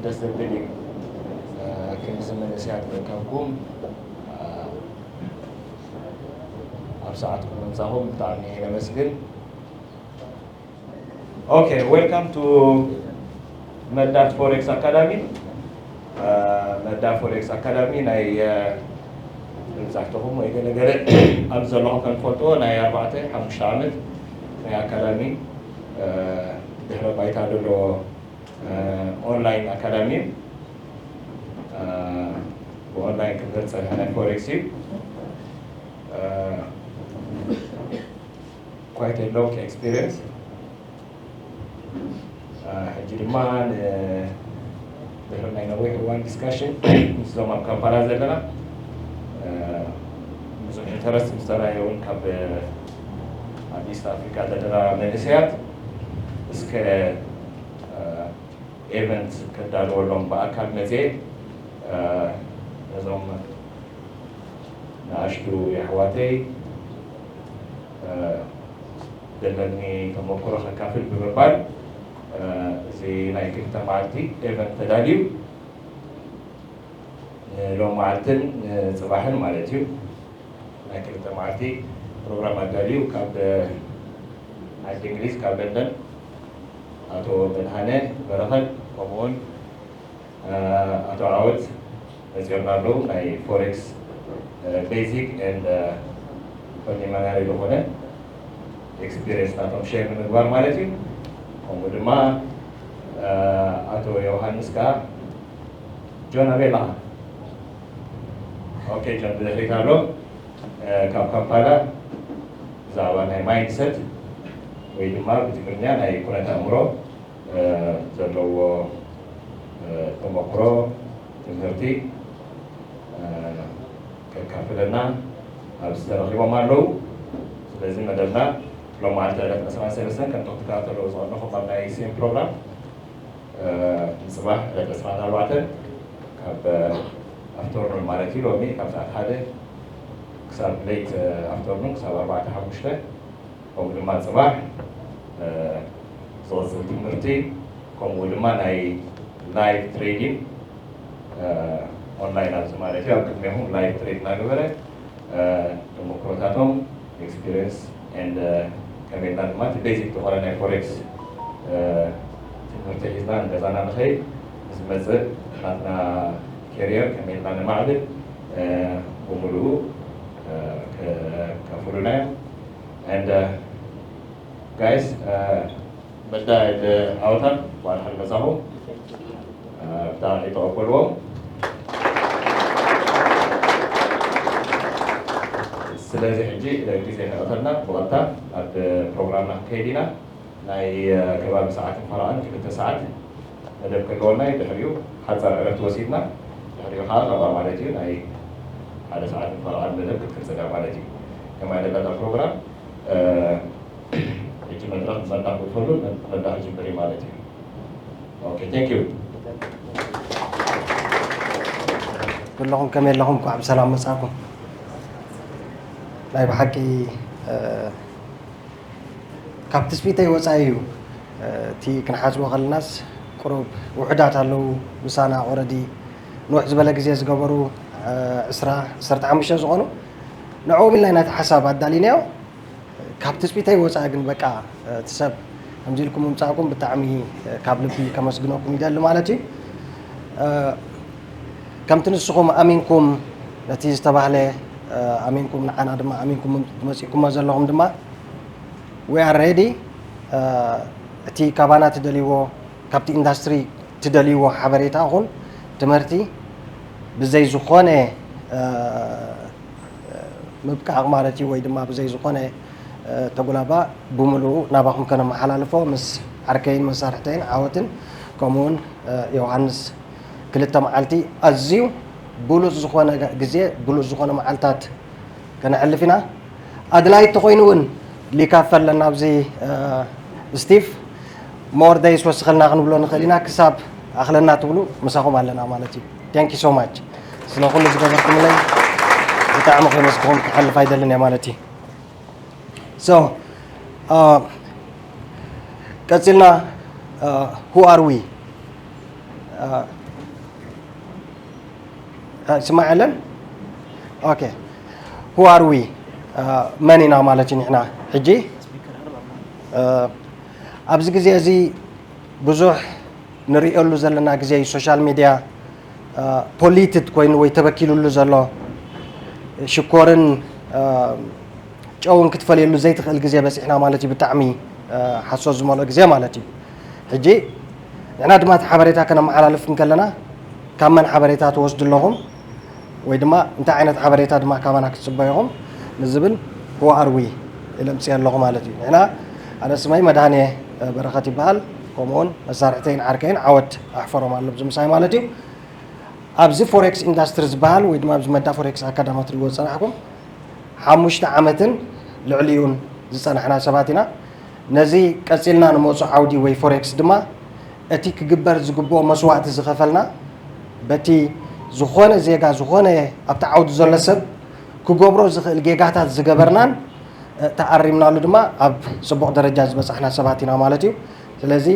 ደስ ዘብል እዩ። ክንዚ መንእሰያት ምእካብኩም ኣብ ሰዓትኩም ምምፃኹም ብጣዕሚ ነመስግን። Okay, welcome to መዳ ፎሬክስ ኣካዳሚ። መዳ ፎሬክስ ኣካዳሚ ናይ መብዛሕትኹም ወይ ገለገለ ኣብ ዘለኹም ከም ትፈልጥዎ ናይ ኣርባዕተ ሓሙሽተ ዓመት ናይ ኣካዳሚ ድሕረ ባይታ ዘለዎ ኦንላይን ኣካዳሚ እዩ። ብኦንላይን ክምህር ዝፀንሐ ናይ ፎሬክስ እዩ። Quite a long experience. ሕጂ ድማ ድሕሪ ናይ ነዊሕ እዋን ዲስካሽን ምስዞም ኣብ ካምፓላ ዘለና ብዙሕ ኢንተረስት ምስ ተራእየ እውን ካብ ኣብ ኢስት ኣፍሪካ ዘለና መንእሰያት እስከ ኤቨንት ከዳልወሎም ብኣካል መፅየ ነዞም ንኣሽቱ የሕዋተይ ዘለኒ ተመክሮ ከካፍል ብምባል እዚ ናይ ክልተ መዓልቲ ኤቨንት ተዳልዩ ንሎም መዓልትን ንፅባሕን ማለት እዩ። ናይ ክልተ መዓልቲ ፕሮግራም ኣዳልዩ ካብ ዓዲ እንግሊዝ ካብ ለንደን ኣቶ መድሃነ በረኸት ከምኡውን ኣቶ ዓወት መፂኦምና ኣለዉ ናይ ፎሬክስ ቤዚክ ኤንድ ፕሪሊሚናሪ ዝኾነ ኤክስፒሪየንስ ናቶም ሼር ንምግባር ማለት እዩ። ከምኡ ድማ ኣቶ ዮሃንስ ከዓ ጆን ኣበይ ኣለኻ? ኦኬ ጆን ብድሕሪት ኣሎ። ካብ ካምፓላ ብዛዕባ ናይ ማይንድሰት ወይ ድማ ብትግርኛ ናይ ኩነት ኣእምሮ ዘለዎ ተመክሮ ትምህርቲ ከካፍለና ኣብዚ ተረኺቦም ኣለዉ። ስለዚ መደብና ሎማዓልቲ ዕለት ዕስራን ሰለስተን ከምቶም ትከታተልዎ ዝቐነኹም ኣብ ናይ ሴም ፕሮግራም ንፅባሕ ዕለት ዕስራን ኣርባዕተን ካብ ኣፍተርኑን ማለት እዩ ሎሚ ካብ ሰዓት ሓደ ክሳብ ሌት ኣፍተርኑን ክሳብ ኣርባዕተ ሓሙሽተ ከምኡ ድማ ፅባሕ ዝቕፅል ትምህርቲ ከምኡ ድማ ናይ ላይቭ ትሬዲንግ ኦንላይን ኣብዚ ማለት እዩ ኣብ ቅድሚኹም ላይቭ ትሬድ እናገበረ ተመክሮታቶም ኤክስፒሪየንስ ኤንድ ከመይ ኢልና ድማ እቲ ቤዚክ ዝኾነ ናይ ፎሬክስ ትምህርቲ ሒዝና ንገዛና ንኸይድ ዝመፅእ ናትና ኬሪየር ከመይ ኢልና ነማዕብል ብምሉኡ ከካፍሉና እዮም። And uh, guys, uh, መዳይ ዓወታ እንኳን ሓልመፃኹም ብጣዕሚ ተቐበልዎም። ስለዚ ሕጂ ግዜ ከቐተልና ብቐጥታ ናብ ፕሮግራምና ክንከይድ ኢና። ናይ ከባቢ ሰዓትን ፈረቓን ክልተ ሰዓት መደብ ክህልወና እዩ። ድሕሪኡ ሓፃር ዕረፍቲ ወሲድና ድሕሪኡ ከዓ ካብኣ ማለት እዩ ናይ ሓደ ሰዓትን ፈረቓን መደብ ክትቅፅል እያ ማለት እዩ። ከማይ ደላታ ፕሮግራም ሕጂ መድረኽ መድረኽ ክፈሉ መድረኽ ይጅምር እዩ ማለት እዩ። ኦኬ፣ thank you። ኩለኹም ከመይ ኣለኹም? እንኳዕ ብሰላም መጻእኩም። ናይ ብሓቂ ካብ ትስቢተይ ወጻኢ እዩ። እቲ ክንሓስቦ ከለናስ ቁሩብ ውሑዳት ኣለዉ ምሳና ኦረዲ ንውሕ ዝበለ ግዜ ዝገበሩ ዕስራ ዕስራን ሓሙሽተን ዝኾኑ ንዕኦም ኢልና ኢና እቲ ሓሳብ ኣዳሊናዮ። ካብ ትፅቢተይ ወፃኢ ግን በቃ እቲ ሰብ ከምዚ ኢልኩም ምምፃእኩም ብጣዕሚ ካብ ልቢ ከመስግነኩም ይደሊ ማለት እዩ። ከምቲ ንስኹም ኣሚንኩም ነቲ ዝተባህለ ኣሚንኩም ንዓና ድማ ኣሚንኩም ትመፂእኩሞ ዘለኹም ድማ we are ready እቲ ካባና ትደልይዎ ካብቲ ኢንዳስትሪ ትደልይዎ ሓበሬታ ኹን ትምህርቲ ብዘይ ዝኾነ ምብቃቕ ማለት እዩ ወይ ድማ ብዘይ ዝኾነ ተጉላባ ብምሉኡ ናባኹም ከነመሓላልፎ ምስ ዓርከይን መሳርሕተይን ዓወትን ከምኡውን ዮሃንስ ክልተ መዓልቲ ኣዝዩ ብሉፅ ዝኾነ ግዜ ብሉፅ ዝኾነ መዓልታት ከነሕልፍ ኢና። ኣድላይ ተኾይኑ እውን ሊካፈ ኣለና ኣብዚ ስቲፍ more days ወስኸልና ክንብሎ ንኽእል ኢና ክሳብ ኣኽለና ትብሉ ምሳኹም ኣለና ማለት እዩ። Thank you so much ስለ ኩሉ ዝገበርኩምለይ ብጣዕሚ ከመስግኹም ክሓልፍ ኣይደልን እየ ማለት እዩ። So ቀፂልና who are we ስማዕ የለን። ኦኬ፣ who are we? መን ኢና ማለት እዩ ንሕና? ሕጂ ኣብዚ ግዜ እዚ ብዙሕ ንርእየሉ ዘለና ግዜ እዩ። ሶሻል ሚድያ ፖሊትድ ኮይኑ ወይ ተበኪሉሉ ዘሎ፣ ሽኮርን ጨውን ክትፈልየሉ ዘይትኽእል ግዜ በፂሕና ማለት እዩ። ብጣዕሚ ሓሶት ዝመልኦ ግዜ ማለት እዩ። ሕጂ ንሕና ድማ እቲ ሓበሬታ ከነመሓላልፍ እንከለና ካብ መን ሓበሬታ ትወስዱ ኣለኹም ወይ ድማ እንታይ ዓይነት ሓበሬታ ድማ ካባና ክትፅበዩ ኢኹም ንዝብል who are we ኢለ ምፅእ ኣለኹ ማለት እዩ። ንሕና ኣነ ስመይ መድሃኔ በረኸት ይበሃል። ከምኡውን መሳርሕተይን ዓርከይን ዓወት ኣሕፈሮም ኣሎ ኣብዚ ምሳይ ማለት እዩ። ኣብዚ ፎሬክስ ኢንዳስትሪ ዝበሃል ወይ ድማ ኣብዚ መዳ ፎሬክስ ኣካዳሚ ትሪእዎ ዝፀናሕኩም ሓሙሽተ ዓመትን ልዕሊኡን ዝፀናሕና ሰባት ኢና። ነዚ ቀፂልና ንመፁ ዓውዲ ወይ ፎሬክስ ድማ እቲ ክግበር ዝግብኦ መስዋእቲ ዝኸፈልና በቲ ዝኾነ ዜጋ ዝኾነ ኣብቲ ዓውዲ ዘሎ ሰብ ክገብሮ ዝኽእል ጌጋታት ዝገበርናን ተኣሪምናሉ ድማ ኣብ ፅቡቕ ደረጃ ዝበፃሕና ሰባት ኢና ማለት እዩ። ስለዚ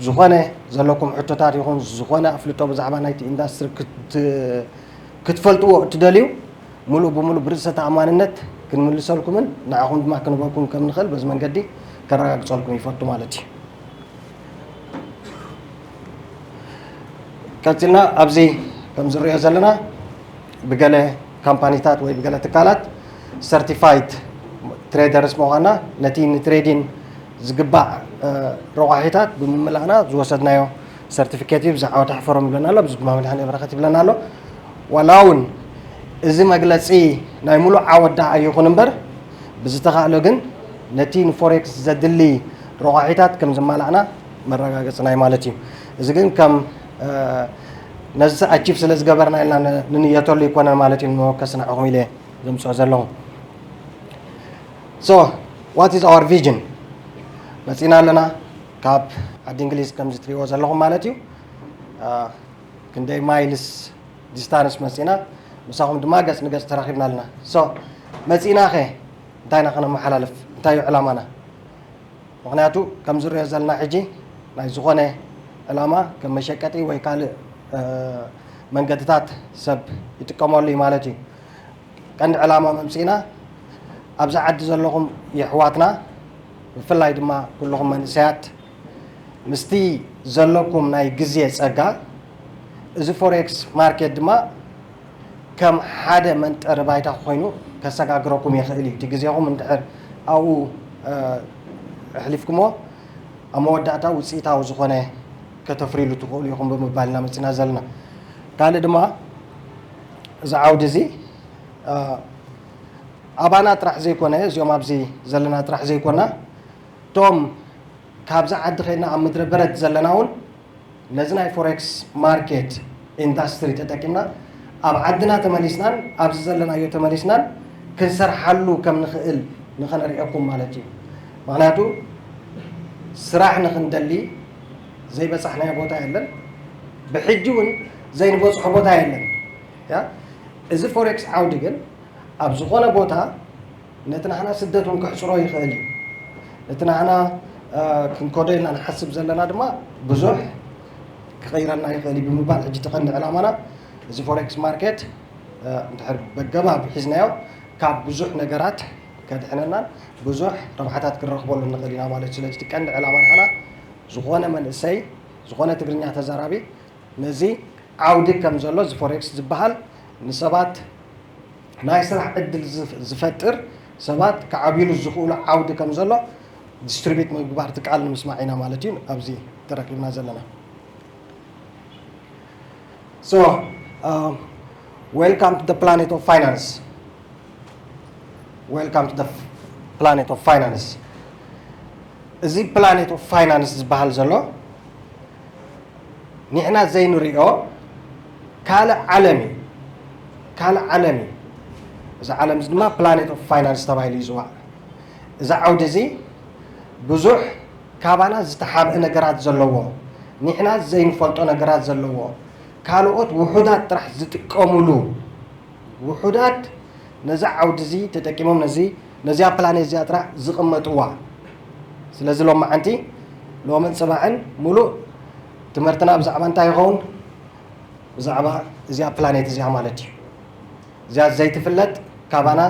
ዝኾነ ዘለኩም ሕቶታት ይኹን ዝኾነ ኣፍልጦ ብዛዕባ ናይቲ ኢንዳስትሪ ክትፈልጥዎ እትደልዩ ሙሉእ ብሙሉእ ብርእሰ ተኣማንነት ክንምልሰልኩምን ንዓኹም ድማ ክንበኩም ከም ንኽእል በዚ መንገዲ ከረጋግፀልኩም ይፈቱ ማለት እዩ። ቀፂልና ኣብዚ ከም ዝሪኦ ዘለና ብገለ ካምፓኒታት ወይ ብገለ ትካላት ሰርቲፋይድ ትሬደርስ ምዃንና ነቲ ንትሬዲን ዝግባእ ረቋሒታት ብምምላእና ዝወሰድናዮ ሰርቲፊኬት እዩ። ብዛዕባ ተሕፈሮም ይብለና ኣሎ፣ ብዚ ድማ መድሃኔ በረኸት ይብለና ኣሎ። ዋላ እውን እዚ መግለፂ ናይ ሙሉእ ዓወት ደኣ ኣይኹን እምበር ብዝተኻእሎ ግን ነቲ ንፎሬክስ ዘድሊ ረቋሒታት ከም ዝማላእና መረጋገፂ ናይ ማለት እዩ። እዚ ግን ከም ነዚ ኣቺቭ ስለ ዝገበርና ኢልና ንንየተሉ ይኮነን ማለት እዩ። ንመወከሲ ንዕኹም ኢለ ዘምፅኦ ዘለኹ። So what is our vision? መፂና ኣለና ካብ ዓዲ እንግሊዝ ከምዚ ትሪእዎ ዘለኹም ማለት እዩ። ክንደይ ማይልስ ዲስታንስ መፂና ምሳኹም ድማ ገፅ ንገፅ ተራኺብና ኣለና። So መፂና ኸ እንታይ ኢና ከነመሓላልፍ? እንታይ እዩ ዕላማና? ምኽንያቱ ከም ዝሪኦ ዘለና ሕጂ ናይ ዝኾነ ዕላማ ከም መሸቀጢ ወይ ካልእ መንገድታት ሰብ ይጥቀመሉ እዩ ማለት እዩ። ቀንዲ ዕላማ መምፅእና ኣብዚ ዓዲ ዘለኹም የሕዋትና ብፍላይ ድማ ኩልኹም መንእሰያት ምስቲ ዘለኩም ናይ ግዜ ፀጋ እዚ ፎሬክስ ማርኬት ድማ ከም ሓደ መንጠሪ ባይታ ኮይኑ ከሰጋግረኩም ይኽእል እዩ። እቲ ግዜኹም እንድሕር ኣብኡ ኣሕሊፍኩሞ ኣብ መወዳእታ ውፅኢታዊ ዝኾነ ከተፍርይሉ ትኽእሉ ኢኹም ብምባል ኢና መፂና ዘለና። ካልእ ድማ እዚ ዓውዲ እዚ ኣባና ጥራሕ ዘይኮነ እዚኦም ኣብዚ ዘለና ጥራሕ ዘይኮና እቶም ካብዚ ዓዲ ከይድና ኣብ ምድረ በረድ ዘለና እውን ነዚ ናይ ፎሬክስ ማርኬት ኢንዳስትሪ ተጠቂምና ኣብ ዓድና ተመሊስናን ኣብዚ ዘለናዮ ተመሊስናን ክንሰርሓሉ ከም ንኽእል ንኸነርእየኩም ማለት እዩ። ምኽንያቱ ስራሕ ንኽንደሊ ዘይበፃሕናዮ ቦታ የለን፣ ብሕጂ እውን ዘይንበፅሖ ቦታ የለን። ያ እዚ ፎሬክስ ዓውዲ ግን ኣብ ዝኾነ ቦታ ነቲ ናህና ስደት እውን ክሕፅሮ ይኽእል እዩ። ነቲ ናህና ክንከዶ ኢልና ንሓስብ ዘለና ድማ ብዙሕ ክቕይረልና ይኽእል እዩ ብምባል ሕጂ ተቐንዲ ዕላማና እዚ ፎሬክስ ማርኬት እንድሕር በገባብ ሒዝናዮ ካብ ብዙሕ ነገራት ከድሕነናን ብዙሕ ረብሓታት ክንረኽበሉ ንኽእል ኢና ማለት እዩ። ስለዚ እቲ ቀንዲ ዕላማ ናህና ዝኾነ መንእሰይ ዝኾነ ትግርኛ ተዛራቢ ነዚ ዓውዲ ከም ዘሎ እዚ ፎሬክስ ዝበሃል ንሰባት ናይ ስራሕ ዕድል ዝፈጥር ሰባት ክዓብይሉ ዝኽእሉ ዓውዲ ከም ዘሎ ዲስትሪቢዩት ምግባር ትቃል ንምስማዕ ኢና ማለት እዩ ኣብዚ ተረኪብና ዘለና። So welcome to the planet of finance. Welcome to the planet of finance. እዚ planet of finance ዝበሃል ዘሎ ንሕና ዘይንሪኦ ካልእ ዓለም እዩ። ካልእ ዓለም እዩ። እዚ ዓለም እዚ ድማ planet of finance ተባሂሉ ይፅዋዕ። እዚ ዓውዲ እዚ ብዙሕ ካባና ዝተሓብአ ነገራት ዘለዎ፣ ንሕና ዘይንፈልጦ ነገራት ዘለዎ፣ ካልኦት ውሑዳት ጥራሕ ዝጥቀሙሉ፣ ውሑዳት ነዚ ዓውዲ እዚ ተጠቂሞም ነዚ ነዚኣ ፕላኔት እዚኣ ጥራሕ ዝቕመጥዋ። ስለዚ ሎማዓንቲ ሎምን ፅባሕን ሙሉእ ትምህርትና ብዛዕባ እንታይ ይኸውን? ብዛዕባ እዚኣ ፕላኔት እዚኣ ማለት እዩ። እዚኣ ዘይትፍለጥ ካባና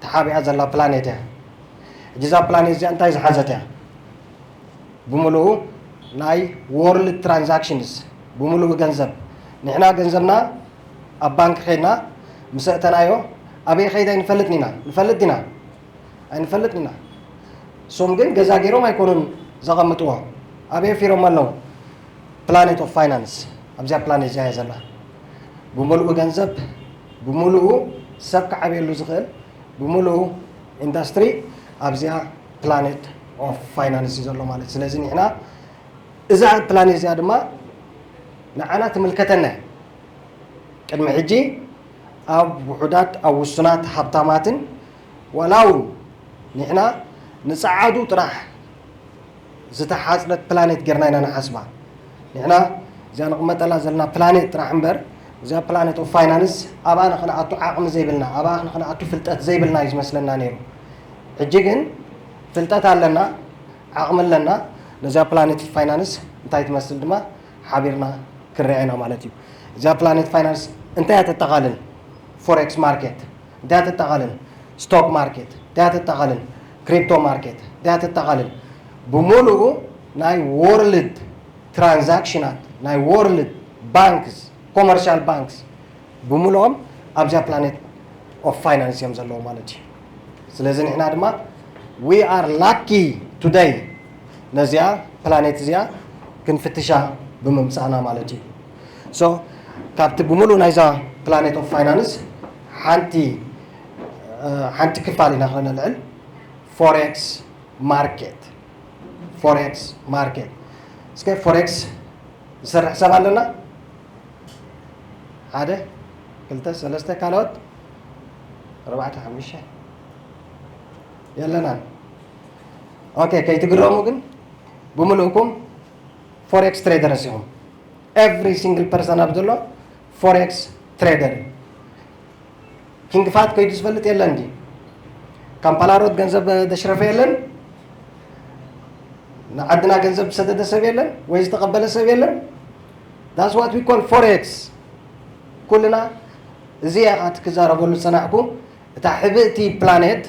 ተሓቢኣ ዘላ ፕላኔት እያ። ሕጂ እዛ ፕላኔት እዚኣ እንታይ ዝሓዘት እያ? ብምሉኡ ናይ ወርልድ ትራንዛክሽንስ፣ ብምሉኡ ገንዘብ። ንሕና ገንዘብና ኣብ ባንክ ኸድና ምስ ኣእተናዮ ኣበይ ኸይደ ኣይንፈልጥን ኢና። ንፈልጥ ዲና? ኣይንፈልጥን ኢና። እሶም ግን ገዛ ገይሮም ኣይኮኑን ዘቐምጥዎ። ኣበይ ኣፊሮም ኣለዉ? ፕላኔት ኦፍ ፋይናንስ ኣብዚኣ ፕላኔት እዚኣ እያ ዘላ። ብምሉኡ ገንዘብ፣ ብምሉኡ ሰብ ክዓብየሉ ዝኽእል፣ ብምሉኡ ኢንዳስትሪ ኣብዚኣ ፕላኔት ኦፍ ፋይናንስ እዩ ዘሎ ማለት። ስለዚ ንሕና እዛ ፕላኔት እዚኣ ድማ ንዓና ትምልከተና እያ። ቅድሚ ሕጂ ኣብ ውሑዳት፣ ኣብ ውሱናት ሃብታማትን ዋላ እውን ንሕና ንጸዓዱ ጥራሕ ዝተሓጽረት ፕላኔት ጌርና ኢና ንሓስባ። ንሕና እዚኣ ንቕመጠላ ዘለና ፕላኔት ጥራሕ እምበር፣ እዚኣ ፕላኔት ኦፍ ፋይናንስ ኣብኣ ንኽንኣቱ ዓቕሚ ዘይብልና፣ ኣብኣ ንኽንኣቱ ፍልጠት ዘይብልና እዩ ዝመስለና ነይሩ። ሕጂ ግን ፍልጠት ኣለና፣ ዓቕሚ ኣለና። ነዚኣ ፕላኔት ፋይናንስ እንታይ ትመስል ድማ ሓቢርና ክንሪኣ ኢና ማለት እዩ። እዚኣ ፕላኔት ፋይናንስ እንታይ እያ ተጠቓልል? ፎሬክስ ማርኬት እንታይ እያ ተጠቓልል? ስቶክ ማርኬት እንታይ እያ ተጠቓልል? ክሪፕቶ ማርኬት እንታይ እያ ተጠቓልል? ብምሉኡ ናይ ወርልድ ትራንዛክሽናት፣ ናይ ወርልድ ባንክስ፣ ኮመርሻል ባንክስ ብምሉኦም ኣብዚኣ ፕላኔት ኦፍ ፋይናንስ እዮም ዘለዉ ማለት እዩ። ስለዚ ንሕና ድማ we are lucky today ነዚኣ ፕላኔት እዚኣ ክንፍትሻ ብምምጻእና ማለት እዩ። So ካብቲ ብምሉእ ናይዛ ፕላኔት ኦፍ ፋይናንስ ሓንቲ፣ እ፣ ሓንቲ ክፋል ኢና ክነልዕል፣ ፎሬክስ ማርኬት። ፎሬክስ ማርኬት። እስከ ፎሬክስ ዝሰርሕ ሰብ ኣለና? ሓደ፣ ክልተ፣ ሰለስተ፣ ካልኦት ኣርባዕተ፣ ሓሙሽተ የለናን። ኦኬ፣ ከይትግረሙ ግን ብምልእኩም ፎሬክስ ትሬደርስ ኢኹም። ኤቭሪ ሲንግል ፐርሰን ኣብ ዘሎ ፎሬክስ ትሬደር እዩ። ኪንግ ፋት ከይዱ ዝፈልጥ የለን ድዩ? ካምፓላ ሮድ ገንዘብ ደሽረፈ የለን? ንዓድና ገንዘብ ዝሰደደ ሰብ የለን ወይ ዝተቐበለ ሰብ የለን? That's what we call forex። ኩልና እዚ እያ እቲ ክዛረበሉ ዝጸናሕኩ። እታ ሕብእቲ ፕላኔት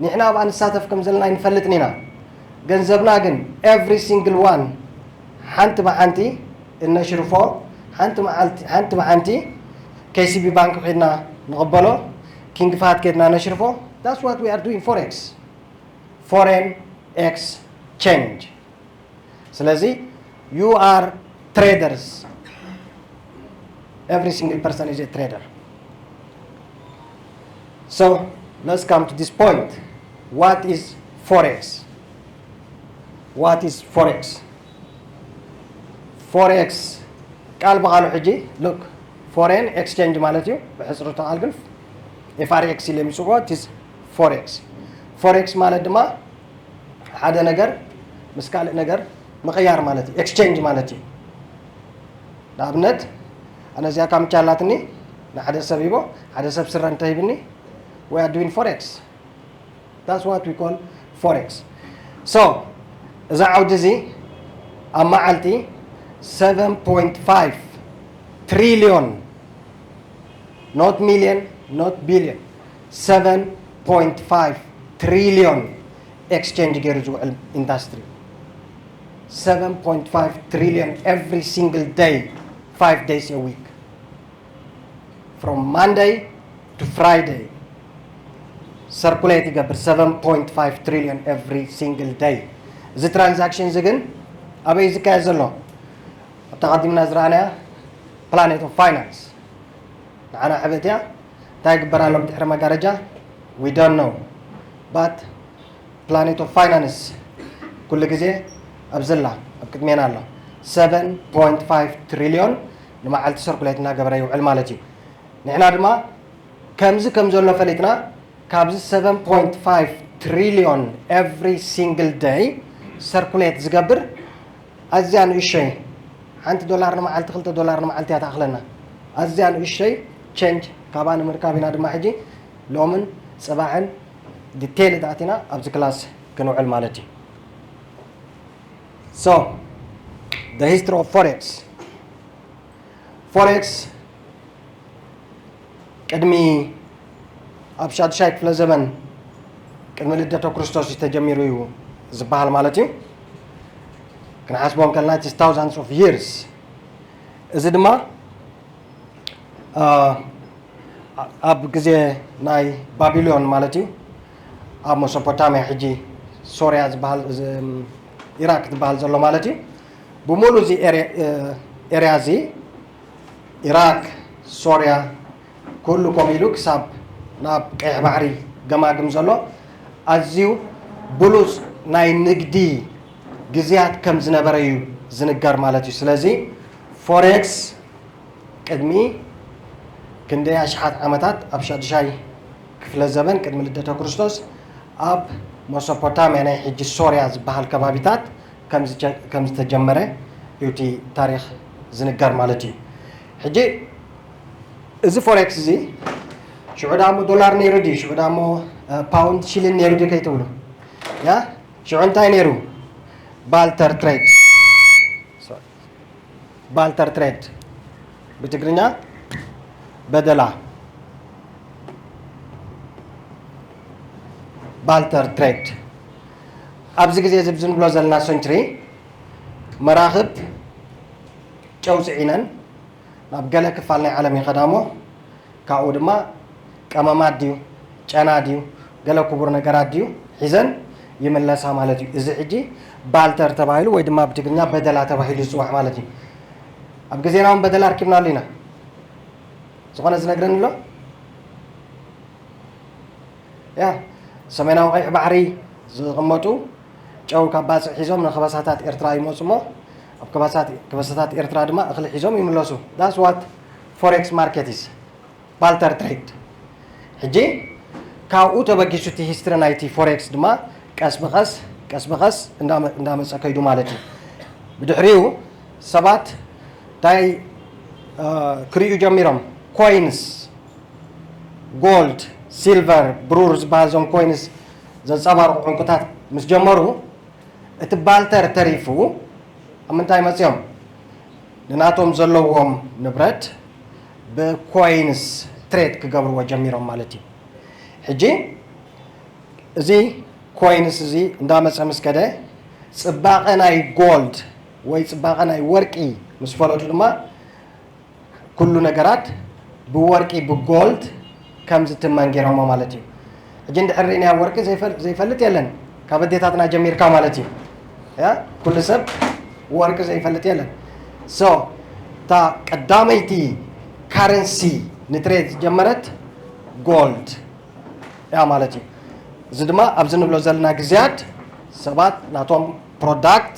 ንሕና ኣብኣ ንሳተፍ ከም ዘለና ኣይንፈልጥን ኢና። ገንዘብና ግን ኤቭሪ ሲንግል ዋን ሓንቲ ብሓንቲ እነሽርፎ፣ ሓንቲ መዓልቲ፣ ሓንቲ ብሓንቲ ኬሲቢ ባንክ ኬድና ንቕበሎ፣ ኪንግ ፋት ኬድና ነሽርፎ። That's what we are doing forex። Foreign exchange። ስለዚ you are traders። Every single person is a trader። So let's come to this point. What is forex? What is forex? ፎሬክስ ቃል ብቓሉ ሕጂ፣ ሉክ፣ ፎሬን ኤክስቼንጅ ማለት እዩ። ብሕጽሩ ተቓል ግን ኤፍ ኣር ኤክስ ኢሎም ይጽውዕዎ፣ it is ፎሬክስ። ፎሬክስ ማለት ድማ ሓደ ነገር ምስ ካልእ ነገር ምቕያር ማለት እዩ፣ ኤክስቼንጅ ማለት እዩ። ንኣብነት፣ ኣነ እዚኣ ካምቻ ኣላትኒ፣ ንሓደ ሰብ ሂቦ፣ ሓደ ሰብ ስረ እንተሂብኒ፣ we are doing forex። That's what we call forex። So፣ እዚ ዓውዲ እዚ ኣብ መዓልቲ seven point five trillion፣ not million, not billion, seven point five trillion ኤክስቼንጅ ገይሩ ዝውዕል ኢንዳስትሪ። Seven point five trillion every single day, five days a week. From Monday to Friday circulate ይገብር seven point five trillion every single day። እዚ ትራንዛክሽን እዚ ግን ኣበይ ዝካየድ ዘሎ? ኣብታ ቀዲምና ዝረኣናያ ፕላኔት ኦፍ ፋይናንስ ንዓና ሕብእቲ እያ። እንታይ ይግበር ኣሎ ብድሕሪ መጋረጃ? We don't know። But ፕላኔት ኦፍ ፋይናንስ ኩሉ ግዜ ኣብዝላ ኣብ ቅድሜና ኣሎ። Seven point five trillion ንመዓልቲ ሰርኩሌት እናገበረ ይውዕል ማለት እዩ። ንሕና ድማ ከምዚ ከም ዘሎ ፈሊጥና፣ ካብዚ seven point five trillion every single day ሰርኩሌት ዝገብር ኣዝያ ንእሸይ፣ ሓንቲ ዶላር ንመዓልቲ፣ ክልተ ዶላር ንመዓልቲ እያ ትኣኽለና። ኣዝያ ንእሸይ ቼንጅ ካብኣ ንምርካብ ኢና ድማ ሕጂ ሎምን ጽባሕን ዲቴይል ኣቲና ኣብዚ ክላስ ክንውዕል ማለት እዩ። So The history of forex. Forex ቅድሚ ኣብ ሻድሻይ ክፍለ ዘመን ቅድሚ ልደተ ክርስቶስ እዩ ተጀሚሩ እዩ ዝበሃል ማለት እዩ። ክንሓስቦ እንከልና it's thousands of years። እዚ ድማ ኣብ ግዜ ናይ ባቢሎን ማለት እዩ። ኣብ መሶፖታሚያ ሕጂ ሶርያ ዝበሃል ኢራቅ ትበሃል ዘሎ ማለት እዩ። ብሙሉ እዚ ኤርያ እዚ ኢራቅ፣ ሶርያ፣ ኩሉ ከምኡ ኢሉ ክሳብ ናብ ቀይሕ ባሕሪ ገማግም ዘሎ ኣዝዩ ብሉፅ ናይ ንግዲ ግዜያት ከም ዝነበረ እዩ ዝንገር ማለት እዩ። ስለዚ ፎሬክስ ቅድሚ ክንደይ ኣሽሓት ዓመታት ኣብ ሻድሻይ ክፍለ ዘበን ቅድሚ ልደተ ክርስቶስ ኣብ መሶፖታሚያ ናይ ሕጂ ሶርያ ዝበሃል ከባቢታት ከም ዝተጀመረ እዩ እቲ ታሪክ ዝንገር ማለት እዩ። ሕጂ እዚ ፎሬክስ እዚ ሽዑ ዳሞ ዶላር ነይሩ ድዩ፣ ሽዑ ዳሞ ፓውንድ ሽልን ነይሩ ድዩ ከይትብሉ ያ ሽዑ እንታይ ነይሩ? ባልተር ትሬድ። ባልተር ትሬድ ብትግርኛ በደላ። ባልተር ትሬድ ኣብዚ ግዜ እዚ ብዝንብሎ ዘለና ሰንችሪ መራኽብ ጨው ፅዒነን ናብ ገለ ክፋል ናይ ዓለም ይኸዳ እሞ ካብኡ ድማ ቀመማት ድዩ ጨና ድዩ ገለ ክቡር ነገራት ድዩ ሒዘን ይምለሳ ማለት እዩ። እዚ ሕጂ ባልተር ተባሂሉ ወይ ድማ ብትግርኛ በደላ ተባሂሉ ዝፅዋዕ ማለት እዩ። ኣብ ግዜና እውን በደላ ኣርኪብናሉ ኢና። ዝኾነ ዝነግረኒ ኣሎ? ያ ሰሜናዊ ቀይሕ ባሕሪ ዝቕመጡ ጨው ካብ ባፅዕ ሒዞም ንከበሳታት ኤርትራ ይመፁ እሞ ኣብ ከበሳታት ኤርትራ ድማ እኽሊ ሒዞም ይምለሱ። That's what forex market is, barter trade። ሕጂ ካብኡ ተበጊሱ እቲ ሂስትሪ ናይቲ ፎሬክስ ድማ ቀስ ብቐስ ቀስ ብቐስ እንዳመፀ ከይዱ ማለት እዩ። ብድሕሪኡ ሰባት እንታይ ክርእዩ ጀሚሮም? ኮይንስ፣ ጎልድ፣ ሲልቨር፣ ብሩር ዝበሃል እዞም ኮይንስ ዘንፀባርቑ ዕንቁታት ምስ ጀመሩ እቲ ባልተር ተሪፉ ኣብ ምንታይ መፅኦም? ንናቶም ዘለዎም ንብረት ብኮይንስ ትሬድ ክገብርዎ ጀሚሮም ማለት እዩ። ሕጂ እዚ ኮይንስ እዚ እንዳመፀ ምስ ከደ ፅባቐ ናይ ጎልድ ወይ ፅባቐ ናይ ወርቂ ምስ ፈለጡ ድማ ኩሉ ነገራት ብወርቂ ብጎልድ ከም ዝትመን ገይሮሞ ማለት እዩ። ሕጂ እንድሕር ርኢናዮ ወርቂ ዘይፈልጥ የለን ካብ ኣዴታትና ጀሚርካ ማለት እዩ። ኩሉ ሰብ ወርቂ ዘይፈልጥ የለን። So እታ ቀዳመይቲ ካረንሲ ንትሬድ ዝጀመረት ጎልድ እያ ማለት እዩ። እዚ ድማ ኣብዚ ንብሎ ዘለና ግዜያት ሰባት ናቶም ፕሮዳክት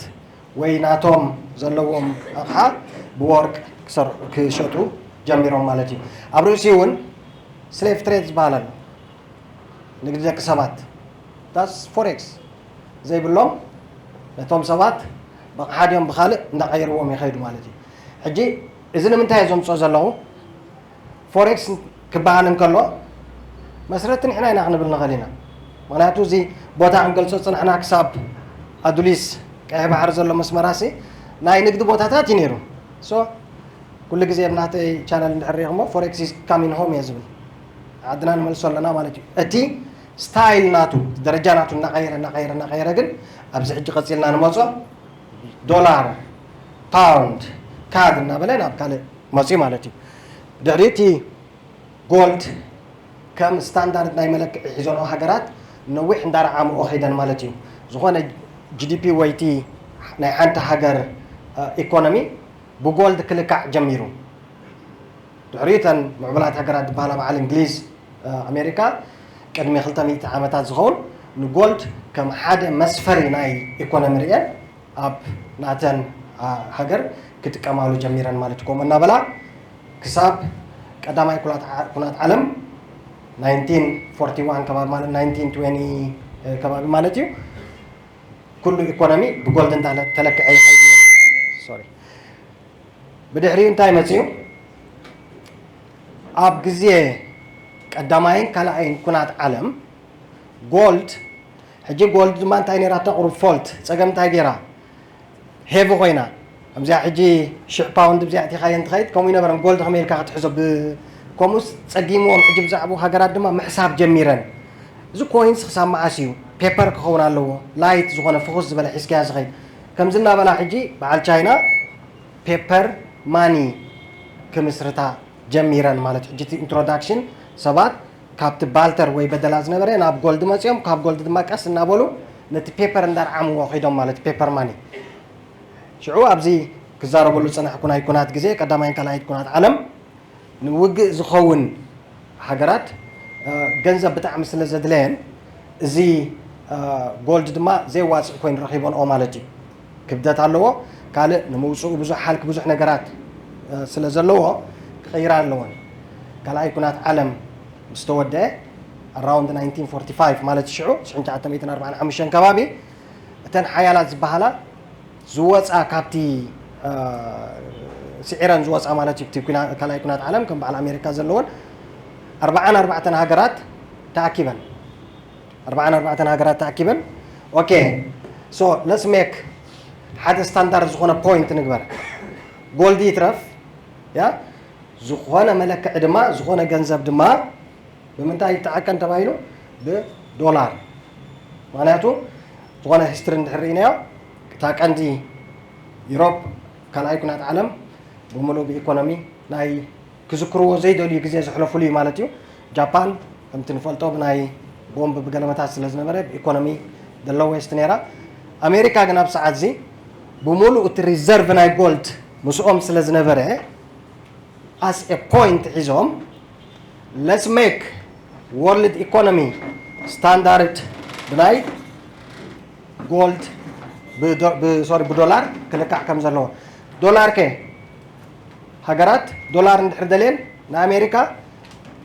ወይ ናቶም ዘለዎም ኣቕሓ ብወርቅ ክሸጡ ጀሚሮም ማለት እዩ። ኣብ ርእሲ እውን ስሌቭ ትሬድ ዝበሃል ኣሎ። ንግዲ ደቂ ሰባት ዳስ ፎሬክስ ዘይብሎም ነቶም ሰባት ብሓዲኦም ብካልእ እንዳቀየርዎም ይኸይዱ ማለት እዩ። ሕጂ እዚ ንምንታይ እየ ዘምፅኦ ዘለኹ? ፎሬክስ ክበሃል እንከሎ መስረቲ ንሕና ኢና ክንብል ንኽእል ኢና። ምክንያቱ እዚ ቦታ ክንገልፆ ፅናሕና ክሳብ ኣዱሊስ ቀይሕ ባሕሪ ዘሎ መስመራሲ ናይ ንግዲ ቦታታት እዩ ነይሩ። So ኩሉ ግዜ ኣብ ናተይ ቻነል እንድሕር ሪኢኹሞ ፎሬክስ is coming home እየ ዝብል። ዓድና ንመልሶ ኣለና ማለት እዩ። እቲ ስታይል ናቱ ደረጃ ናቱ እናቀየረ እናቀየረ እናቀየረ ግን ኣብዚ ሕጂ ቀፂልና ንመፆ ዶላር፣ ፓውንድ፣ ካድ እናበለ ናብ ካልእ መፅኡ ማለት እዩ። ድሕሪ እቲ ጎልድ ከም ስታንዳርድ ናይ መለክዒ ሒዞንኦ ሃገራት ነዊሕ እንዳረዓምኦ ከይደን ማለት እዩ። ዝኾነ ጂ ዲ ፒ ወይ እቲ ናይ ሓንቲ ሃገር ኢኮኖሚ ብጎልድ ክልካዕ ጀሚሩ። ድሕሪኡ እተን ምዕቡላት ሃገራት ዝበሃላ በዓል እንግሊዝ፣ ኣሜሪካ ቅድሚ ክልተ ሚእቲ ዓመታት ዝኸውን ንጎልድ ከም ሓደ መስፈሪ ናይ ኢኮኖሚ ርእየን ኣብ ናተን ሃገር ክጥቀማሉ ጀሚረን ማለት እዩ። ከምኡ እናበላ ክሳብ ቀዳማይ ኩናት ዓለም ናይንቲን ፎርቲ ዋን ከባቢ ማለት ናይንቲን ትዌንቲ ከባቢ ማለት እዩ ኩሉ ኢኮኖሚ ብጎልድ እንዳተለክዐ ይኸይድ ነይሩ። ሶሪ። ብድሕሪኡ እንታይ መፅኡ? ኣብ ግዜ ቀዳማይን ካልኣይን ኩናት ዓለም ጎልድ ሕጂ ጎልድ ድማ እንታይ ነይራ ተቕርብ ፎልት ፀገም እንታይ ገይራ ሄቪ ኮይና ከምዚኣ ሕጂ ሽሕ ፓውንድ ብዚኣ እቲኻዮ እንትኸይድ ከምኡ ይነበረን። ጎልድ ከመይ ኢልካ ክትሕዞ ብ-፣ ከምኡስ ጸጊምዎም። ሕጂ ብዛዕባኡ ሃገራት ድማ ምሕሳብ ጀሚረን። እዚ ኮይንስ ክሳብ መዓስ እዩ ፔፐር ክኸውን ኣለዎ፣ ላይት ዝኾነ ፍኹስ ዝበለ ሒዝካያ ዝኸይድ። ከምዚ እናበላ ሕጂ በዓል ቻይና ፔፐር ማኒ ክምስርታ ጀሚረን። ማለት ሕጂ እቲ ኢንትሮዳክሽን ሰባት ካብቲ ባልተር ወይ በደላ ዝነበረ ናብ ጎልድ መፅኦም፣ ካብ ጎልድ ድማ ቀስ እናበሉ ነቲ ፔፐር እንዳርዓምዎ ከይዶም ማለት ፔፐር ማኒ። ሽዑ ኣብዚ ክዛረበሉ ዝፀናሕኩ ናይ ኩናት ግዜ፣ ቀዳማይን ካልኣይት ኩናት ዓለም፣ ንውግእ ዝኸውን ሃገራት ገንዘብ ብጣዕሚ ስለ ዘድለየን፣ እዚ ጎልድ ድማ ዘየዋፅእ ኮይኑ ረኺቦንኦ ማለት እዩ። ክብደት ኣለዎ። ካልእ ንምውፅኡ ብዙሕ ሃልክ ብዙሕ ነገራት ስለ ዘለዎ ክቕይራ ኣለዎን። ካልኣይ ኩናት ዓለም ምስ ተወደአ ኣራውንድ ናይንቲን ፎርቲ ፋይቭ ማለት ሽዑ ሽሕን ትሽዓተ ሚእትን ኣርባዓን ሓሙሽተን ከባቢ እተን ሓያላት ዝበሃላ ዝወፃ ካብቲ ስዒረን ዝወፃ ማለት እዩ። እቲ ካልኣይ ኩናት ዓለም ከም በዓል ኣሜሪካ ዘለዎን ኣርባዓን ኣርባዕተን ሃገራት ተኣኪበን ኣርባዓን ኣርባዕተን ሃገራት ተኣኪበን okay so let's make ሓደ ስታንዳርድ ዝኾነ ፖይንት ንግበር። ጎልድ ይትረፍ ያ ዝኾነ መለክዒ ድማ ዝኾነ ገንዘብ ድማ ብምንታይ ይተዓቀን ተባሂሉ? ብዶላር። ምክንያቱ ዝኾነ ሂስትሪ እንድሕር ርኢናዮ እታ ቀንዲ ዩሮፕ ካልኣይ ኩናት ዓለም ብምሉእ ብኢኮኖሚ ናይ ክዝክርዎ ዘይደልዩ ግዜ ዘሕለፉሉ እዩ ማለት እዩ። ጃፓን ከምቲ ንፈልጦ ብናይ ቦምብ ብገለመታት ስለ ዝነበረ ብኢኮኖሚ ደለወስት ነይራ። ኣሜሪካ ግን ኣብ ሰዓት እዚ ብምሉእ እቲ ሪዘርቭ ናይ ጎልድ ምስኦም ስለ ዝነበረ ኣስ ኤ ፖይንት ሒዞም let's make world economy standard ብናይ ጎልድ ሶሪ ብዶላር ክልካዕ ከም ዘለዎ። ዶላር ከ ሃገራት ዶላር እንድሕር ደልየን ንኣሜሪካ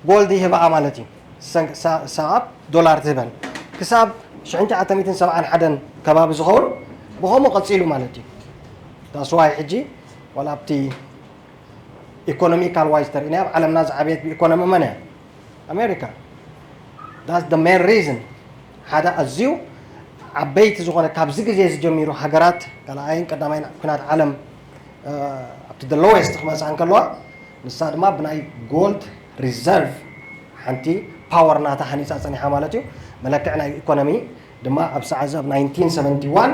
ጎልድ ይህብኣ ማለት እዩ። ሰዓብ ዶላር ትህበን ክሳብ ሽሕን ትሽዓተ ሚእትን ሰብዓን ሓደን ከባቢ ዝኸውን ብኸምኡ ቀፂሉ ማለት እዩ። ታስዋይ ሕጂ ዋላ ኣብቲ ኢኮኖሚካል ዋይዝ ተርእና ኣብ ዓለምና ዝዓበየት ብኢኮኖሚ መን እያ? ኣሜሪካ። That's the main reason ሓደ ኣዝዩ ዓበይቲ ዝኾነ ካብዚ ግዜ ዝጀሚሩ ሃገራት ካልኣይን ቀዳማይን ኩናት ዓለም ኣብቲ the lowest ክመፅኣ እንከለዋ ንሳ ድማ ብናይ ጎልድ ሪዘርቭ ሓንቲ ፓወር ናታ ሃኒፃ ፀኒሓ ማለት እዩ። መለክዕ ናይ ኢኮኖሚ ድማ ኣብ ሰዓት ኣብ ናይንቲን ሰቨንቲ ዋን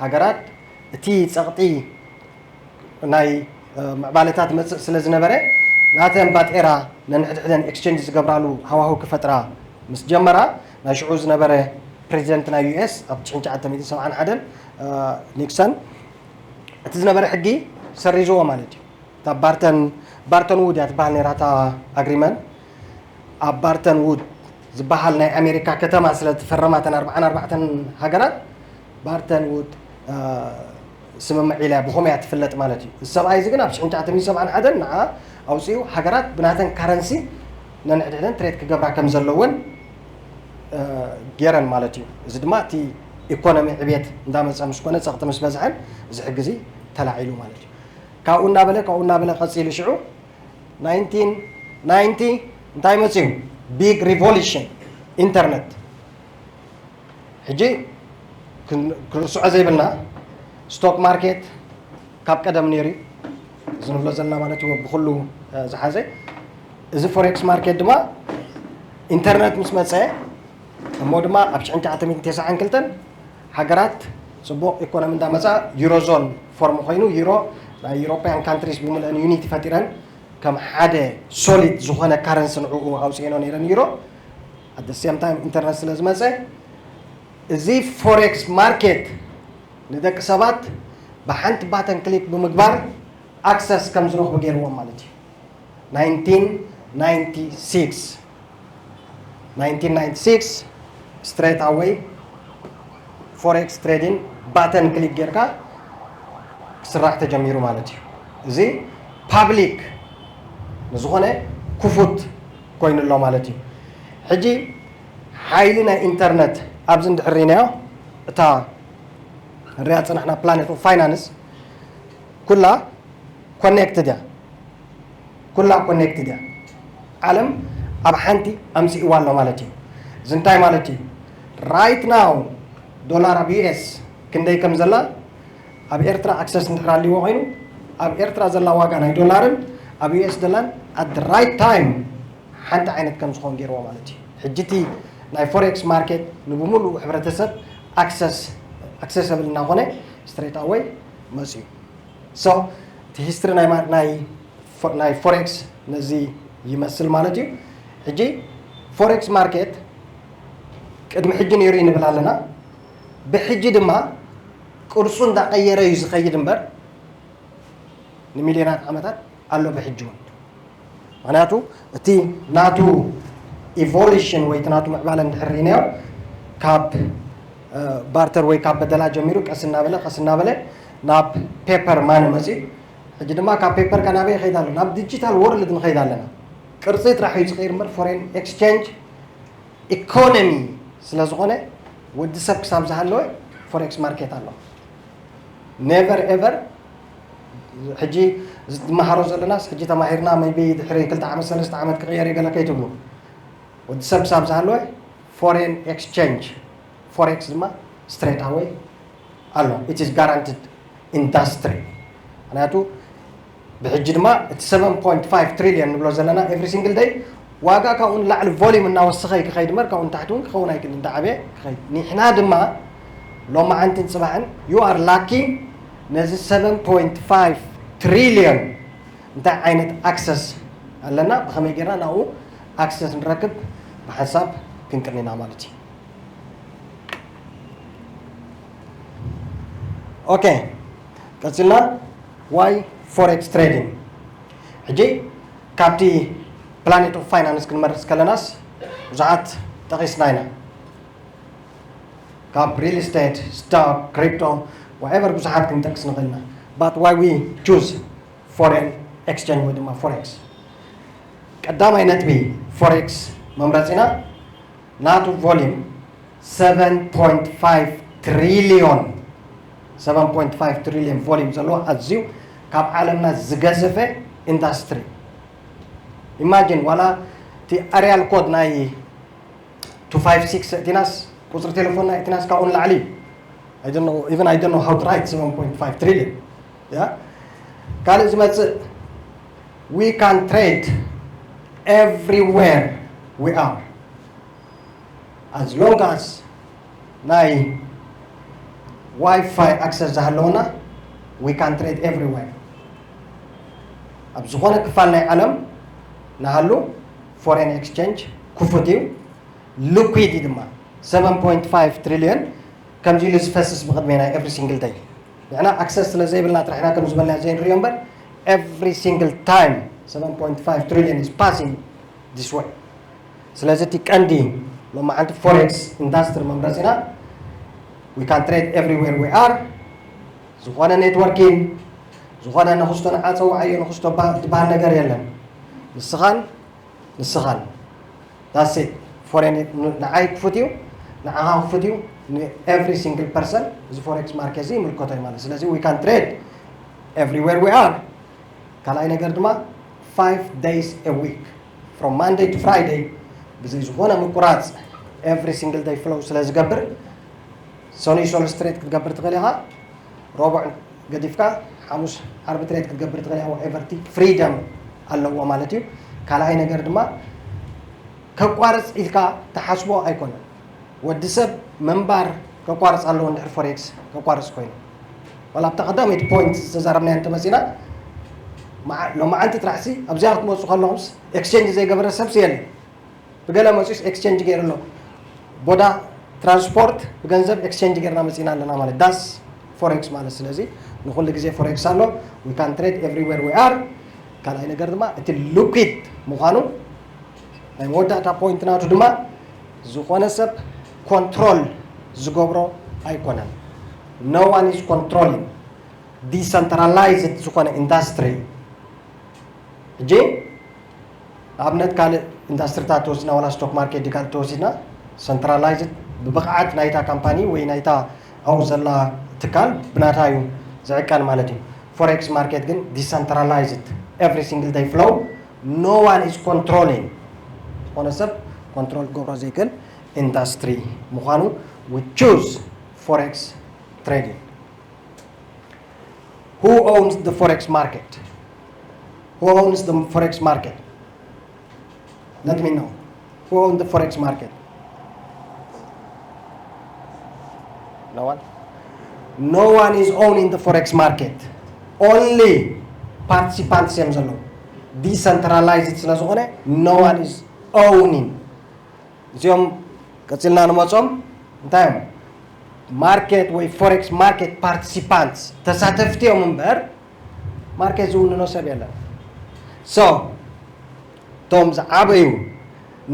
ሃገራት እቲ ፀቕጢ ናይ ምዕባለታት መፅእ ስለ ዝነበረ ናተን ባጤራ ነንሕድሕደን ኤክስቸንጅ ዝገብራሉ ሃዋህው ክፈጥራ ምስ ጀመራ ናይ ሽዑ ዝነበረ ፕሬዚደንት ናይ ዩ ኤስ ኣብ ትሽዓተ ሚእትን ሰብዓን ሓደን ኒክሰን እቲ ዝነበረ ሕጊ ሰሪዝዎ ማለት እዩ። እታ ባርተን ባርተን ውድ እያ ትበሃል ነይራ እታ ኣግሪመንት። ኣብ ባርተን ውድ ዝበሃል ናይ ኣሜሪካ ከተማ ስለ ዝፈረማ እተን ኣርባዓን ኣርባዕተን ሃገራት ባርተን ውድ ስምምዕ ኢላ ብኸምኡ እያ ትፍለጥ ማለት እዩ። እዚ ሰብኣይ እዚ ግን ኣብ ሽሕን ትሽዓተ ሚእትን ሰብዓን ሓደን ንዓ ኣውፂኡ ሃገራት ብናተን ካረንሲ ነንሕድሕደን ትሬድ ክገብራ ከም ዘለወን ገይረን ማለት እዩ። እዚ ድማ እቲ ኢኮኖሚ ዕብየት እንዳመፀ ምስ ኮነ ፀቕጢ ምስ በዝሐን እዚ ሕጊ እዚ ተላዒሉ ማለት እዩ። ካብኡ እናበለ ካብኡ እናበለ ቀፂሉ ሽዑ ናይንቲን ናይንቲ እንታይ መፅዩ? ቢግ ሪቮሉሽን ኢንተርነት። ሕጂ ክን- ክንርስዖ ዘይብልና ስቶክ ማርኬት ካብ ቀደም ነይሩ እዩ። እዚ ንብሎ ዘለና ማለት እዩ ብኩሉ ዝሓዘ እዚ ፎሬክስ ማርኬት ድማ ኢንተርነት ምስ መፀ እሞ ድማ ኣብ ሽሕን ትሽዓተ ሚእትን ተስዓን ክልተን ሃገራት ፅቡቕ ኢኮኖሚ እንዳመፃ ዩሮዞን ፎርም ኮይኑ ዩሮ ናይ ዩሮፓያን ካንትሪስ ብምልአን ዩኒቲ ፈጢረን ከም ሓደ ሶሊድ ዝኾነ ካረንሲ ንዕኡ ኣውፅኤኖ ነይረን ዩሮ። ኣት ሴም ታይም ኢንተርነት ስለ ዝመፀ እዚ ፎሬክስ ማርኬት ንደቂ ሰባት ብሓንቲ ባተን ክሊክ ብምግባር ኣክሰስ ከም ዝረኽቡ ገይርዎም ማለት እዩ። ናይንቲን ናይንቲ ሲክስ ናይንቲን ናይንቲ ሲክስ ስትሬት ኣወይ ፎሬክስ ትሬዲንግ ባተን ክሊክ ጌርካ ክስራሕ ተጀሚሩ ማለት እዩ። እዚ ፓብሊክ ንዝኾነ ክፉት ኮይኑ ኣሎ ማለት እዩ። ሕጂ ሓይሊ ናይ ኢንተርነት ኣብዚ እንድሕር ርኢናዮ እታ ንሪኣ ዝፀናሕና ፕላኔት ኦፍ ፋይናንስ ኩላ ኮኔክትድ እያ። ኩላ ኮኔክትድ እያ። ዓለም ኣብ ሓንቲ ኣምፅእዋ ኣሎ ማለት እዩ። እዚ እንታይ ማለት እዩ? ራይት ናው ዶላር ኣብ ዩ ኤስ ክንደይ ከም ዘላ ኣብ ኤርትራ ኣክሰስ እንድሕር ኣልዎ ኮይኑ ኣብ ኤርትራ ዘላ ዋጋ ናይ ዶላርን ኣብ ዩኤስ ዶላር at the right time ሓንቲ ዓይነት ከም ዝኾን ገይርዎ ማለት እዩ። ሕጂ እቲ ናይ ፎሬክስ ማርኬት ንብሙሉእ ሕብረተሰብ ኣክሰስ ኣክሰሰብል እናኾነ ስትሬት ኣወይ መፅዩ። So እቲ ሂስትሪ ናይ ማ- ናይ ፎ- ናይ ፎሬክስ ነዚ ይመስል ማለት እዩ። ሕጂ ፎሬክስ ማርኬት ቅድሚ ሕጂ ነይሩ እዩ ንብል ኣለና። ብሕጂ ድማ ቅርጹ እንዳቐየረ እዩ ዝኸይድ እምበር ንሚልዮናት ዓመታት ኣሎ ብሕጂ እውን። ምክንያቱ እቲ ናቱ ኢቮሉሽን ወይ እቲ ናቱ ምዕባለ እንድሕር ርኢናዮ ካብ ባርተር ወይ ካብ በደላ ጀሚሩ ቀስ እናበለ ቀስ እናበለ ናብ ፔፐር ማኒ መፅዩ። ሕጂ ድማ ካብ ፔፐር ከ ናበይ ይኸይድ ኣሎ? ናብ ዲጂታል ወርልድ ንኸይድ ኣለና። ቅርፂ ጥራሕ እዩ ዝቐይር እምበር ፎሬን ኤክስቼንጅ ኢኮኖሚ ስለ ዝኾነ ወዲ ሰብ ክሳብ ዝሃለወ ፎሬክስ ማርኬት ኣሎ። ኔቨር ኤቨር ሕጂ ዝመሃሮ ዘለናስ ሕጂ ተማሂርና maybe ድሕሪ ክልተ ዓመት ሰለስተ ዓመት ክቕየር እዩ ገለ ከይትብሉ። ወዲ ሰብ ክሳብ ዝሃለወ ፎሬን ኤክስቼንጅ ፎሬክስ ድማ ስትሬት ኣወይ ኣሎ። It is guaranteed industry። ምክንያቱ ብሕጂ ድማ እቲ seven point five ትሪልዮን ንብሎ ዘለና every single day ዋጋ ካብኡ ንላዕሊ volume እናወሰኸ እዩ ክኸይድ እምበር ካብኡ ንታሕቲ እውን ክኸውን ኣይክእልን እንዳዓበየ ክኸይድ። ንሕና ድማ ሎማዓንትን ፅባሕን you are lucky ነዚ seven point five ትሪልዮን እንታይ ዓይነት ኣክሰስ ኣለና፣ ብኸመይ ጌርና ናብኡ ኣክሰስ ንረክብ ብሓንሳብ ክንቅኒና ማለት እዩ። ኦኬ፣ ቀፂልና ዋይ ፎሬክስ ትሬዲንግ። ሕጂ ካብቲ ፕላኔት ኦፍ ፋይናንስ ክንመርፅ ከለናስ ብዙሓት ጠቒስና ኢና። ካብ ሪል ስቴት፣ ስቶክ፣ ክሪፕቶ፣ ዋኤቨር ብዙሓት ክንጠቅስ ንኽእል ኢና። But why we choose foreign exchange ወይ ድማ ፎሬክስ? ቀዳማይ ነጥቢ ፎሬክስ መምረፂና ናቱ volume seven point five ትሪልዮን seven point five ትሪልዮን volume ዘለዎ ኣዝዩ ካብ ዓለምና ዝገዘፈ ኢንዳስትሪ። ኢማጂን ዋላ እቲ ኣሪያል ኮድ ናይ two five six እቲናስ ቁፅሪ ቴሌፎንና እቲናስ ካብኡ ንላዕሊ እዩ። I don't know, even I don't know how to write seven point five trillion. Yeah? ካልእ ዝመፅእ we can trade everywhere we are as long as ናይ ዋይፋይ ኣክሰስ ዝሃለወና we can trade everywhere። ኣብ ዝኾነ ክፋል ናይ ዓለም ንሃሉ ፎሬን ኤክስቼንጅ ክፉት እዩ፣ ሊኩዊድ እዩ ድማ seven point five ትሪልዮን ከምዚ ኢሉ ዝፈስስ ብቕድሜና every single day። ንሕና ኣክሰስ ስለ ዘይብልና ጥራሕ ኢና ከም ዝበልና ዘይንሪኦ እምበር every single time seven point five trillion is passing this way። ስለዚ እቲ ቀንዲ ሎማዓንቲ ፎሬክስ ኢንዳስትሪ መምረፂና we can trade everywhere we are። ዝኾነ ኔትወርኪን ዝኾነ ንክስቶ ንዓፀው ዓዮ ንክስቶ ዝበሃል ነገር የለን። ንስኻን ንስኻን that's it። ፎሬን ንዓይ ክፉት እዩ፣ ንዓኻ ክፉት እዩ፣ ን every single person እዚ ፎሬክስ ማርኬት እዚ ይምልከቶ እዩ ማለት። ስለዚ we can trade everywhere we are። ካልኣይ ነገር ድማ five days a week from Monday to Friday ብዘይ ዝኾነ ምቁራፅ every single day flow ስለ ዝገብር ሰኑይ ሰሉስ ትሬድ ክትገብር ትኽእል ኢኻ። ረቡዕ ገዲፍካ ሓሙስ ዓርቢ ትሬድ ክትገብር ትኽእል ኢኻ። Whatever እቲ ፍሪደም ኣለዎ ማለት እዩ። ካልኣይ ነገር ድማ ከቋርፅ ኢልካ ትሓስቦ ኣይኮነን። ወዲ ሰብ ምንባር ከቋርፅ ኣለዎ እንድሕር ፎሬክስ ከቋርፅ ኮይኑ። ዋላ ኣብታ ቀዳመይቲ ፖይንት ዝተዛረብናዮ እንተመፂና ሎማዓንቲ ጥራሕሲ ኣብዚኣ ክትመፁ ከለኹምስ ኤክስቼንጅ ዘይገበረ ሰብሲ የለን። ብገለ መፂኡስ ኤክስቼንጅ ገይሩ ኣሎ። ቦዳ ትራንስፖርት ብገንዘብ ኤክስቼንጅ ጌርና መፂና ኣለና ማለት that's ፎሬክስ ማለት። ስለዚ ንኩሉ ግዜ ፎሬክስ ኣሎ። We can trade everywhere we are። ካልኣይ ነገር ድማ እቲ ሊኩዊድ ምዃኑ ናይ መወዳእታ ፖይንት ናቱ ድማ ዝኾነ ሰብ ኮንትሮል ዝገብሮ ኣይኮነን። No one is controlling። ዲሰንትራላይዝድ ዝኾነ ኢንዳስትሪ። ሕጂ ንኣብነት ካልእ ኢንዳስትሪታት ተወሲድና ዋላ ስቶክ ማርኬት ካልእ ተወሲድና ሰንትራላይዝድ ብብቕዓት ናይታ ካምፓኒ ወይ ናይታ ኣብኡ ዘላ ትካል ብናታ እዩ ዝዕቀን ማለት እዩ። ፎሬክስ ማርኬት ግን ዲሰንትራላይዝድ every single day flow no one is controlling ዝኾነ ሰብ ኮንትሮል ክገብሮ ዘይክእል ኢንዳስትሪ ምዃኑ we choose forex trading። Who owns the forex market? Who owns the forex market? Let me know. Who owns the forex market? No one? No one is owning the forex market. Only participants እዮም ዘለዉ። Decentralized ስለ ዝኾነ no one is owning። እዚኦም ቀፂልና ንመፆም እንታይ እዮም? ማርኬት ወይ ፎሬክስ ማርኬት ፓርቲሲፓንትስ ተሳተፍቲ እዮም እምበር ማርኬት ዝውንኖ ሰብ የለን። So እቶም ዝዓበዩ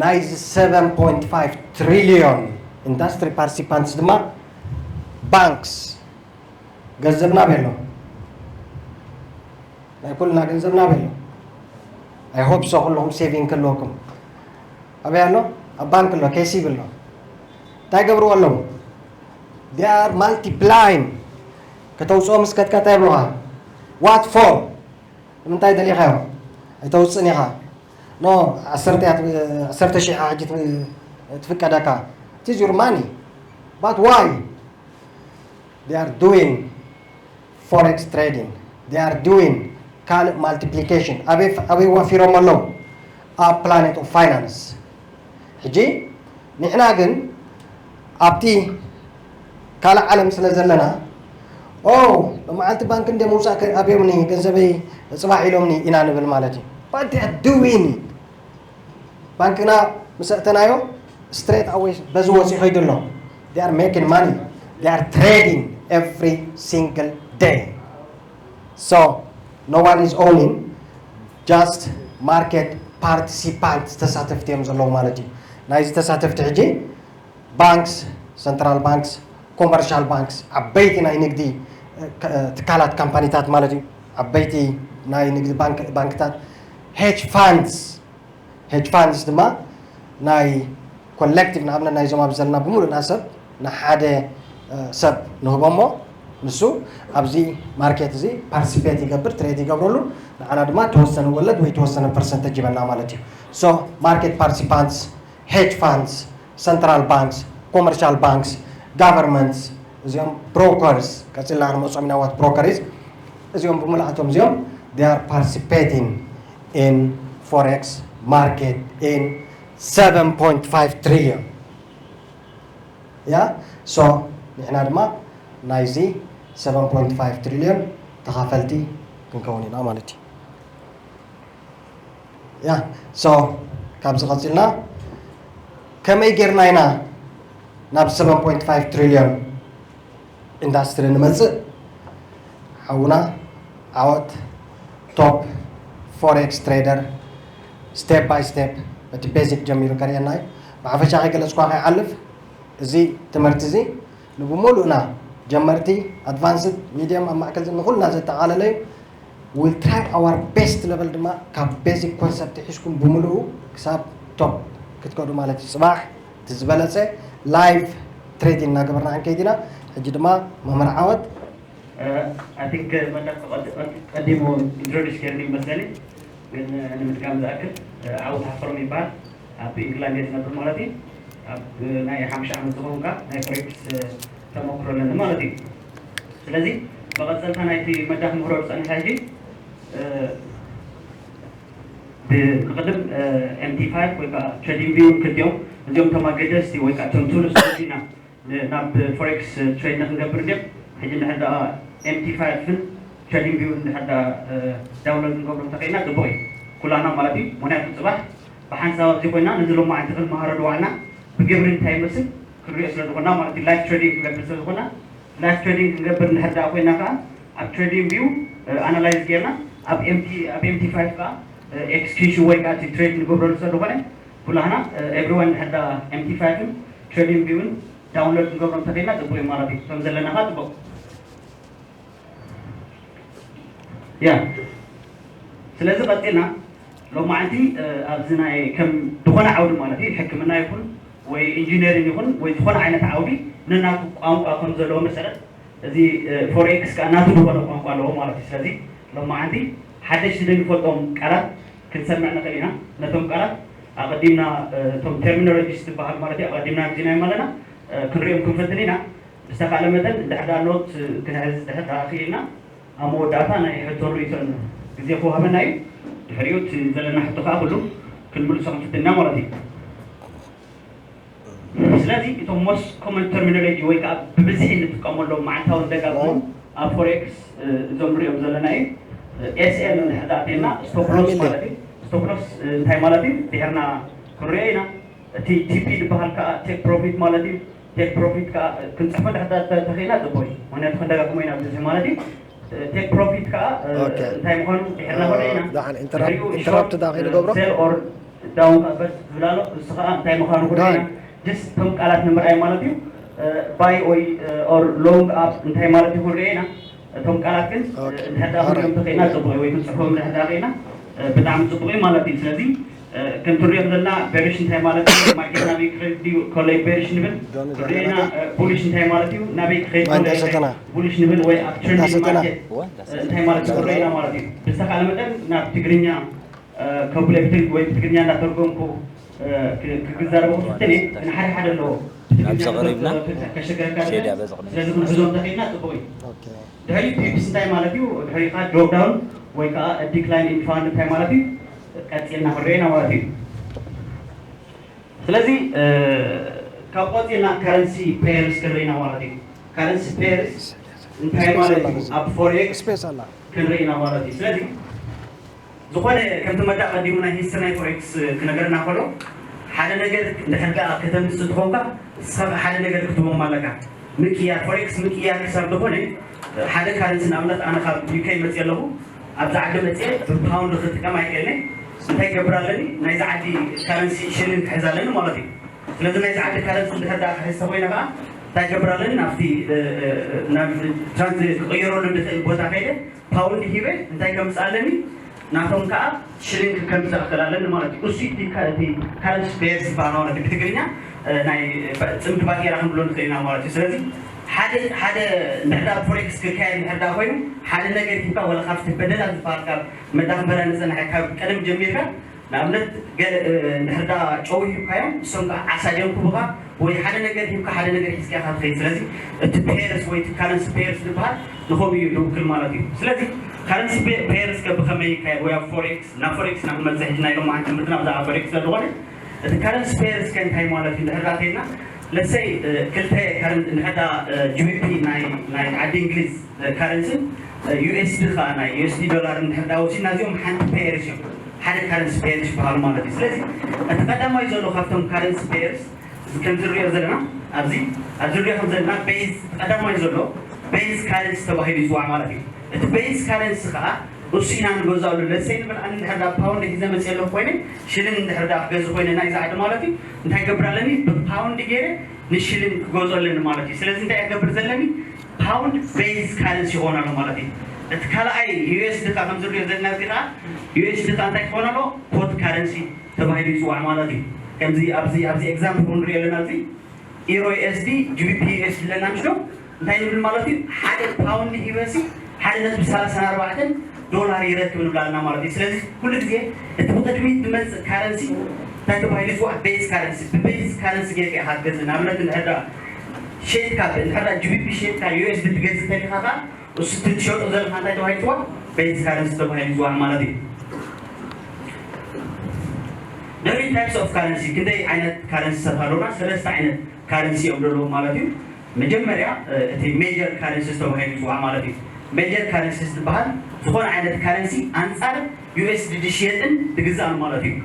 ናይዚ seven point five trillion ኢንዱስትሪ ፓርቲሲፓንትስ ድማ ባንክስ፣ ገንዘብና ኣበይ ኣሎ? ናይ ኩልና ገንዘብና ኣበይ ኣሎ? I hope so ኩለኹም ሴቪንግ ከለኩም። ኣበይ ኣሎ? ኣብ ባንክ ኣሎ፣ ኬሲቢ ኣሎ። እንታይ ገብርዎ ኣለዉ? They are multiplying። ከተውፅኦ ምስ ከድካ እንታይ ይብሉኻ? What for? ንምንታይ ደሊኻዮ? ኣይተውፅእን ኢኻ። ኖ፣ ዓሰርተ እያ ትብ-፣ ዓሰርተ ሺሕ ሕጂ ትብ-፣ ትፍቀደካ። It is your money. But why? They are doing forex trading. They are doing ካልእ ማልቲፕሊኬሽን። ኣበይ፣ ኣበይ ወፊሮም ኣለዉ? ኣብ ፕላኔት ኦፍ ፋይናንስ። ሕጂ ንሕና ግን ኣብቲ ካልእ ዓለም ስለ ዘለና፣ ኦ፣ ሎመዓልቲ ባንክ እንደ ምውፃእ ከ-፣ ኣብዮምኒ፣ ገንዘበይ ፅባሕ ኢሎምኒ ኢና ንብል ማለት እዩ። But they are doing it። ባንክና ምስ ኣእተናዮ ስትሬት ኣወይ በዚ ወፂኡ ይኸይዱ ኣሎ። They are making money. They are trading every single day. So no one is owning, just market participants ተሳተፍቲ እዮም ዘለዉ ማለት እዩ። ናይዚ ተሳተፍቲ ሕጂ ባንክስ፣ ሰንትራል ባንክስ፣ ኮመርሻል ባንክስ፣ ዓበይቲ ናይ ንግዲ፣ እ፣ ካ-፣ እ፣ ትካላት ካምፓኒታት ማለት እዩ። ዓበይቲ ናይ ንግዲ ባንክ-፣ ባንክታት፣ ሄጅ ፋንድስ፣ ሄጅ ፋንድስ ድማ ናይ ኮሌክቲቭ፣ ንኣብነት ናይዞም ኣብ ዘለና ብምሉእና ሰብ ንሓደ፣ እ፣ ሰብ ንህቦ እሞ ንሱ ኣብዚ ማርኬት እዚ ፓርቲሲፔት ይገብር፣ ትሬድ ይገብረሉ፣ ንዓና ድማ ተወሰነ ወለድ ወይ ተወሰነ ፐርሰንተጅ ይበና ማለት እዩ። So ማርኬት ፓርቲሲፓንትስ፣ ሄጅ ፋንድስ፣ ሰንትራል ባንክስ፣ ኮመርሻል ባንክስ፣ ጋቨርንመንትስ፣ እዚኦም ብሮከርስ፣ ቀፂልና ክንመፅኦም ኢና፣ ዋት ብሮከር ኢዝ። እዚኦም ብምልኣቶም እዚኦም they are participating in forex market in seven point five trillion። ያ፣ so ንሕና ድማ ናይዚ seven point five trillion ተኻፈልቲ ክንከውን ኢና ማለት እዩ። ያ፣ so ካብዚ ቀፂልና ከመይ ጌርና ኢና ናብ seven point five trillion ኢንዳስትሪ ንመፅእ? ሓውና ዓወት፣ ቶፕ ፎሬክስ ትሬደር፣ ስቴፕ ባይ ስቴፕ በቲ ቤዚክ ጀሚሩ ከርእየና እዩ። ብሓፈሻ ከይገለፅኳ ከይሓልፍ፣ እዚ ትምህርቲ እዚ ንብሙሉእና፣ ጀመርቲ፣ ኣድቫንስድ፣ ሚድየም፣ ኣብ ማእከል፣ ንኹልና ዘጠቓለለ እዩ። We'll try our best level ድማ ካብ ቤዚክ ኮንሰፕት ሒዝኩም ብምሉኡ ክሳብ ቶፕ ክትከዱ ማለት እዩ። ፅባሕ እቲ ዝበለፀ ላይቭ ትሬዲንግ እናገበርና ክንከይድ ኢና። ሕጂ ድማ መምህር ዓወት። I think መድረክ ቀዲሙ ኢንትሮዲስ ገይርኒ ይመስለኒ፣ ግን ንምድጋም ዝኣክል፣ ዓወት ሓፈሮም ይበሃል። ኣብ ኢንግላንድ እየ ዝነብር ማለት እዩ። ኣብ ናይ ሓሙሽተ ዓመት ዝኸውን ከዓ ናይ ፎሬክስ ተመክሮ ኣለኒ ማለት እዩ። ስለዚ መቐፀልታ ናይቲ መድረክ ምህሮ ዝፀንሐ ሕጂ፣ ብቅድም ኤምቲ ፋይቭ ወይ ከዓ ትሬዲንግ ቪው ክልቲኦም እዚኦም እቶም ኣገደስቲ ወይ ከዓ እቶም ቱልስ ኢና ናብ ፎሬክስ ትሬድ ንክንገብር ድዮም። ሕጂ እንድሕር ደኣ ኤምቲ ፋይቭን ትሬዲንግ ቪውን እንድሕር ደኣ ዳውንሎድ ክንገብሮ እንተኽኢልና ፅቡቕ እዩ፣ ኩላና ማለት እዩ። ምክንያቱ ፅባሕ ብሓንሳብ ኣብዚ ኮይና ነዚ ሎማዓንቲ ክንመሃሮ ድዋዕና ብግብሪ እንታይ ይመስል ክንሪኦ ስለ ዝኾና ማለት እዩ። ላይፍ ትሬዲንግ ክንገብር ስለ ዝኾና ላይፍ ትሬዲንግ ክንገብር እንድሕር ደኣ ኮይና ከዓ ኣብ ትሬዲንግ ቪው ኣናላይዝ ጌርና ኣብ ኤምቲ ኣብ ኤምቲ ፋይቭ ከዓ ኤክስኪዩሽን ወይ ከዓ እቲ ትሬድ ንገብረሉ ስለ ዝኾነ ኩላህና ኤቭሪዋን እንድሕር ደኣ ኤምቲ ፋይቭን ትሬዲንግ ቪውን ዳውንሎድ ክንገብሮ እንተኽኢልና ፅቡቅ እዩ ማለት እዩ። ከም ዘለና ከዓ ፅቡቅ ያ። ስለዚ ቀፂልና ሎማዓንቲ ኣብዚ ናይ ከም ዝኾነ ዓውዲ ማለት እዩ ሕክምና ይኹን ወይ ኢንጂነሪንግ ይኹን ወይ ዝኾነ ዓይነት ዓውዲ ነናቱ ቋንቋ ከም ዘለዎ መሰረት እዚ ፎሬክስ ከዓ ናቱ ዝኾነ ቋንቋ ኣለዎ ማለት እዩ። ስለዚ ሎማዓንቲ ሓደሽቲ ዘይንፈልጦም ቃላት ክንሰምዕ ንኽእል ኢና። ነቶም ቃላት ኣቐዲምና እቶም ተርሚኖሎጂስ ዝበሃል ማለት እዩ ኣቐዲምና ርኢናዮም ኣለና፣ ክንሪኦም ክንፈትን ኢና። ብዝተኻእለ መጠን እንድሕር ደኣ ኖት ክንሕዝ እንድሕር ደኣ ክኢልና ኣብ መወዳእታ ናይ ሕቶ ርእይቶን ግዜ ክወሃበና እዩ። ድሕሪኡ እቲ ዘለና ሕቶ ከዓ ኩሉ ክንምልሶ ክንፍትን ኢና ማለት እዩ። ስለዚ እቶም most common terminology ወይ ከዓ ብብዝሒ እንጥቀመሎም መዓልታዊ ደጋግሞም ኣብ ፎሬክስ እዞም ንሪኦም ዘለና እዩ። ኤስኤል እንድሕር ደኣ ኣተና ስቶፕ ሎስ ማለት እዩ። ስቶፕ ሎስ እንታይ ማለት እዩ? ድሕርና ክንሪኦ ኢና። እቲ ቲፒ ዝበሃል ከዓ ቴክ ፕሮፊት ማለት እዩ። ቴክ ፕሮፊት ከዓ ክንፅሕፎ እንድሕር ደኣ ተኽኢልና ፅቡቅ እዩ። ምክንያቱ ክንደጋግሞ ኢና ብዙሕ ማለት እዩ። ቴክ ፕሮፊት ከዓ እንታይ ምዃኑ ድሕርና ክንሪኦ ኢና። ኢንተራፕት ዳ ከይንገብሮ ሴል ኦር ዳውን ከዓ በርስ ዝብል ኣሎ። እሱ ከዓ እንታይ ምዃኑ ክንሪኦ ኢና። ጀስት እቶም ቃላት ንምርኣይ ማለት እዩ። ባይ ወይ ኦር ሎንግ ኣፕ እንታይ ማለት እዩ ክንሪኦ ኢና። እቶም ቃላት ግን እንድሕር ደኣ ክንሪኦም ተኽኢልና ፅቡቅ እዩ። ወይ ክንፅሕፎም እንድሕር ደኣ ኽኢልና ብጣዕሚ ፅቡቅ እዩ ማለት እዩ። ስለዚ ከም ትሪኦ ዘለና ቤሪሽ እንታይ ማለት እዩ? ማርኬት ናበይ ክኸይድ ድዩ? ኮለይ ቤሪሽ ንብል ትሪኦ ኢና። ቡሊሽ እንታይ ማለት እዩ? ናበይ ክኸይድ ኮለይ ቡሊሽ ንብል ወይ ኣብ ትሬንዲንግ ማርኬት እንታይ ማለት እዩ ትሪኦ ኢና ማለት እዩ። ብዝተኻለ መጠን ናብ ትግርኛ ከብሎ ብትግ ወይ ብትግርኛ እንዳተርጎምኩ ክዛረበ ክፍትን እየ። ግን ሓደ ሓደ ኣለዎ ብትግርኛ ከሸግረካ። ስለዚ ክንሕዞም ተኽኢልና ፅቡቅ እዩ። ድሕሪ ፒፕስ እንታይ ማለት እዩ? ድሕሪ ከዓ ድሮፕ ዳውን ወይ ከዓ ዲክላይን ኢን ፋንድ እንታይ ማለት እዩ? ቀፂልና ክንሪኦ ኢና ማለት እዩ። ስለዚ ካብ ቆፂልና ካረንሲ ፔርስ ክንርኢ ኢና ማለት እዩ። ካረንሲ ፔርስ እንታይ ማለት እዩ? ኣብ ፎሬክስ ስፔስ ኣላ ክንርኢ ኢና ማለት እዩ። ስለዚ ዝኾነ ከምቲ መዳ ቀዲሙ ናይ ሂስትሪ ናይ ፎሬክስ ክነገርና ከሎ ሓደ ነገር እንድሕር ደኣ ከተምፅእ ትኾንካ ንስኻ ሓደ ነገር ክትቦም ኣለካ። ምቅያር ፎሬክስ ምቅያር ክሳብ ዝኾነ ሓደ ካረንሲ ንኣብነት ኣነ ካብ ዩኬ መፅእ ኣለኹ ኣብዚ ዓዲ መፅእ ብፓውንድ ክጥቀም ኣይክእልን። እንታይ ገብር ኣለኒ ናይዚ ዓዲ ካረንሲ ሽልን ክሕዝ ኣለኒ ማለት እዩ። ስለዚ ናይዚ ዓዲ ካረንሲ እንድሕር ደኣ ክሕዝ ተኮይነ ከዓ እንታይ ገብር ኣለኒ ናብቲ ናብ ትራንስ ክቅየረሉ ንኽእል ቦታ ከይደ ፓውንድ ሂበ እንታይ ከምፅእ ኣለኒ ናቶም ከዓ ሽሊንግ ከምፅእ ክእል ኣለኒ ማለት እዩ። እሱ እቲ ካረንሲ ፔርስ ዝበሃል ማለት እዩ ብትግርኛ ናይ ፅምዲ ባጤራ ክንብሎ ንኽእል ኢና ማለት እዩ። ስለዚ ሓደ ሓደ እንድሕር ዳኣ ፎሬክስ ክካየድ እንድሕር ዳኣ ኮይኑ ሓደ ነገር ሂብካ ወላ ካብቲ በደላ ዝበሃል ካብ መዳኽበራ ንፅንሐ ካብ ቀደም ጀሚርካ ንኣብነት ገለ እንድሕር ዳኣ ጨው ሂብካዮም እሶም ከዓ ዓሳ ድዮም ክቡካ ወይ ሓደ ነገር ሂብካ ሓደ ነገር ሒዝካ ኢካ ትኸይድ። ስለዚ እቲ ፔርስ ወይ እቲ ካረንሲ ፔርስ ዝበሃል ንኸምኡ እዩ ዝውክል ማለት እዩ። ስለዚ ካረንሲ ፔርስ ከ ብኸመይ ይካየድ ወይ ኣብ ፎሬክስ ናብ ፎሬክስ ናብ መፅእ ሕጂ ናይ ሎማዓንቲ ትምህርትና ብዛዕባ ፎሬክስ ስለዝኾነ እቲ ካረንሲ ፔርስ ከ እንታይ ማለት እዩ እንድሕር ዳኣ ተይልና ለሰይ ክልተ ካረንሲ እንድሕር ዳኣ ጂቢፒ ናይ ናይ ዓዲ እንግሊዝ ካረንስን ዩኤስዲ ከዓ ናይ ዩኤስዲ ዶላር እንድሕር ዳኣ ወሲድና እዚኦም ሓንቲ ፔርስ እዮም። ሓደ ካረንሲ ፔርስ ይበሃሉ ማለት እዩ። ስለዚ እቲ ቀዳማይ ዘሎ ካብቶም ካረንሲ ፔርስ ከምዚ ንሪኦ ዘለና ኣብዚ ኣብዚ ንሪኦ ከም ዘለና ቤዝ ቀዳማይ ዘሎ ቤዝ ካረንሲ ተባሂሉ ይፅዋዕ ማለት እዩ። እቲ ቤዝ ካረንሲ ከዓ እሱ ኢና ንገዝኣሉ። ለሰይ ንብል ኣነ እንድሕር ዳኣ ፓውንድ ሒዘ መፅእ ኣለኹ ኮይነ ሽልን እንድሕር ዳኣ ክገዝእ ኮይነ ናይዚ ዓዲ ማለት እዩ እንታይ ገብር ኣለኒ ብፓውንድ ገይረ ንሽልን ክገዝኦ ኣለኒ ማለት እዩ። ስለዚ እንታይ እየ ክገብር ዘለኒ ፓውንድ ቤዝ ካረንሲ ይኾን ኣሎ ማለት እዩ። እቲ ካልኣይ ዩኤስዲ ከዓ ከምዚ ንሪኦ ዘለና እዚ ከዓ ዩኤስዲ ከዓ እንታይ ክኾን ኣለዎ ኮት ካረንሲ ተባሂሉ ይፅዋዕ ማለት እዩ። ከምዚ ኣብዚ ኣብዚ ኤግዛምፕል ንሪኦ ኣለና እዚ ኢሮ ዩኤስዲ ጂቢፒ ዩኤስዲ ኣለና ምሽ እንታይ ንብል ማለት እዩ ሓደ ፓውንድ ሂበሲ ሓደ ነጥቢ ሰላሳን ኣርባዕተን ዶላር ይረክብ ንብል ኣለና ማለት እዩ። ስለዚ ኩሉ ግዜ እቲ ብቅድሚት ዝመፅእ ካረንሲ እንታይ ተባሂሉ ይፅዋዕ ቤዝ ካረንሲ ብቤዝ ካረንሲ ጌርካ ኢካ ትገዝእ ንኣብነት እንድሕር ዳ ሸይጥካ እንድሕር ዳ ጂቢፒ ሸይጥካ ዩኤስዲ ትገዝእ ተሊካ ከዓ እሱ እቲ ትሸጦ ዘለካ እንታይ ተባሂሉ ይፅዋዕ ቤዝ ካረንሲ ተባሂሉ ይፅዋዕ ማለት እዩ። ድሕሪ ታይፕስ ኦፍ ካረንሲ ክንደይ ዓይነት ካረንሲታት ኣለውና ሰለስተ ዓይነት ካረንሲ እዮም ዘለዉ ማለት እዩ። መጀመርያ እቲ ሜጀር ካረንሲስ ተባሂሉ ይፅዋዕ ማለት እዩ። ሜጀር ካረንሲስ ዝበሃል ዝኾነ ዓይነት ካረንሲ ኣንፃር ዩኤስዲ ዝሽየጥን ዝግዛእን ማለት እዩ።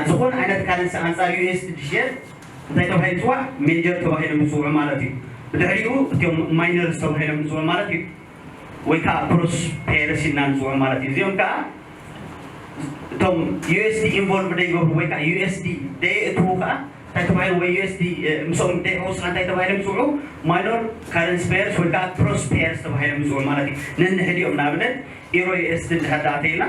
ዝኾነ ዓይነት ካረንሲ ኣንፃር ዩኤስዲ ዝሽየጥ እንታይ ተባሂሉ ይፅዋዕ ሜጀር ተባሂሎም ይፅውዑ ማለት እዩ። ብድሕሪኡ እቲኦም ማይነርስ ተባሂሎም ይፅውዑ ማለት እዩ። ወይ ከዓ ክሮስ ፔየርስ ኢልና ንፅውዖም ማለት እዩ። እዚኦም ከዓ እቶም ዩኤስዲ ኢንቮልቭ ደይገብሩ ወይ ከዓ ዩኤስዲ ደየእትዉ ከዓ እንታይ ተባሂሎም ወይ ዩኤስዲ ምስኦም ደይሕወሱ ከዓ እንታይ ተባሂሎም ይፅውዑ ማይኖር ካረንሲ ፔየርስ ወይ ከዓ ክሮስ ፔየርስ ተባሂሎም ይፅውዑ ማለት እዩ። ነንሕዲኦም ንኣብነት ኢሮ ዩኤስዲ እንድሕር ዳኣ ተይልና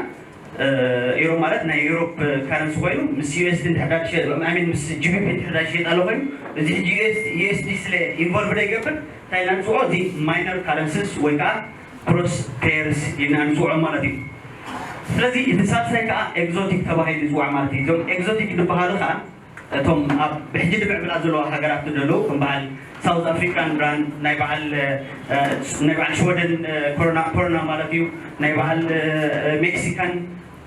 ኢሮ ማለት ናይ ዩሮፕ ካረንሲ ኮይኑ ምስ ዩኤስዲ እንድሕር ዳኣ ዝሸጥ ኣይ ሚን ምስ ጂቢፒ እንድሕር ዳኣ ዝሸጥ ኣሎ ኮይኑ እዚ ሕጂ ዩኤስዲ ስለ ኢንቮልቭ ደይገብር እንታይ ኢና ንፅውዖ እዚ ማይነር ካረንሲስ ወይ ከዓ ክሮስ ፔየርስ ኢልና ንፅውዖ ማለት እዩ። ስለዚ እቲ ሳልሳይ ከዓ ኤግዞቲክ ተባሂሉ ይፅዋዕ ማለት እዩ። እዞም ኤግዞቲክ ዝበሃሉ ከዓ እቶም ኣብ ብሕጂ ንምዕብላ ዘለዋ ሃገራት ዘለዉ ከም በዓል ሳውዝ ኣፍሪካን ራንድ፣ ናይ በዓል ናይ በዓል ሽወደን ኮሮና ማለት እዩ። ናይ በዓል ሜክሲካን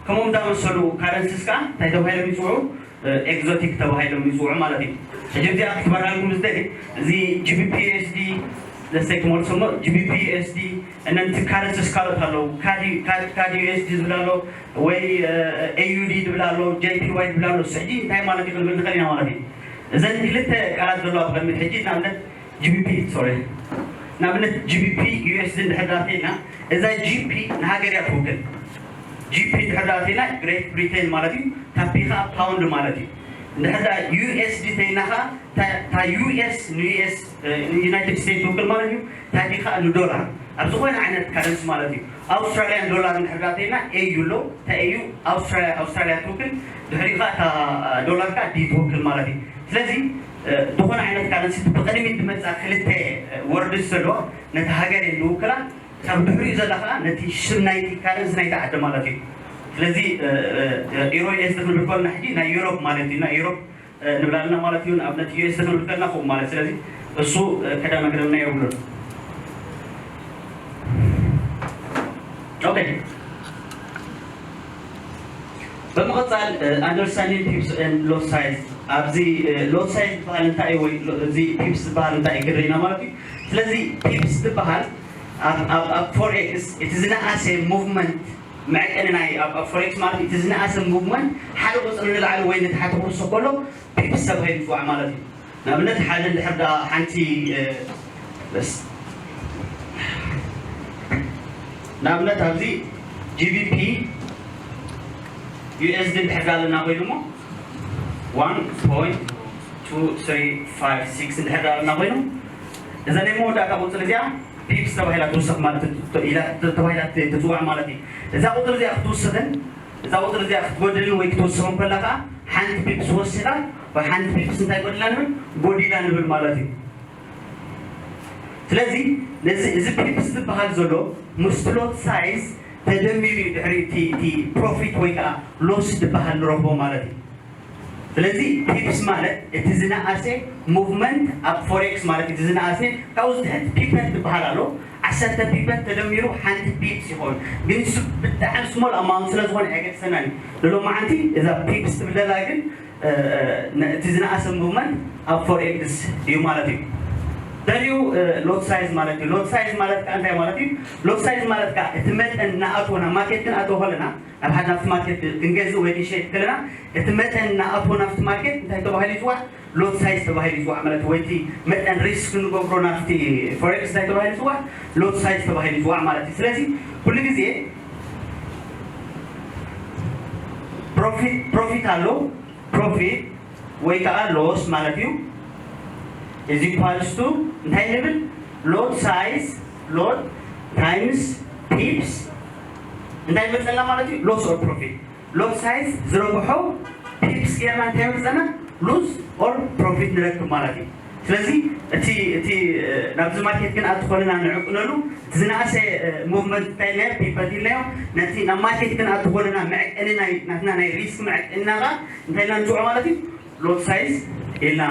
ከምኦም ዝኣመሰሉ ካረንሲስ ከዓ እንታይ ተባሂሎም ይፅውዑ? ኤግዞቲክ ተባሂሎም ይፅውዑ ማለት እዩ። ሕጂ እዚኣ ክትበራልኩም ዝደሊ፣ እዚ ጂቢፒ ዩኤስዲ፣ ለስተይ ክመልሶ እሞ፣ ጂቢፒ ዩኤስዲ፣ እነንቲ ካረንሲስ ካልኦት ኣለዉ። ካዲ ዩኤስዲ ዝብል ኣሎ፣ ወይ ኤዩዲ ዝብል ኣሎ፣ ጄፒዋይ ዝብል ኣሎ። ሕጂ እንታይ ማለት እዩ ክንብል ንኽእል ኢና ማለት እዩ። እዘን ክልተ ቃላት ዘለዋ ብቐድሚት ሕጂ ንኣብነት ጂቢፒ፣ ሶሪ፣ ንኣብነት ጂቢፒ ዩኤስዲ እንድሕር ዳኣ ተይልና፣ እዛ ጂፒ ንሃገር እያ ትውክል። ጂፒ እንድሕር ዳኣ ተይልና ግሬት ብሪቴን ማለት እዩ። ታፒ ከዓ ፓውንድ ማለት እዩ። እንድሕር ዳኣ ዩኤስዲ ተይልና ከዓ፣ እታ ዩኤስ ንዩኤስ፣ ንዩናይትድ ስቴትስ ትውክል ማለት እዩ። ታፒ ከዓ ንዶላር፣ ኣብ ዝኾነ ዓይነት ካረንሲ ማለት እዩ። ኣውስትራሊያን ዶላር እንድሕር ዳኣ ተይልና ኤዩ ኣሎ። እታ ኤዩ ኣውስትራሊያ ኣውስትራሊያ ትውክል። ድሕሪኡ ከዓ እታ ዶላር ከዓ ዲ ትውክል ማለት እዩ። ስለዚ ዝኾነ ዓይነት ካረንሲ ብቕድሚት ዝመፅኣ ክልተ ወርድስ ዘለዋ ነቲ ሃገር እየን ዝውክላ። ካብ ድሕሪኡ ዘላ ከዓ ነቲ ሽም ናይቲ ካረንሲ ናይቲ ዓዲ ማለት እዩ። ስለዚ ኢሮ ዩኤስዲ ክንብል ከለና ሕጂ ናይ ዩሮፕ ማለት እዩ። ናይ ዩሮፕ ንብላልና ማለት እዩ። ንኣብነት ዩኤስዲ ክንብል ከለና ከምኡ ማለት። ስለዚ እሱ ከዳናግረና የብሉን። ኦኬ፣ ብምቕፃል understanding pips and lot size። ኣብዚ ሎት ሳይዝ ዝበሃል እንታይ እዩ ወይ እዚ ፒፕስ ዝበሃል እንታይ እዩ ክርኢና ማለት እዩ። ስለዚ ፒፕስ ዝበሃል ኣብ ፎሬክስ እቲ ዝነኣሰ ሙቭመንት መዐቀኒ ናይ ኣብ ፎሬክስ ማለት እቲ ዝነኣሰ ሙቭመንት ሓደ ቁፅሪ ንላዕሊ ወይ ንታሕቲ ክውስኽ ከሎ ፒፕስ ተባሂሉ ይፅዋዕ ማለት እዩ። ንኣብነት ሓደ እንድሕር ደኣ ሓንቲ ንኣብነት ኣብዚ ጂቢፒ ዩኤስዲ እንድሕር ደኣ ኣለና ኮይኑ እሞ one point two three five six እንድሕር ደኣ ኣለና ኮይኑ እዛ ናይ መወዳእታ ቁፅሪ እዚኣ ፒፕስ ተባሂላ ትውሰኽ ማለት ኢላ ተባሂላ ትፅዋዕ ማለት እዩ። እዛ ቁፅሪ እዚኣ ክትውስኽን እዛ ቁፅሪ እዚኣ ክትጎድልን ወይ ክትውስኽን ከላ ከዓ ሓንቲ ፒፕስ ወሲኻ ወይ ሓንቲ ፒፕስ እንታይ ጎዲላ ንብል ጎዲላ ንብል ማለት እዩ። ስለዚ ነዚ እዚ ፒፕስ ዝበሃል ዘሎ ምስቲ ሎት ሳይዝ ተደሚሩ እዩ ድሕሪ እቲ ፕሮፊት ወይ ከዓ ሎስ ዝበሃል ንረኽቦ ማለት እዩ። ስለዚ ፒፕስ ማለት እቲ ዝነኣሰ ሙቭመንት ኣብ ፎሬክስ ማለት እቲ ዝነኣሰ ካብኡ ዝትሕት ፒፐት ዝበሃል ኣሎ። ዓሰርተ ፒፐት ተደሚሩ ሓንቲ ፒፕስ ይኸውን። ግን እሱ ብጣዕሚ ስሞል ኣማውንት ስለ ዝኾነ ኣይገድሰናን እዩ። ንሎማዓንቲ እዛ ፒፕስ ትብል ዘላ ግን እቲ ዝነኣሰ ሙቭመንት ኣብ ፎሬክስ እዩ ማለት እዩ። ደሪው ሎት ሳይዝ ማለት እዩ። ሎት ሳይዝ ማለት ከዓ እንታይ ማለት እዩ? ሎት ሳይዝ ማለት ከዓ እቲ መጠን ንኣትዎ ናብ ማርኬት ክንኣትዎ ከለና ናብ ሓደ ናብቲ ማርኬት ክንገዝእ ወይ ክንሸይጥ ከለና እቲ መጠን ንኣትዎ ናብቲ ማርኬት እንታይ ተባሂሉ ይፅዋዕ? ሎት ሳይዝ ተባሂሉ ይፅዋዕ ማለት እዩ። ወይ እቲ መጠን ሪስክ ንገብሮ ናብቲ ፎሬክስ እንታይ ተባሂሉ ይፅዋዕ? ሎት ሳይዝ ተባሂሉ ይፅዋዕ ማለት እዩ። ስለዚ ኩሉ ግዜ ፕሮፊት ፕሮፊት ኣሎ። ፕሮፊት ወይ ከዓ ሎስ ማለት እዩ። Is equals to እንታይ ንብል? ሎት ሳይዝ ሎት ታይምስ ፒፕስ እንታይ ይመፀና ማለት እዩ? ሎስ ኦር ፕሮፊት። ሎት ሳይዝ ዝረብሖ ፒፕስ ጌርና እንታይ ይመፀና? ሉዝ ኦር ፕሮፊት ንረክብ ማለት እዩ። ስለዚ እቲ እቲ ናብዚ ማርኬት ክንኣቱ ከለና ንዕቅነሉ እቲ ዝነኣሰ ሙቭመንት እንታይ ኢልናዮ? ፒፐት ኢልናዮ። ነቲ ናብ ማርኬት ክንኣቱ ከለና መዕቀኒ ናይ ናትና ናይ ሪስክ መዕቀኒና ከዓ እንታይ ኢልና ንፅውዖ ማለት እዩ? ሎት ሳይዝ ኢልና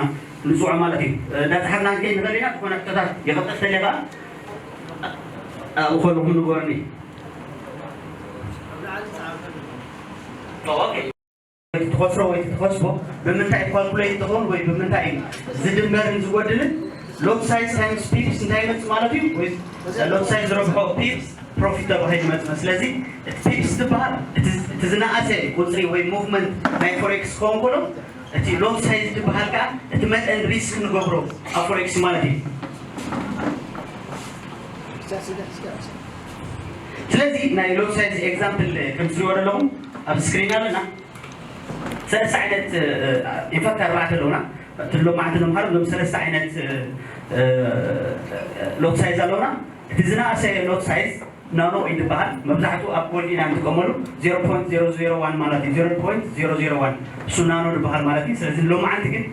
ንፅውዖ ማለት እዩ። እንዳፅሓፍና ክንከይድ ንኽእል ኢና። ዝኾነ ሕቶታት ይቐፅል ተለየ ከዓ ኣብኡ ከለኹም ንገሩኒ። ትኸስሮ ወይ ትኸስቦ ብምንታይ ካልኩሌት ትኸውን ወይ ብምንታይ እዩ ዝድመርን ዝጎድልን? ሎት ሳይዝ ታይምስ ፒፕስ እንታይ ይመፅእ ማለት እዩ? ወይ ሎት ሳይዝ ዝረብሖ ፒፕስ ፕሮፊት ተባሂሉ ይመፅእ። ስለዚ እቲ ፒፕስ ዝበሃል እቲ ዝነኣሰ ቁፅሪ ወይ ሙቭመንት ናይ ፎሬክስ ክኸውን ከሎ እቲ ሎት ሳይዝ ዝበሃል ከዓ እቲ መጠን ሪስክ ንገብሮ ኣብ ፎሬክስ ማለት እዩ። ስለዚ ናይ ሎት ሳይዝ ኤግዛምፕል ከም ትሪእዎ ዘለኹም ኣብ ስክሪን ኣለና። ሰለስተ ዓይነት ኢንፋክት ኣርባዕተ ኣለውና። እቲ ሎማዕንቲ ንምሃር እዞም ሰለስተ ዓይነት ሎት ሳይዝ ኣለውና። እቲ ዝነኣሰ ሎት ሳይዝ ናኖ እዩ ዝበሃል። መብዛሕትኡ ኣብ ጎልድ ኢና ንጥቀመሉ። ዜሮ ፖይንት ዜሮ ዜሮ ዋን ማለት እዩ። ዜሮ ፖይንት ዜሮ ዜሮ ዋን እሱ ናኖ ዝበሃል ማለት እዩ። ስለዚ ሎማዓንቲ ግን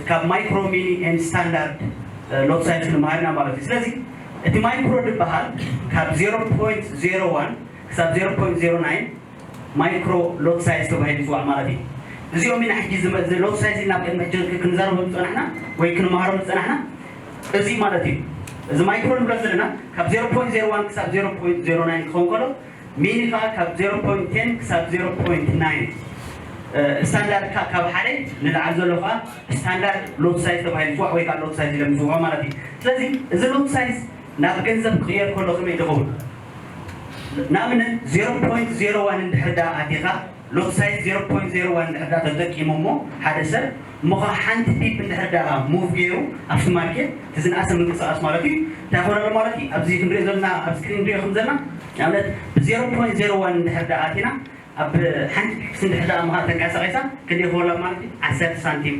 ካብ ማይክሮ ሚኒ ኤንድ ስታንዳርድ ሎት ሳይዝ ክንመሃር ኢና ማለት እዩ። ስለዚ እቲ ማይክሮ ዝበሃል ካብ ዜሮ ፖይንት ዜሮ ዋን ክሳብ ዜሮ ፖይንት ዜሮ ናይን ማይክሮ ሎት ሳይዝ ተባሂሉ ይፅዋዕ ማለት እዩ። እዚኦም ኢና ሕጂ ሎት ሳይዝ ኢልና ኣብ ቅድሚ ሕጂ ክንዛረቦም ዝፀናሕና ወይ ክንመሃሮም ዝፀናሕና። እዚ ማለት እዩ። እዚ ማይክሮ ንብረት ዘለና ካብ zero point zero one ክሳብ zero point zero nine ክኸውን ከሎ፣ ሚኒ ከዓ ካብ zero point ten ክሳብ zero point nine፣ ስታንዳርድ ከዓ ካብ ሓደ ንላዕሊ ዘሎ ከዓ ስታንዳርድ ሎት ሳይዝ ተባሂሉ ዝፅዋዕ ወይ ከዓ ሎት ሳይዝ ኢሎም ዝፅውዖ ማለት እዩ። ስለዚ እዚ ሎት ሳይዝ ናብ ገንዘብ ክቕየር ከሎ ከመይ ዝኸውን? ንኣብነት zero point zero one እንድሕር ዳ ኣቲኻ፣ ሎት ሳይዝ zero point zero one እንድሕር ዳ ተጠቂሙ እሞ ሓደ ሰብ እሞ ከዓ ሓንቲ ፒፕ እንድሕር ዳ ሙቭ ገይሩ ኣብቲ ማርኬት፣ እቲ ዝነኣሰ ምንቅስቃስ ማለት እዩ። እንታይ ይኾን ኣሎ ማለት እዩ? ኣብዚ ክንሪኦ ዘለና፣ ኣብ ስክሪን ንሪኦ ከም ዘለና፣ ንኣብነት ብ zero point zero one እንድሕር ዳ ኣቲና፣ ኣብ ሓንቲ ፒፕስ እንድሕር ዳ ምኻ ተንቀሳቒሳ፣ ክንደይ ይኸውን ኣሎ ማለት እዩ? ዓሰርተ ሳንቲም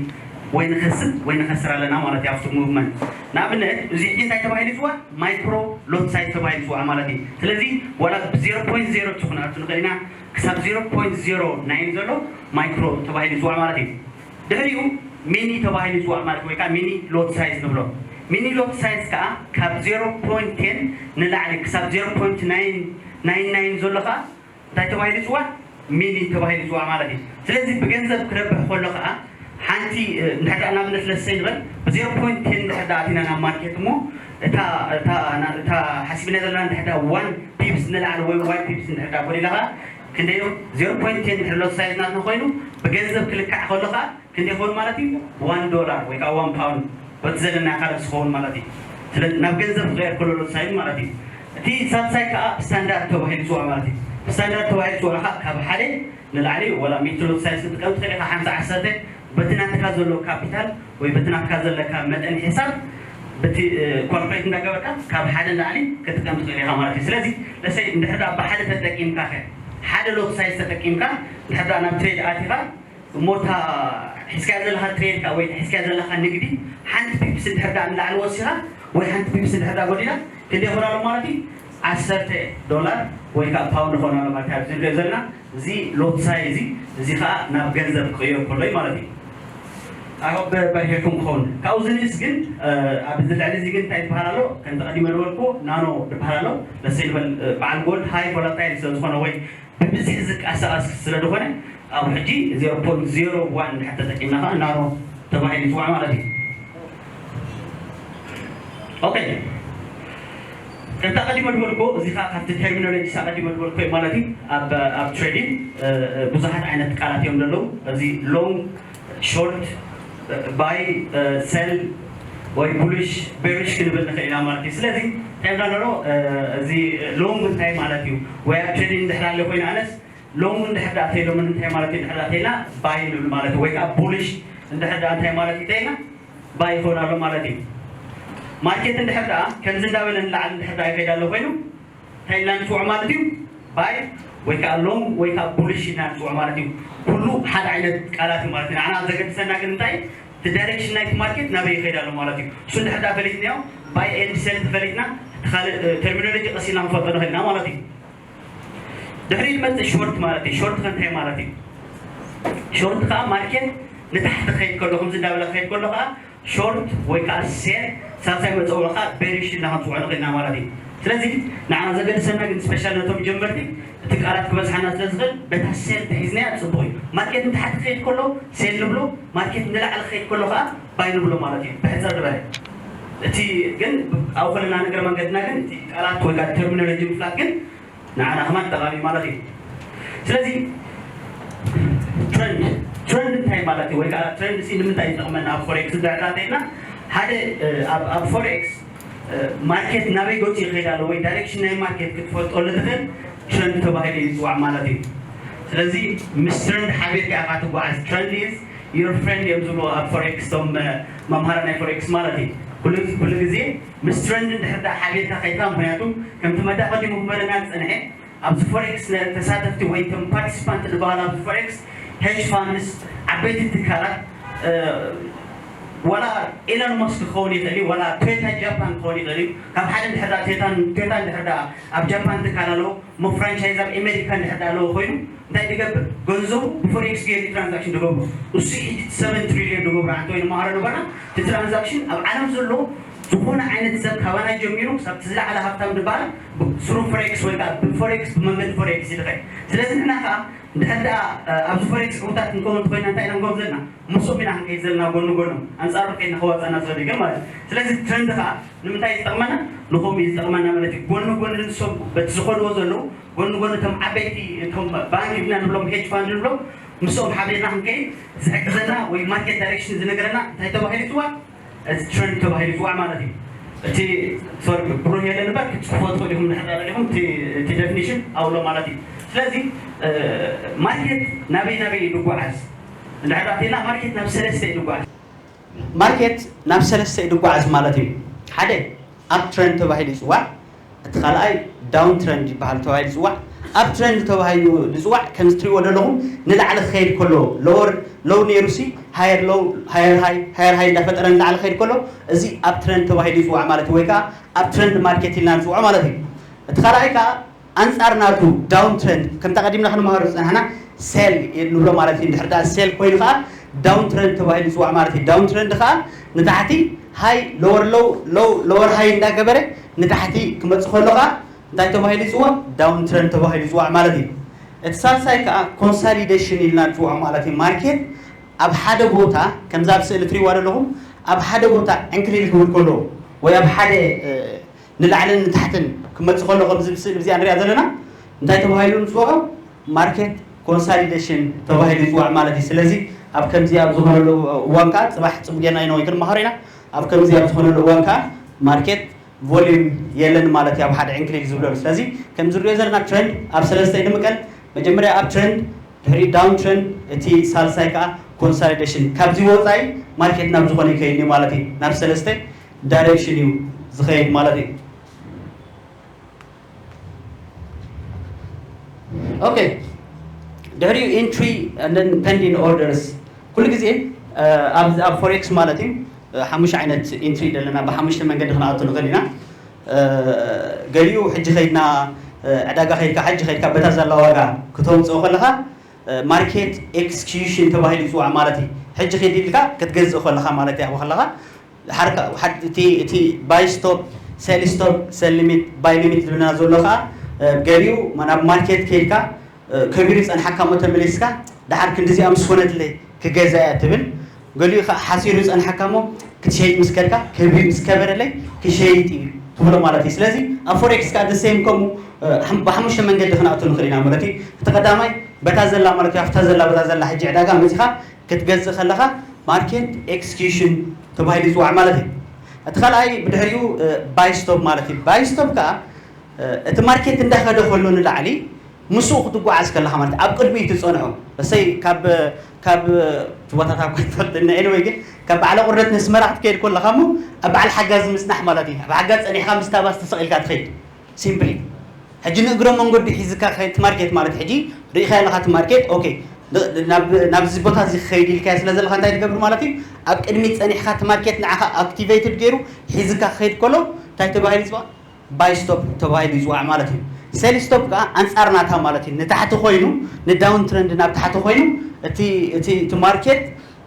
ወይ ንኸስብ ወይ ንኸስር ኣለና ማለት እዩ ኣብቲ ሙቭመንት። ንኣብነት እዚ ሕጂ እንታይ ተባሂሉ ይፅዋዕ? ማይክሮ ሎት ሳይዝ ተባሂሉ ይፅዋዕ ማለት እዩ። ስለዚ ዋላ ብ zero point zero two ክንኣቱ ንኽእል ኢና፣ ክሳብ zero point zero nine ዘሎ ማይክሮ ተባሂሉ ይፅዋዕ ማለት እዩ። ድሕሪኡ ሚኒ ተባሂሉ ይፅዋዕ ማለት ወይ ከዓ ሚኒ ሎት ሳይዝ ንብሎ። ሚኒ ሎት ሳይዝ ከዓ ካብ zero point ten ንላዕሊ ክሳብ zero point nine nine nine ዘሎ ከዓ እንታይ ተባሂሉ ይፅዋዕ? ሚኒ ተባሂሉ ይፅዋዕ ማለት እዩ። ስለዚ ብገንዘብ ክረብሕ ከሎ ከዓ ሓንቲ፣ እ፣ እንድሕር ደኣ ንኣብነት ለሰይ ንበል ብ zero point ten እንድሕር ደኣ ኣቲና ናብ ማርኬት እሞ እታ እታ ና- እታ ሓሲብና ዘለና እንድሕር ደኣ one ፒፕስ ንላዕሊ ወይ one ፒፕስ እንድሕር ደኣ ጎዲላ ከዓ ክንደይ እዮም? Zero point ten እንድሕር ሎት ሳይዝ ናትና ኮይኑ ብገንዘብ ክልካዕ ከሎ ከዓ ክንደይ ይኸውን ማለት እዩ? One ዶላር ወይ ከዓ one ፓውንድ በቲ ዘለና ካረንሲ ክኸውን ማለት እዩ። ስለዚ ናብ ገንዘብ ክቕየር ከሎ ሎት ሳይዝ ማለት እዩ። እቲ ሳልሳይ ከዓ ስታንዳርድ ተባሂሉ ይፅዋዕ ማለት እዩ። ስታንዳርድ ተባሂሉ ይፅዋዕ ከዓ ካብ ሓደ ንላዕሊ ዋላ ሚቲ ሎት ሳይዝ ክትጥቀም ትኽእል ኢኻ፣ ሓምሳ ዓሰርተ በቲ ናትካ ዘሎ ካፒታል ወይ በቲ ናትካ ዘለካ መጠን ሒሳብ በቲ ካልኩሌት እንዳገበርካ ካብ ሓደ ንላዕሊ ክትጥቀም ትኽእል ኢኻ ማለት እዩ። ስለዚ ለሰይ እንድሕር ደኣ ብሓደ ተጠቂምካ ከ ሓደ ሎት ሳይዝ ተጠቂምካ እንድሕር ደኣ ናብ ትሬድ ኣቲኻ እሞ እታ ሒዝካያ ዘለኻ ትሬድ ወይ ሒዝካያ ዘለኻ ንግዲ ሓንቲ ፒፕስ እንድሕር ደኣ ንላዕሊ ወሲኻ ወይ ሓንቲ ፒፕስ እንድሕር ደኣ ጎዲላ ክንደይ ይኾን ኣሎ ማለት እዩ? ዓሰርተ ዶላር ወይ ከዓ ፓውንድ ይኾን ኣሎ ማለት እዩ። ኣብዚ ንሪኦ ዘለና እዚ ሎት ሳይዝ እዚ እዚ ከዓ ናብ ገንዘብ ክቕየር ከሎ እዩ ማለት እዩ። I hope በሪሄኩም ክኸውን ካብኡ ዝንእስ ግን ኣብዚ ልዕሊ እዚ ግን እንታይ ዝበሃል ኣሎ? ከምቲ ቀዲመ ዝበልኩ ናኖ ዝበሃል ኣሎ። ለሰይ ንበል በዓል ጎልድ ሃይ ቮላታይል ስለ ዝኾነ ወይ ብብዝሒ ዝንቀሳቐስ ስለ ዝኾነ ኣብ ሕጂ zero point zero one እንድሕር ተጠቂምና ከዓ ናኖ ተባሂሉ ይፅዋዕ ማለት እዩ። ኦኬ፣ ከምታ ቀዲመ ዝበልኩ እዚ ከዓ ካብቲ ተርሚኖሎጂ ሳ ቀዲመ ዝበልኩ እዩ ማለት እዩ። ኣብ ኣብ ትሬዲንግ ብዙሓት ዓይነት ቃላት እዮም ዘለዉ። እዚ ሎንግ፣ ሾርት፣ ባይ፣ ሰል ወይ ቡሊሽ፣ ቤሪሽ ክንብል ንኽእል ኢና ማለት እዩ። ስለዚ እንታይ ብላ ነሮ እዚ ሎንግ እንታይ ማለት እዩ? ወይ ኣብ ትሬዲንግ እንድሕር ኣሎ ኮይኑ ኣነስ ሎንግ እንድሕር ደኣ ተይሎምን እንታይ ማለት እዩ? እንድሕር ደኣ ተይልና ባይ ንብል ማለት እዩ። ወይ ከዓ ቡሊሽ እንድሕር ደኣ እንታይ ማለት እዩ ተይልና ባይ ይኸውን ኣሎ ማለት እዩ። ማርኬት እንድሕር ደኣ ከምዚ እንዳበለ ንላዕሊ እንድሕር ደኣ ይኸይድ ኣሎ ኮይኑ እንታይ ኢልና ንፅውዖ ማለት እዩ? ባይ ወይ ከዓ ሎንግ ወይ ከዓ ቡሊሽ ኢልና ንፅውዖ ማለት እዩ። ኩሉ ሓደ ዓይነት ቃላት እዩ ማለት እዩ። ንዓና ዘገድሰና ግን እንታይ እቲ ዳይሬክሽን ናይቲ ማርኬት ናበይ ይኸይድ ኣሎ ማለት እዩ። እሱ እንድሕር ደኣ ፈሊጥናዮ ባይ ኤንድ ሴል ተፈሊጥና እቲ ካልእ ተርሚኖሎጂ ቀስ ኢልና ክንፈልጦ ንኽእል ኢና ማለት እዩ። ድሕሪ ዝመፅእ ሾርት ማለት እዩ። ሾርት ከ እንታይ ማለት እዩ? ሾርት ከዓ ማርኬት ንታሕቲ ክኸይድ ከሎ ከምዚ እንዳበለ ክኸይድ ከሎ ከዓ ሾርት ወይ ከዓ ሴል ሳልሳይ መፀውዒ ከዓ ቤሪሽ ኢልና ክንፅውዖ ንኽእል ኢና ማለት እዩ። ስለዚ ንዓና ዘገድሰና ግን ስፔሻል ነቶም ጀመርቲ እቲ ቃላት ክበዝሓና ስለ ዝኽእል በታ ሴል ተሒዝናያ ፅቡቕ እዩ። ማርኬት ንታሕቲ ክኸይድ ከሎ ሴል ንብሎ፣ ማርኬት ንላዕሊ ክኸይድ ከሎ ከዓ ባይ ንብሎ ማለት እዩ። ብሕፅር ዝበለ እቲ ግን ኣብኡ ከለና ንእግረ መንገድና ግን እቲ ቃላት ወይ ከዓ ተርሚኖሎጂ ምፍላጥ ግን ንዓና ከማን ጠቓሚ ማለት እዩ። ስለዚ ትረንድ ትረንድ እንታይ ማለት እዩ ወይ ከዓ ትረንድ ሲ ንምንታይ ይጠቕመና ኣብ ፎሬክስ እንድሕር ዳኣ ተይልና ሓደ ኣብ ፎሬክስ ማርኬት ናበይ ገፁ ይኸይድ ኣሎ ወይ ዳይሬክሽን ናይ ማርኬት ክትፈልጠሉ ትኽእል ትረንድ ተባሂሉ እዩ ዝፅዋዕ ማለት እዩ። ስለዚ ምስ ትረንድ ሓቢርካ ኢኻ ትጓዓዝ። ትረንድ ኢዝ ዩር ፍሬንድ እዮም ዝብሉ ኣብ ፎሬክስ እቶም መምሃራ ናይ ፎሬክስ ማለት እዩ። ኩሉ ግዜ ምስ ትረንድ እንድሕር ዳኣ ሓቢርካ ከይድካ ምክንያቱ ከምቲ መዳ ቀዲሙ ክመለና ዝፀንሐ ኣብዚ ፎሬክስ ተሳተፍቲ ወይ ቶም ፓርቲስፓንት ዝበሃሉ ኣብዚ ፎሬክስ ሄጅ ፋንድስ ዓበይቲ ትካላት ዋላ ኤሎን መስክ ክኸውን ይኽእል እዩ፣ ዋላ ቶዮታ ጃፓን ክኸውን ይኽእል እዩ። ካብ ሓደ እንድሕር ዳኣ ቶዮታ እንድሕር ዳኣ ኣብ ጃፓን ትካል ኣለዎ እሞ ፍራንቻይዝ ኣብ ኣሜሪካ እንድሕር ዳኣ ኣለዎ ኮይኑ እንታይ ዝገብር ገንዘቡ ብፎሬክስ ገይሩ ትራንዛክሽን ዝገብሩ እሱ ሕጂ ሰቨን ትሪሊዮን ዝገብሩ ዓንተ ወይ ንመሃሮ ነበርና እቲ ትራንዛክሽን ኣብ ዓለም ዘሎ ዝኾነ ዓይነት ሰብ ካባና ጀሚሩ ክሳብ እቲ ዝለዓለ ሃብታም ዝበሃል ስሩ ፎሬክስ ወይ ከዓ ብፎሬክስ ብመንገዲ ፎሬክስ ይድኸ። ስለዚ ንሕና ከዓ እንድሕር ደኣ ኣብዚ ፎሬክስ ዕውታት እንከውን እንተኮይና እንታይ ኢና ንገብር ዘለና? ምስኦም ኢና ክንከይድ ዘለና ጎኒ ጎኖም ኣንፃሩ ከይና ከዋፃና ዝኽእል ነገር ማለት እዩ። ስለዚ ትረንድ ከዓ ንምንታይ ዝጠቕመና? ንኸምኡ እዩ ዝጠቕመና ማለት እዩ። ጎኒ ጎኒ ንሶም በቲ ዝኸድዎ ዘለዉ ጎኒ ጎኒ እቶም ዓበይቲ እቶም ባንክ ኢልና ንብሎም ሄጅ ፋንድ ንብሎም ምስኦም ሓቢርና ክንከይድ ዝሕግዘና ወይ ማርኬት ዳይሬክሽን ዝነገረና እንታይ ተባሂሉ ይፅዋዕ? እዚ ትረንድ ተባሂሉ ይፅዋዕ ማለት እዩ። እቲ ሶሪ ብሩህ የለን እምበር ክትፅሕፎ ትኽእሉ ኢኹም እንድሕር ደኣ ደሊኹም እቲ ዴፊኒሽን ኣብሎ ማለት እዩ። ስለዚ ማርኬት ናበይ ናበይ እዩ ዝጓዓዝ? እንድሕር ደኣ ኣቲና ማርኬት ናብ ሰለስተ እዩ ዝጓዓዝ። ማርኬት ናብ ሰለስተ እዩ ዝጓዓዝ ማለት እዩ። ሓደ ኣፕ ትረንድ ተባሂሉ ይፅዋዕ። እቲ ካልኣይ ዳውን ትረንድ ይበሃል ተባሂሉ ይፅዋዕ። ኣፕ ትረንድ ተባሂሉ ዝፅዋዕ ከምዚ ትሪእዎ ዘለኹም ንላዕሊ ክኸይድ ከሎ ሎወር ሎው ነይሩ ሲ ሃየር ሎው ሃየር ሃይ ሃየር ሃይ እንዳፈጠረ ንላዕሊ ክኸይድ ከሎ እዚ ኣፕ ትረንድ ተባሂሉ ይፅዋዕ ማለት እዩ። ወይ ከዓ ኣፕ ትረንድ ማርኬት ኢልና ንፅውዖ ማለት እዩ። እቲ ካልኣይ ከዓ ኣንፃር ናቱ ዳውን ትረንድ ከምታ ቀዲምና ክንመሃሮ ዝፀናሕና ሴል ንብሎ ማለት እዩ። እንድሕር ደኣ ሴል ኮይኑ ከዓ ዳውን ትረንድ ተባሂሉ ይፅዋዕ ማለት እዩ። ዳውን ትረንድ ከዓ ንታሕቲ ሃይ ሎወር ሎው ሎው ሎወር ሃይ እንዳገበረ ንታሕቲ ክመፅእ ከሎ ከዓ እንታይ ተባሂሉ ይፅዋዕ? ዳውን ትረንድ ተባሂሉ ይፅዋዕ ማለት እዩ። እቲ ሳልሳይ ከዓ ኮንሳሊዴሽን ኢልና ንፅውዖ ማለት እዩ። ማርኬት ኣብ ሓደ ቦታ ከምዛ ኣብ ስእሊ ትሪእዋ ዘለኹም ኣብ ሓደ ቦታ ዕንክሊል ክብል ከሎ ወይ ኣብ ሓደ ንላዕልን ንታሕትን ክመፅእ ከሎ ከምዚ ብስእሊ ብዚኣ ንሪኣ ዘለና እንታይ ተባሂሉ ንፅውዖ? ማርኬት ኮንሳሊዴሽን ተባሂሉ ይፅዋዕ ማለት እዩ። ስለዚ ኣብ ከምዚ ኣብ ዝኾነሉ እዋን ከዓ ፅባሕ ፅቡቅ ጌርና ኢና ወይ ክንመሃሮ ኢና። ኣብ ከምዚ ኣብ ዝኾነሉ እዋን ከዓ ማርኬት ቮሊዩም የለን ማለት እዩ ኣብ ሓደ ዕንክሊል ዝብለሉ። ስለዚ ከምዚ ንሪኦ ዘለና ትረንድ ኣብ ሰለስተ እዩ ንምቀል። መጀመርያ ኣብ ትረንድ ድሕሪ ዳውን ትረንድ እቲ ሳልሳይ ከዓ ኮንሳሊዴሽን ካብዚ ወፃኢ ማርኬት ናብ ዝኾነ ይከይድ እዩ ማለት እዩ። ናብ ሰለስተ ዳይሬክሽን እዩ ዝኸይድ ማለት እዩ። ኦኬ ድሕሪኡ ኢንትሪ ን ፔንዲንግ ኦርደርስ ኩሉ ግዜ ኣብ ፎሬክስ ማለት እዩ። ሓሙሽ ዓይነት ኢንትሪ ደለና ብሓሙሽተ መንገዲ ክንኣቱ ንኽእል ኢና። ገሊኡ ሕጂ ከይድና ዕዳጋ ከይድካ ሕጂ ከይድካ በታ ዘላ ዋጋ ክተውፅኦ ከለካ ማርኬት ኤክስኪዩሽን ተባሂሉ ይፅዋዕ ማለት እዩ። ሕጂ ከይድ ኢልካ ክትገዝእ ከለካ ማለት እዩ ከለካ እቲ ባይ ስቶፕ ሴል ስቶፕ ሴል ሊሚት ባይ ሊሚት ዝብልና ዘሎ ከዓ ገሊኡ ናብ ማርኬት ከይድካ ከቢሩ ይፀንሓካ እሞ ተመሊስካ ደሓር ክንዲዚኣ ምስ ኮነትለይ ክገዛ እያ ትብል። ገሊኡ ከዓ ሓሲሩ ይፀንሓካ እሞ ክትሸይጥ ምስ ከድካ ከቢሩ ምስ ከበረለይ ክሸይጥ እዩ ትብሎ ማለት እዩ። ስለዚ ኣብ ፎሬክስ ከዓ ደሴም ከምኡ ብሓሙሽተ መንገዲ ክንኣቱ ንኽእል ኢና ማለት እዩ። እቲ ቀዳማይ በታ ዘላ ማለት እዩ ኣብታ ዘላ በታ ዘላ ሕጂ ዕዳጋ መፂኻ ክትገዝእ ከለኻ ማርኬት ኤክስኪዩሽን ተባሂሉ ይፅዋዕ ማለት እዩ። እቲ ካልኣይ ብድሕሪኡ ባይ ስቶፕ ማለት እዩ። ባይ ስቶፕ ከዓ እቲ ማርኬት እንዳኸደ ከሎ ንላዕሊ ምስኡ ክትጓዓዝ ከለኻ ማለት ኣብ ቅድሚኡ ትፀንሖ እሰይ ካብ ካብ ቦታታት እኳ ትፈልጥና ኤኒወይ ግን ካብ በዓለ ቁርደት ነስመራ ክትከይድ ከለኻ እሞ ኣብ በዓል ሓጋዝ ምፅናሕ ማለት እዩ። ኣብ ሓጋዝ ፀኒሕካ ምስ ታባስ ተሰቒልካ ትኸይድ ሲምፕሊ ሕጂ ንእግረ መንገዱ ሒዝካ ከይድ ማርኬት ማለት ሕጂ ርኢኻ ኣለኻ እቲ ማርኬት ኦኬ ናብዚ ቦታ እዚ ክኸይድ ኢልካ ስለ ዘለካ እንታይ ትገብር ማለት እዩ ኣብ ቅድሚት ፀኒሕካ እቲ ማርኬት ንዓኻ ኣክቲቬትድ ገይሩ ሒዝካ ክኸይድ ከሎ እንታይ ተባሂሉ ይፅዋዕ ባይ ስቶፕ ተባሂሉ ይፅዋዕ ማለት እዩ። ሴል ስቶፕ ከዓ ኣንፃር ናታ ማለት እዩ። ንታሕቲ ኮይኑ ንዳውን ትረንድ ናብ ታሕቲ ኮይኑ እቲ እቲ እቲ ማርኬት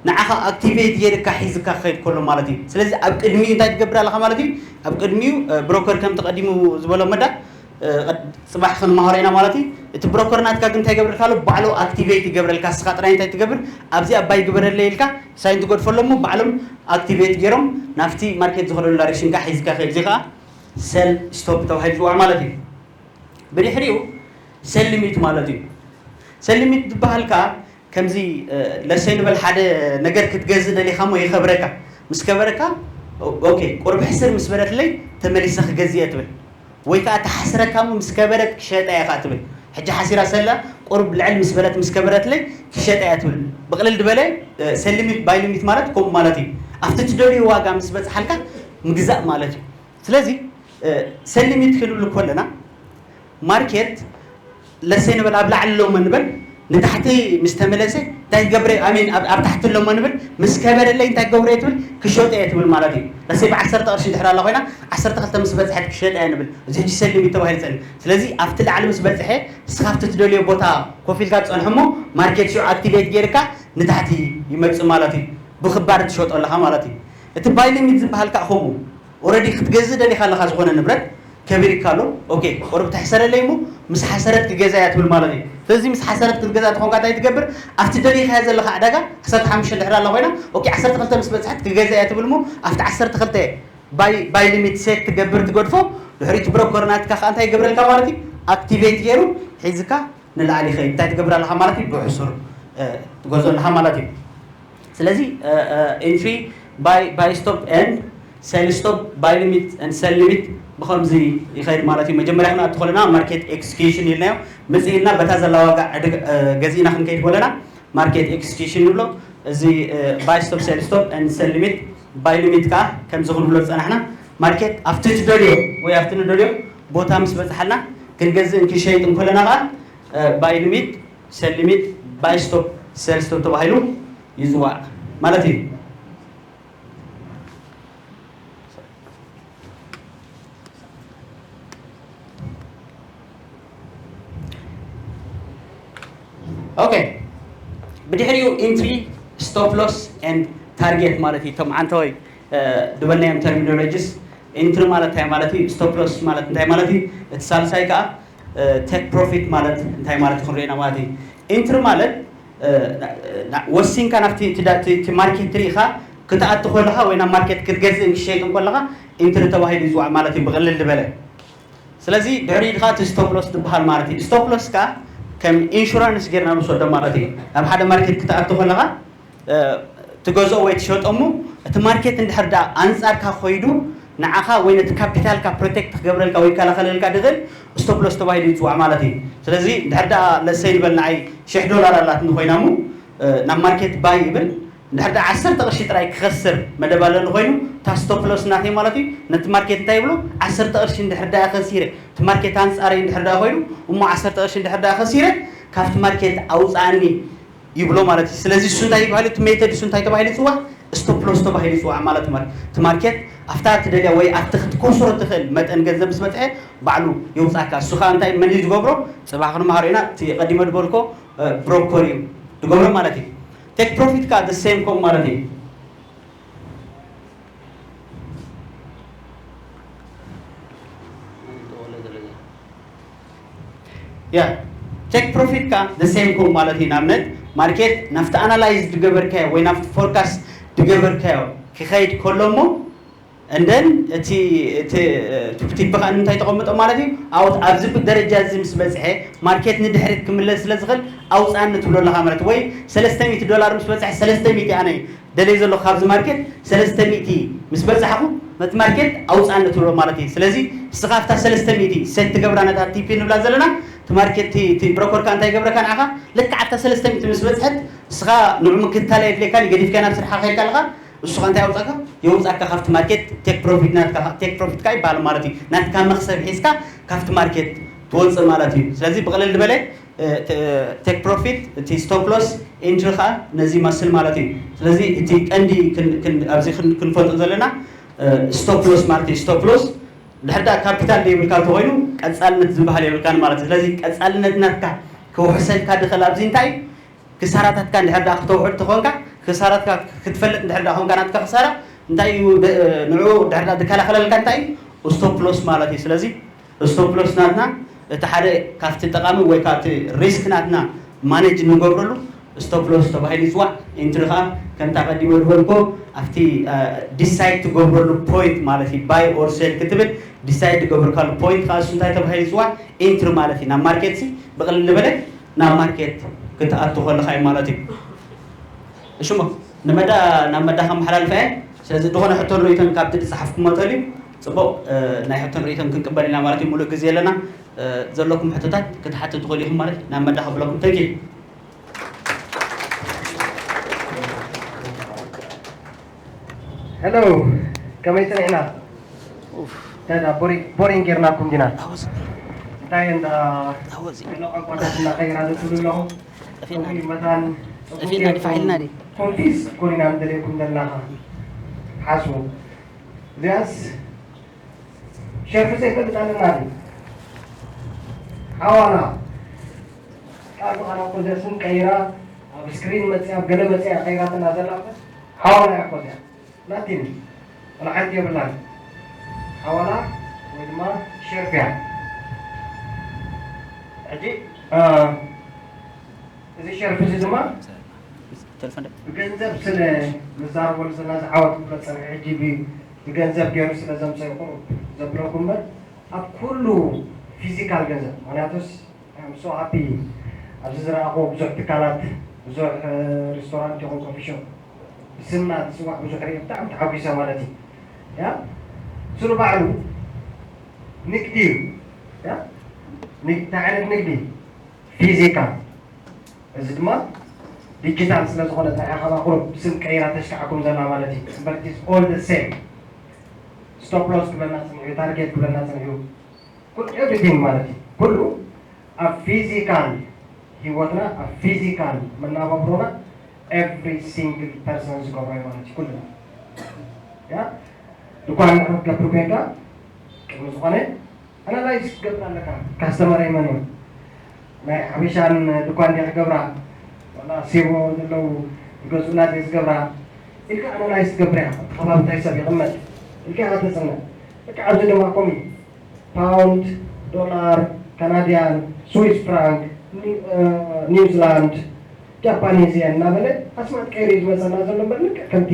ንዓኻ ኣክቲቬት ጌርካ ሒዝካ ክኸይድ ከሎ ማለት እዩ። ስለዚ ኣብ ቅድሚኡ እንታይ ትገብር ኣለኻ ማለት እዩ። ኣብ ቅድሚኡ ብሮከር ከም ተቐዲሙ ዝበሎ መዳ ፅባሕ ክንመሃሮ ኢና ማለት እዩ። እቲ ብሮከር ናትካ ግን እንታይ ይገብረልካ ኣሎ ባዕሉ ኣክቲቬት ይገብረልካ። ስኻ ጥራይ እንታይ ትገብር ኣብዚ ኣባይ ግበረለይ ኢልካ ሳይን ትገድፈሎም ባዕሎም ኣክቲቬት ገይሮም ናብቲ ማርኬት ዝኸደሉ ዳይሬክሽን ካ ሒዝካ ከይድ እዚ ከዓ ሴል ስቶፕ ተባሂሉ ዝፅዋዕ ማለት እዩ። ብድሕሪኡ ሴል ሊሚት ማለት እዩ። ሴል ሊሚት ዝበሃል ከዓ ከምዚ ለሰይ ንበል ሓደ ነገር ክትገዝእ ደሊኻ እሞ ይኸብረካ ምስ ከበረካ ኦኬ ቁርብ ሕስር ምስ በለትለይ ተመሊሰ ክገዝእ እየ ትብል ወይ ከዓ ተሓስረካ እሞ ምስ ከበረት ክሸጣ እየ ከዓ ትብል። ሕጂ ሓሲራ ሰላ ቁርብ ልዕል ምስ በለት ምስ ከበረትለይ ክሸጣ እያ ትብል። ብቕልል ዝበለ ሴል ሊሚት ባይ ሊሚት ማለት ከምኡ ማለት እዩ። ኣብቲ ትደልዮ ዋጋ ምስ በፅሓልካ ምግዛእ ማለት እዩ። ስለዚ ሰሊሚት ክንብል ከለና ማርኬት ለሰይ ንበል ኣብ ላዕሊ ኣለሞ ንበል ንታሕቲ ምስ ተመለሰ እንታይ ትገብር ኣሜን ኣብ ታሕቲ ኣለሞ ንብል ምስ ከበረለይ እንታይ ትገብር እየ ትብል ክሸጦ እየ ትብል ማለት እዩ። ለሰይ ብዓሰርተ ቅርሺ እንድሕር ኣላ ኮይና ዓሰርተ ክልተ ምስ በፅሐት ክሸጦ እየ ንብል እዚ ሕጂ ሰሊሚት ተባሂሉ ይፅዕን። ስለዚ ኣብቲ ላዕሊ ምስ በፅሐ ንስኻ ኣብቲ ትደልዮ ቦታ ኮፍ ኢልካ ትፀንሖ እሞ ማርኬት ሽዑ ኣክቲቬት ገይርካ ንታሕቲ ይመፅእ ማለት እዩ። ብክባር ትሸጦ ኣለኻ ማለት እዩ። እቲ ባይ ሊሚት ዝበሃል ከዓ ከምኡ ኦረዲ ክትገዝእ ደሊኻ ኣለኻ ዝኾነ ንብረት ከቢርካ ኣሎ። ኦኬ፣ ቁሩብ ተሕሰረለይ እሞ ምስ ሓሰረት ክገዛ እያ ትብል ማለት እዩ። ስለዚ ምስ ሓሰረት ክትገዛ ተኾንካ እንታይ ትገብር? ኣብቲ ደሊኻዮ ዘለኻ ዕዳጋ ዓሰርተ ሓሙሽተ ድሕር ኣላ ኮይና፣ ኦኬ፣ ዓሰርተ ክልተ ምስ በጽሐት ክገዛ እያ ትብል እሞ ኣብቲ ዓሰርተ ክልተ ባይ ባይ ሊሚት ሴት ትገብር፣ ትገድፎ። ድሕሪኡ ብሮከር ናትካ ከኣ እንታይ ይገብረልካ ማለት እዩ? ኣክቲቬት ገይሩ ሒዝካ ንላዕሊ ይኸይድ። እንታይ ትገብር ኣለኻ ማለት እዩ? ብሕሱር ትገዝኦ ኣለኻ ማለት እዩ። ስለዚ ኢንትሪ ባይ ባይ ስቶፕ ኤንድ ሴል ስቶፕ፣ ባይ ሊሚት ኤንድ ሴል ሊሚት ብኸምዚ ይኸይድ ማለት እዩ። መጀመርያ ክንኣቱ ከለና ማርኬት ኤክስኪዩሽን ኢልናዮ። ምጽእ ኢልና በታ ዘላ ዋጋ ዕድግ ገዚእና ክንከይድ ከለና ማርኬት ኤክስኪዩሽን ንብሎ። እዚ ባይ ስቶፕ፣ ሴል ስቶፕ ኤንድ ሴል ሊሚት፣ ባይ ሊሚት ከኣ ከምዚ ክንብሎ ዝጸናሕና፣ ማርኬት ኣብቲ ትደልዮ ወይ ኣብቲ ንደልዮ ቦታ ምስ በጽሓልና ክንገዝእን ክንሸይጥን ከለና ከኣ ባይ ሊሚት፣ ሴል ሊሚት፣ ባይ ስቶፕ፣ ሴል ስቶፕ ተባሂሉ ይጽዋዕ ማለት እዩ። ኦኬ፣ ብድሕሪኡ ኢንትሪ፣ ስቶፕ ሎስ ኤንድ ታርጌት ማለት እዩ። እቶም ዓንተወይ ዝበልናዮም ተርሚኖሎጂስ፣ ኢንትሪ ማለት እንታይ ማለት እዩ? ስቶፕ ሎስ ማለት እንታይ ማለት እዩ? እቲ ሳልሳይ ከዓ ቴክ ፕሮፊት ማለት እንታይ ማለት እዩ ክንሪኦ ኢና ማለት እዩ። ኢንትሪ ማለት ወሲንካ ናብቲ ማርኬት ትሪኢኻ ክትኣቱ ከለኻ ወይ ናብ ማርኬት ክትገዝእን ክሸይጥን ከለኻ ኢንትሪ ተባሂሉ ይፅዋዕ ማለት እዩ ብቕልል ዝበለ። ስለዚ ድሕሪኡ ከዓ እቲ ስቶፕ ሎስ ዝበሃል ማለት እዩ። ስቶፕ ሎስ ከዓ ከም ኢንሹራንስ ጌርና ንወስዶ ማለት እዩ። ናብ ሓደ ማርኬት ክትኣቱ ከለኻ ትገዝኦ ወይ ትሸጦ እሞ እቲ ማርኬት እንድሕር ደኣ ኣንጻርካ ኮይዱ ንዓኻ ወይ ነቲ ካፒታልካ ፕሮቴክት ክገብረልካ ወይ ክከላኸለልካ ዝኽእል ስቶፕ ሎስ ተባሂሉ ይፅዋዕ ማለት እዩ። ስለዚ እንድሕር ደኣ ለሰይ ንበል ንዓይ ሽሕ ዶላር ኣላትኒ ኮይና እሞ ናብ ማርኬት ባይ ይብል፣ እንድሕር ደኣ ዓሰርተ ቅርሺ ጥራይ ክኸስር መደብ ኣለኒ ኮይኑ እታ ስቶፕ ሎስ ናተይ ማለት እዩ። ነቲ ማርኬት እንታይ ይብሎ? ዓሰርተ ቅርሺ እንድሕር ደኣ ከሲረ፣ እቲ ማርኬት ኣንጻረይ እንድሕር ደኣ ኮይኑ እሞ ዓሰርተ ቅርሺ እንድሕር ደኣ ከሲረ ካብቲ ማርኬት ኣውፅኣኒ ይብሎ ማለት እዩ። ስለዚ እሱ እንታይ ይባሃል? እቲ ሜተድ እሱ እንታይ ተባሂሉ ይፅዋዕ? ስቶፕ ሎስ ተባሂሉ ይፅዋዕ ማለት እዩ። እቲ ማርኬት ኣብታ ትደልያ ወይ ኣብቲ ክትከስሮ ትኽእል መጠን ገንዘብ ምስ በፅሐ ባዕሉ የውፃካ። እሱ ከዓ እንታይ መን እዩ ዝገብሮ? ፅባሕ ክንመሃሮ ኢና። እቲ ቀዲመ ዝበልኮ ብሮከር እዩ ዝገብሮ ማለት እዩ። ቴክ ፕሮፊት ከዓ ሴም ከምኡ ማለት እዩ። ያ ቴክ ፕሮፊት ከዓ ሴም ከምኡ ማለት እዩ። ንኣብነት ማርኬት ናብቲ ኣናላይዝ ዝገበርካዮ ወይ ናብቲ ፎርካስት ዝገበርካዮ ክኸይድ ከሎ እሞ እንደን እቲ እቲ ቲፕ ከዓ ንምንታይ ተቐምጦ ማለት እዩ? ኣብቲ ኣብዚ ደረጃ እዚ ምስ በፅሐ ማርኬት ንድሕሪት ክምለስ ስለ ዝኽእል ኣውፃኒ ትብሎ ኣለኻ ማለት ወይ ሰለስተ ሚእቲ ዶላር ምስ በፅሐ ሰለስተ ሚእቲ ኣነ ደልየ ዘለኹ ካብዚ ማርኬት ሰለስተ ሚእቲ ምስ በፃሕኹ ነቲ ማርኬት ኣውፃኒ ትብሎ ማለት እዩ። ስለዚ ንስኻ ኣብታ ሰለስተ ሚእቲ ሴት ትገብራ ነታ ቲፒ ንብላ ዘለና እቲ ማርኬት እቲ ብሮከርካ እንታይ ይገብረካ ንዓኻ ልክዕ ኣብታ ሰለስተ ሚእቲ ምስ በፅሐት ንስኻ ንዑ ምክትታል የድልየካን ገዲፍካ ናብ ስርሓ ከይድካ ኣለኻ እሱ ከ እንታይ ኣውፃካ? የውፃካ ካብቲ ማርኬት ቴክ ፕሮፊት ናትካ ቴክ ፕሮፊት ካ ይበሃል ማለት እዩ። ናትካ መክሰብ ሒዝካ ካብቲ ማርኬት ትወፅእ ማለት እዩ። ስለዚ ብቕልል ዝበለ ቴክ ፕሮፊት እቲ ስቶፕ ሎስ ኢንትሪ ከዓ ነዚ ይመስል ማለት እዩ። ስለዚ እቲ ቀንዲ ኣብዚ ክንፈልጦ ዘለና ስቶፕ ሎስ ማለት እዩ። ስቶፕ ሎስ ድሕር ዳ ካፒታል ዘይብልካ እንተኮይኑ ቀፃልነት ዝበሃል የብልካን ማለት እዩ። ስለዚ ቀፃልነት ናትካ ክውሕሰልካ ድኽእል ኣብዚ እንታይ ክሳራታትካ እንድሕር ደኣ ክተውሕድ ተኾንካ ክሳራትካ ክትፈልጥ እንድሕር ደኣ ኮንካ ናትካ ክሳራ እንታይ እዩ ንዑ ድሕር ደኣ ዝከላኸለልካ እንታይ እዩ ስቶፕ ሎስ ማለት እዩ። ስለዚ ስቶፕ ሎስ ናትና እቲ ሓደ ካብቲ ጠቓሚ ወይ ካብቲ ሪስክ ናትና ማኔጅ ንገብረሉ ስቶፕ ሎስ ተባሂሉ ይፅዋዕ። ኢንትሪ ከዓ ከምታ ቀዲመ ዝበልኮ ኣብቲ ዲሳይድ ትገብረሉ ፖይንት ማለት እዩ። ባይ ኦር ሴል ክትብል ዲሳይድ ትገብርካሉ ፖይንት ከዓ እሱ እንታይ ተባሂሉ ይፅዋዕ? ኢንትሪ ማለት እዩ። ናብ ማርኬት ሲ ብቕልል ዝበለ ናብ ማርኬት ክትኣቱ ከለኻ እዩ ማለት እዩ። እሽሞ ንመዳ ናብ መዳ ከመሓላልፈ እየ። ስለዚ ዝኾነ ሕቶን ርእይቶን ካብቲ ዝፀሓፍኩሞ ተልዩ ፅቡቕ ናይ ሕቶን ርእይቶን ክንቅበል ኢና ማለት እዩ። ሙሉእ ግዜ ኣለና። ዘለኩም ሕቶታት ክትሓቱ ትኽእሉ ኢኹም ማለት እዩ። ናብ መዳ ከብለኩም ተንኪ ሄሎ ከመይ ፀኒሕና? እንታይ ዳ ቦሪንግ ጌርናኩም ዲና? እንታይ እንዳ ዘሎ ቋንቋታት እናቀይራ ዘትብሉ ኣለኹም? ጠፊእና ዲፋ ኢልና ዲ ኮንፊዝ ኮን ኢና ንደልየኩም ዘለና ሓስቡ። እዚኣስ ሸርፊ ዘይፈልጥ ኣለና ዲ ሓዋና ቃል ብቃል ኣኮ እዚኣ ስም ቀይራ ኣብ ስክሪን መፅያ ኣብ ገለ መፅያ ቀይራትና ዘላ ሓዋና እያ እኮ እዚኣ ናቲን ወላ ሓንቲ የብላን። ሓዋላ ወይ ድማ ሸርፍ እያ። ሕጂ እዚ ሸርፍ እዚ ድማ ብገንዘብ ስለ ንዛረበሉ ዘለና ዝዓወት ክብሎ ፀንሐ ሕጂ ብገንዘብ ገይሩ ስለ ዘምፀ ይቁሩብ ዘብለኩም እምበር ኣብ ኩሉ ፊዚካል ገንዘብ ምክንያቱስ I'm so happy ኣብዚ ዝረኣኹ ብዙሕ ትካላት ብዙሕ ሪስቶራንት ይኹን ኮፊ ሾፕ ብስምና ዝፅዋዕ ብዙሕ ሪኢ ብጣዕሚ ተሓጒሰ ማለት እዩ። ያ ስሩ ባዕሉ ንግዲ እዩ። ያ ንግዲ እንታይ ዓይነት ንግዲ ፊዚካል እዚ ድማ ዲጂታል ስለ ዝኾነ ንዓ ከማኹም ስም ቀይራ ተሽካዕኩም ዘላ ማለት እዩ እምበር it's all the same stop loss ክብለና ፅንሑ ታርጌት ክብለና ፅንሑ ኩሉ everything ማለት እዩ ኩሉ ኣብ ፊዚካል ሂወትና ኣብ ፊዚካል መናባብሮና every single person ዝገብሮ እዩ ማለት እዩ ኩልና ያ ድኳን ክትገብር ኮይንካ ቅድሚ ዝኾነ ኣናላይዝ ክትገብር ኣለካ ካስተመረይ መን እዩ ናይ ሓበሻን ድኳን ድየ ክገብራ ዋላ ሴቦ ዘለዉ ይገዝኡላ ድየ ዝገብራ ኢልካ ኣናላይዝ ትገብር እያ እቲ ከባቢ እንታይ ሰብ ይቕመጥ ኢልካ ኢኻ ተፅንዕ በቃ ኣብዚ ድማ ኮሚ ፓውንድ፣ ዶላር፣ ካናድያን፣ ስዊስ ፍራንክ፣ ኒውዚላንድ፣ ጃፓኒዝ የን እናበለ ኣስማት ቀይሩ እዩ ዝመፀና ዘሎ እምበር ልክዕ ከምቲ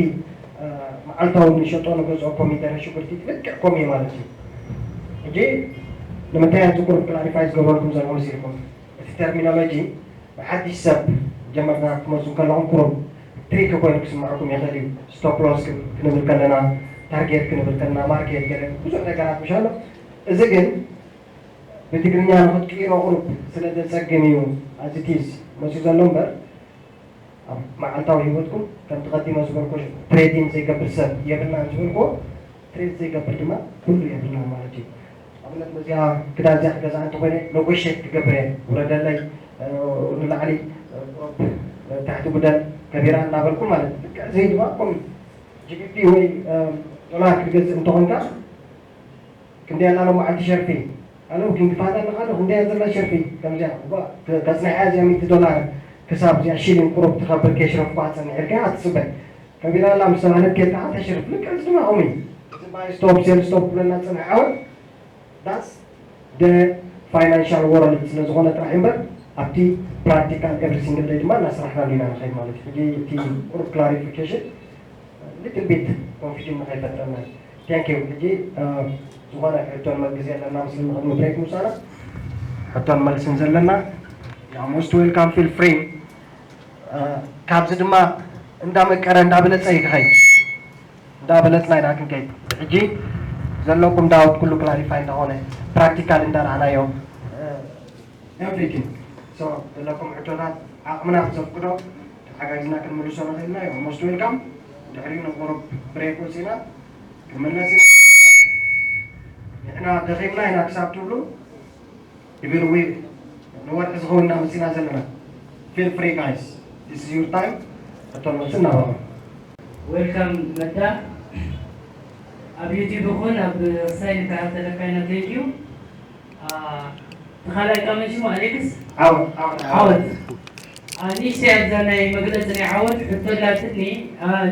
መዓልታዊ ንሸጦ ንገዝኦ ኮሚደረ ሽጉርቲ ልክዕ ከምኡ እዩ ማለት እዩ። ሕጂ ንምንታይ ኣብዚ ቁሩብ ክላሪፋይ ዝገብረልኩም ዘለኹ መሲልኩም እቲ ተርሚኖሎጂ ብሓድሽ ሰብ ጀመርና ክትመፁ ከለኹም ቁሩብ ትሪክ ኮይኑ ክስምዐኩም ይኽእል እዩ። ስቶፕ ሎስ ክንብል ከለና ታርጌት ክንብል ከለና ማርኬት ገለ ብዙሕ ነገራት ምሽ ኣሎ። እዚ ግን ብትግርኛ ንኽትቅይሮ ቁሩብ ስለ ዘጸግም እዩ ኣዚቲዝ መፅኡ ዘሎ እምበር ኣብ መዓልታዊ ህይወትኩም ከምቲ ቀዲመ ዝበልኩ ትሬዲንግ ዘይገብር ሰብ የብልናን ዝበልኩዎ ትሬድ ዘይገብር ድማ ኩሉ የብልናን ማለት እዩ። ኣብነት በዚኣ ክዳን እዚኣ ክገዝኣ እንተኾይነ ነጎሸት ክገብር እየ ውረደለይ ንላዕሊ ቁረብ ታሕቲ ጉደል ከቢራ እናበልኩ ማለት እዩ። ልክዕ እዚ ድማ ከምኡ ጂቢፒ ወይ ዶላር ክትገዝእ እንተኾንካ ክንደይ ኣላ ሎማዓንቲ ሸርፊ ኣለው ኪንግ ፋታ ኣለካ ዶ ክንደይ ዘላ ሸርፊ ከምዚኣ እባ ተፅኒሓ እዚኣ ሚእቲ ዶላር ክሳብ እዚኣ ሽሊን ቁሩብ ትኸብር ከይሽረፍኳ ፀኒሐ ኢልካ ኣትፅበ ከቢራ ኣላ ምስ ተባህለት ኬድካ ተሽርፍ ልክዕ እዚ ድማ ከምኡ እዩ እዚ ባይ ስቶፕ ሴል ስቶፕ ክብለና ዝፀንሐ ዓወት that's the financial world ስለ ዝኾነ ጥራሕ እምበር ኣብቲ practical every single day ድማ እናሰራሕናሉ ኢና ንኸይድ ማለት እዩ ሕጂ እቲ ቁሩብ clarification little bit confusion ንኸይፈጥረና እዩ thank you ሕጂ ዝኾነ ሕቶን መልግዚ ኣለና ምስሊ ንቕድሚ break ምሳና ሕቶን መልስን ዘለና you're most welcome feel free ካብዚ ድማ እንዳመቀረ እንዳበለፀ እዩ ክኸይድ እንዳበለፅና ኢና ክንከይድ ሕጂ ዘለኩም ዳውት ኩሉ clarify እንዳኾነ practical እንዳረኣናዮ everything so ዘለኩም ሕቶታት ዓቕምና ብዘፍቅዶ ተሓጋጊዝና ክንምልሶ ንኽእል ኢና you're most welcome ድሕሪኡ ንቁሩብ break ወፂና ክንምለስ ኢና ንሕና ደኺምና ኢና ክሳብ ትብሉ even we ንወርሒ ዝኸውን ኢና መፂና ዘለና feel free guys this is your time ሕቶን መልስን ናባኹም Welcome መዳ ኣብ ዩቲዩብ ይኹን ኣብ ክሳይ ንከታተለካ ኢና thank you እቲ ካልኣይ ቃመን ሽሙ ኣሌክስ ዓወት ዓወት ዓወት ንእሽተይ ኣብዛ ናይ መግለፂ ናይ ዓወት ሕቶ ኣላትኒ